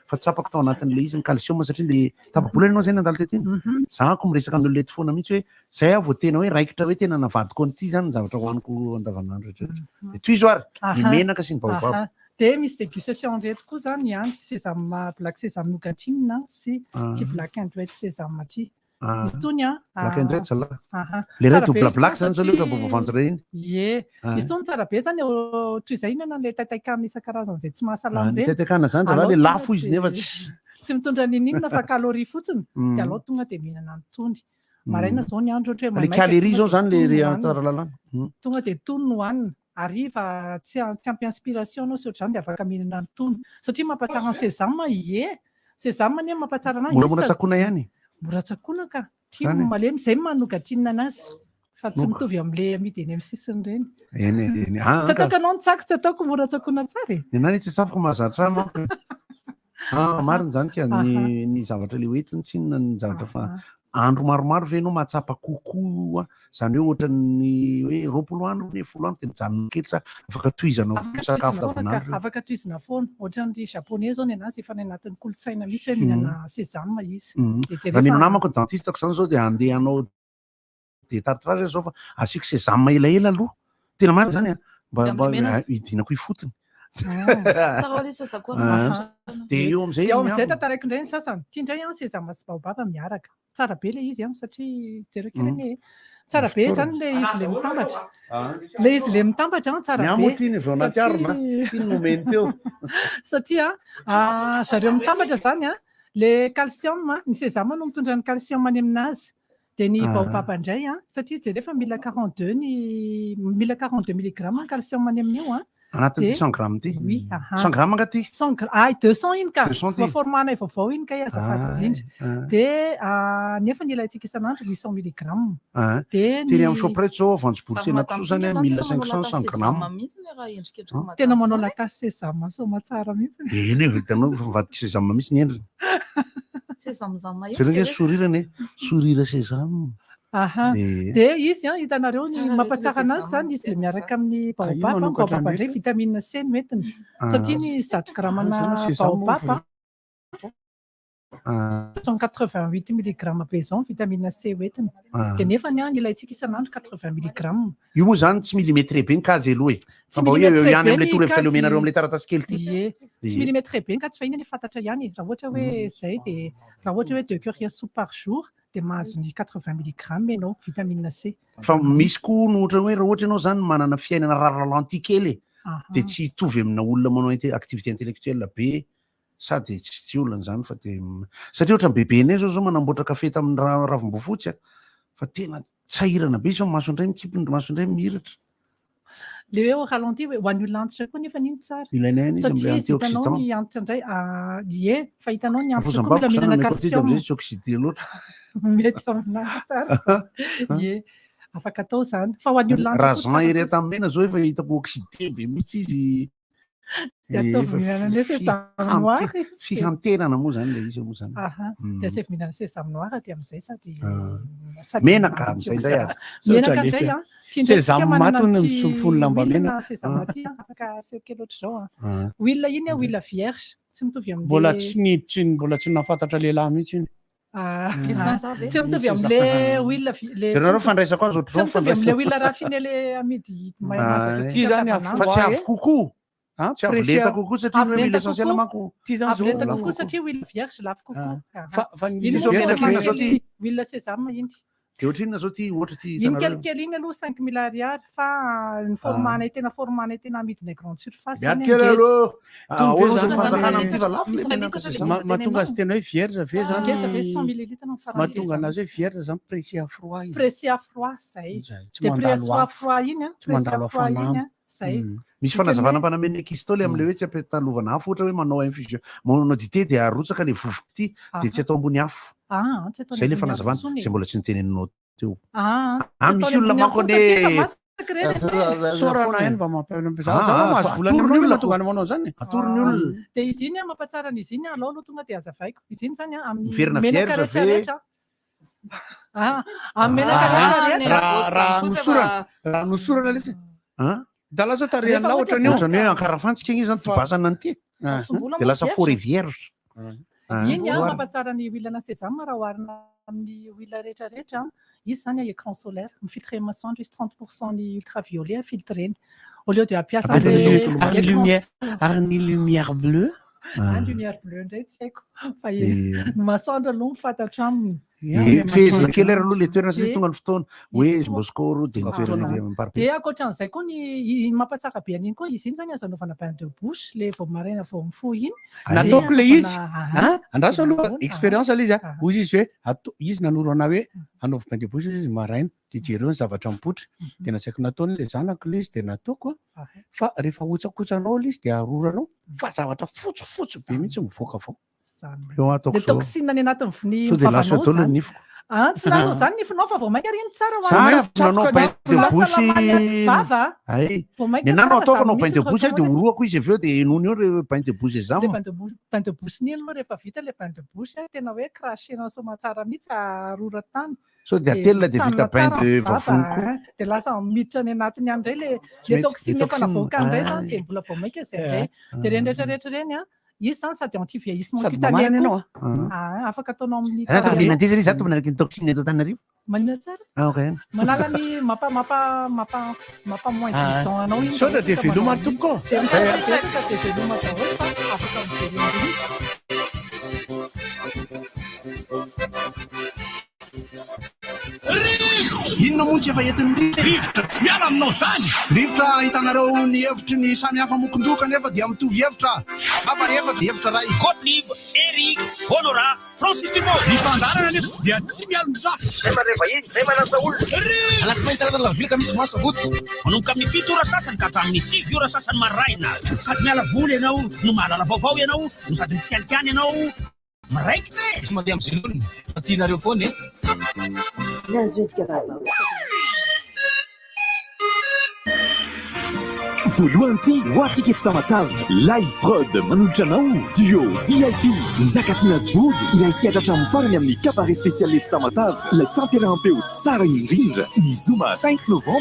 Fa tsapako tao anatin'le izy ny calcium satria le tapa-bolana ianao zay nandalo teto iny. Za ko miresaka amin'ny olona eto foana mihitsy hoe zay aho vao tena hoe raikitra hoe tena navadiko an'ity zany ny zavatra hohaniko andavanandro rehetra. Dia tohizo ary ny Aha. menaka sy ny baobab. Aha. Dia misy dégustation reto koa zany ihany, sésame black sésame nougatine sy Ah. ty black and white sésame ty. Ah. Izy itony an. Black and red zalahy. Aha. Le ray Tsara to be black izy black itony zany zao le ohatra satria- voavanjy ireny. Ie. Ah. Izy itony tsara be zany eo- toy izay inona an'ilay taitaikanina isan-karazany izay tsy mahasalama Ah, ny ireny. taitaikanina zany zalahy Alao le tonga lafo izy dia- nefa tsy- Tsy mitondra n'inon'inona fa calorie fotsiny. Mm. Dia alao tonga dia mihinana an'itony. Maraina zao ny andro ohatra hoe Le maimaika calorie tonga zao dia zany le itony re no hohanina. Tsaralalàna. Tonga dia itony no hohanina. Hariva tsy ampy inspiration anao sy ohatr'izany dia afaka mihinana an'itony. Satria mampatsara ny sésame, ie. Sésame anie mampatsara anazy. Moramora Izy sady- tsakoana ihany. Mora tsakoana ka. Tia Zany e. malemy, izay no maha-nougatine anazy. Fa tsy Noga. mitovy amin'ilay amidy eny amin'ny sisiny ireny. Eny e, eny. Ah, Tsy ka. ataoko anao ny tsako, tsy ataoko mora tsakoana tsara e. Ny anahy tsy safiko mahazatra ahy manko. Ah, marina izany ka ny ny zavatra le hoentiny tsinona ny zavatra fa andro maromaro ve ianao mahatsapa kokoa izany hoe ohatran'ny hoe 20 andro ne 10 andro dia mijanona kely sa afaka tohizanao Afaka sakafo tohizina foana ka, davanandro. afaka tohizina foana. Ohatran'ny japonais zao ny anazy efa any anatin'ny kolontsaina mihitsy hoe mihinana sésame izy. Dia jereo Raha ny fa- namako ny dentiste ko zany zao dia andeha hanao détartrage zao fa asiako sésame elaela aloha. Tena marina zany a. Mba Dia mba amin'ny menaka. hidinako ifotony. Tsara ho ilay sauce akoho Ah. Dia eo amin'izay Dia eo amin'izay miambina. tantaraiko indray ny sasany. Ity indray an sésame sy baobab miaraka. Tsara be ilay izy an satria jereo kely anie. Tsara be Fotoana. zany ilay izy ilay mitambatra. Ilay izy ilay mitambatra an tsara Ny be. ahy moa tiany vao anaty arina, Satria- tiany nomeny teo. Satria zareo mitambatra zany an, le calcium, ny sésame no mitondra ny calcium any aminazy. Dia ny Ah. baobab indray an, satria jereo fa mila 42 ny mila 42 milligrammes ny calcium any amin'io an. Anatin'ity Dia- 100 grammes ity? Oui, aha. 100 grammes angaha ity? 100 ay, 200 iny ka. 200 ity. Voaformanay vaovao iny kay azafady Ah, indrindra. ah. Dia nefa ny ilaintsika isan'andro 800 milligrammes. Ah. Dia Tery ny- amin'ny Shoprite zao voanjobory sy henakisoa zany a 1500 100 grammes. mihitsy ny raha endrikendrika madame Tena manao zany e. latasy sésame soamatsara mihitsy. Eny e, hitanao fa mivadika sésame mihitsy ny endriny. Sésame zama Jereo nge sorirana e, sourire sésame. Aha. Dia- Dia izy an, hitanareo ny Tsara rehetra mampatsara ilay anazy sésame, zany izy le tena miaraka tsara. amin'ny Ka io baobab, an, manokatra baobab indray mety. vitamine C no entiny. Ah. Satria ny 100 gramana Zany sésame moa baobab an, Ah. 188 milligrammes be zao ny vitamine C hoentiny. Ah. Dia nefa ny an, ilaintsika isan'andro 80 milligrammes. Io moa zany tsy millimétré be ny kajy aloha e. Tsy Fa mba hoe eo millimétré ihany be amin'ilay ny torohevitra kajy. le omenareo amin'ilay taratasy kely ity. Ie. Tsy Ie. millimétré be ny kajy fa iny anie fantatra ihany e. Raha ohatra hoe zay dia raha ohatra hoe deux cuillères à soupe par jour dia mahazo ny 80 milligrammes ianao vitamine C. Fa misy koa no ohatra hoe raha ohatra ianao zany manana fiainana ralenti kely e, Aha. dia tsy hitovy amina olona manao activité intellectuelle be sady tsy olana zany fa dia satria ohatra ny bebenay zao zao manamboatra kafe tamin'ny ravim-boafotsy a, fa tena sahirana be izy fa maso indray mikipy ny maso indray mihiratra. Le hoe au ralenti hoe ho an'ny olona antitra koa nefa iny tsara. Ilaina ihany izy Satria amin'ilay izy hitanao antioxydant. ny antitra indray, ah, ie, fa hitanao ny antitra koa Fozambaviko mila zany mihinana omeko aty dia calcium. amin'izay tsy oxydé loatra. Mety aminazy tsara. Ie, afaka atao zany. Fa ho an'ny olona antitra Raha koa Jean tsara ery kosa. Antanimena zao efa hitako oxydé be mihitsy izy. Dia ataovy Efa mihinana an'ilay sésame noir izy. fihanterana moa zany ilay izy moa zany. Aha, dia asaivo mihinana sésame noir dia amin'izay sady Ah. sady Menaka amin'izay indray ary. Menaka indray an. Tia indray Sésame tsika manana maty hono an'ity misofo ny lamba huile mena. na sésame Ah. aty an, afaka aseho kely ohatr'izao an. Ah. Huile iny an, huile vierge, tsy mitovy amin'ilay Mbola tsy ny tsy mbola tsy nahafantatra lehilahy mihitsy iny. Ah, Misy ah. sens ve? Tsy mitovy Misy amin'ilay sens. huile le Jereo tsy mitovy- fandraisako azy ohatr'izao Tsy mitovy amin'ilay fandraisako. huile raffiné le amidy Ah, mahazatra Ty zany andavanandro. Fa tsy avo kokoa. Ah, Tsy avo pressé lenta a- kokoa satria Avo ny hoe lenta huile essentielle kokoa. manko. Ty zany Avo zao lenta lafo kokoa kokoa. satria huile vierge lafo kokoa. Aha. Fa ny Iny Zao moa menaka forme inona zao ty? huile sésame iny. Dia ohatrinona zao ty ohatra ty Iny hitanareo? kelikely iny aloha 5000 ariary fa ny formanay tena formanay tena amidinay grande surface Miady zany kely angeza. aloha. Tony Ah, ve ahoana zany ny fanjakana amin'ity fa lafo Misy le menaka mililitatra sésame. Mahatonga azy tena hoe vierge ve zany? Ngeza ve 100 millilitres no farany Mahatonga ngeza. anazy hoe vierge zany pressé à froid iny. Pressé à froid zay. Zay, tsy Dia mandalo pressé à afo. froid iny an, Tsy pressé à mandalo froid iny hafanana. an, zay. Misy fanazavana mpanamena ankizy tao le amin'ilay hoe tsy ampitalovana afo ohatra hoe manao infusion manao dité dia arotsaka le vovoka ity dia tsy atao ambony afo. Ah, tsy atao Zay le ambony afo fanazavana intsony e. zay mbola tsy niteneninao teo. Ah, Ah, tsy misy atao olona ambony manko afo intsony satria anie efa masaka ireny e. Sorana ihany mba mampianatra. Ah, Za ah, mahazo vola atoro ny aminao olona mahatonga ko. anao manao zany. e. Atoro ny olona. Dia izy iny an, mampatsara an'izy iny an, alao aloha tonga dia azavaiko. Izy iny zany an, amin'ny Miverina menaka vierge ve? rehetrarehetra. Ah, amin'ny menaka Ah, rehetrarehetra. Raha raha nosorana, raha nosorana le izy. Ah? Da lasa tarehan'la Rehefa ohatran'io. Ohatran'ny hoe ankarafantsika iny zany tobasana an'ity. Ah. Sombola Dia moa lasa vierge. forêt vierge. Ah. Iny an, mampatsara ny huile na sésame raha oharina amin'ny huile rehetrarehetra. Izy zany an, écran solaire, mifiltre masoandro izy 30% ny ultraviolet filtreny. Au lieu de hampiasa Ary an'ilay ny ary ny écran lumière ary ny lumière bleue. Ah, lumière bleue indray tsy haiko fa Ie. ny masoandro aloha no fantatro aminy. Eh, Fehezina kely ary aloha le toerana satria tonga ny fotoana hoe Jumbo de ny toerana ery amin'ny parc. Dia ankoatran'izay koa ny iny mampatsaka be an'iny koa izy iny zany azo anaovana bain de bouche le vao maraina vao mifoha iny. Nataoko le izy Anaovana- a andraso aloha Ahoana? expérience le izy a hoy izy hoe ato izy nanoro anah hoe anaovy bain de bouche izy maraina de jereo ny zavatra mipoitra de nasaiko nataony le zanako le izy de nataoko a fa rehefa hotsakotsanao le izy de aroranao fa zavatra fotsifotsy be mihitsy mivoaka avao. Zany. Eo ataoko Le zao. toxine any anatin'ny vony Sao de lasa vavanao daholo ny zany. nifiko. Ah, tsy lasa zany nifinao fa vao mainka ary iny tsara ho Za anao. raha nanao bain de bouche Fahasalamana anaty vava. Ay. Vao mainka Ny anah no tsara ataoko zany anao bain de mihitsy bouche de recommandé. orohako izy avy eo de nony eo re bain de bouche zany. Le bain de bouche, bain de bouche iny aloha rehefa vita le bain de bouche a, tena hoe cracher-na soamantsara mihitsy arora tany. Sao de atelina de vita bain tsanona de tsara ny vava, vavony koa. ah. De lasa miditra any anatiny any indray le Tsy le mety, toxine le efa toxine, navoaka indray ah. zany de mbola vao mainka izay indray. De ireny rehetrarehetra ireny a, izy zany sady anti-vieillissement Sady cutané mamarana koa. ianao, Ah, afaka ataonao amin'ny Raha tokony tarehy. nandeha zany za tokony nanaiky ny toxine eto Antananarivo. Manina tsara. Ah, ok. Manala ny mampa mampa mampa mampa moins Ah. 10 ans anao iny. Misaotra dia veloma tompoko. Dia misaotra betsaka dia veloma daholo fa afaka mijery an'iny. Inona moa tsy efa entin'ny rivotra? Rivotra tsy miala aminao izany! Rivotra ahitanareo ny hevitry ny samy hafa mokondoka nefa dia mitovy hevitra. Hafa efatra, hevitra iray. Gottlieb, Eric, Honorat, Francis Dumont. Ny fandaharana anefa dia tsy mialon-jafy. Zay mandray vahiny, zay manasa olona. Alatsinainy, talata, alarobia, alakamisy, zoma, sabotsy. Manomboka amin'ny 7 ora sasany ka hatramin'ny 9 ora sasany maraina. Sady miala voly ianao, no mahalala vaovao ianao, no sady mitsikalikany ianao. Miraikitra e! Tsy mandeha amin'izay lolona fa tianareo foana e! Nahazo endrika vaovao. Voalohany ity ho antsika eto Tamatave, Live Prod manolotra anao Duo VIP Njakatiana sy Body ilay sehatra hatramin'ny farany amin'ny Cabaret Spécial eto Tamatave, ilay fampiaraham-peo tsara indrindra ny zoma 5 novambra.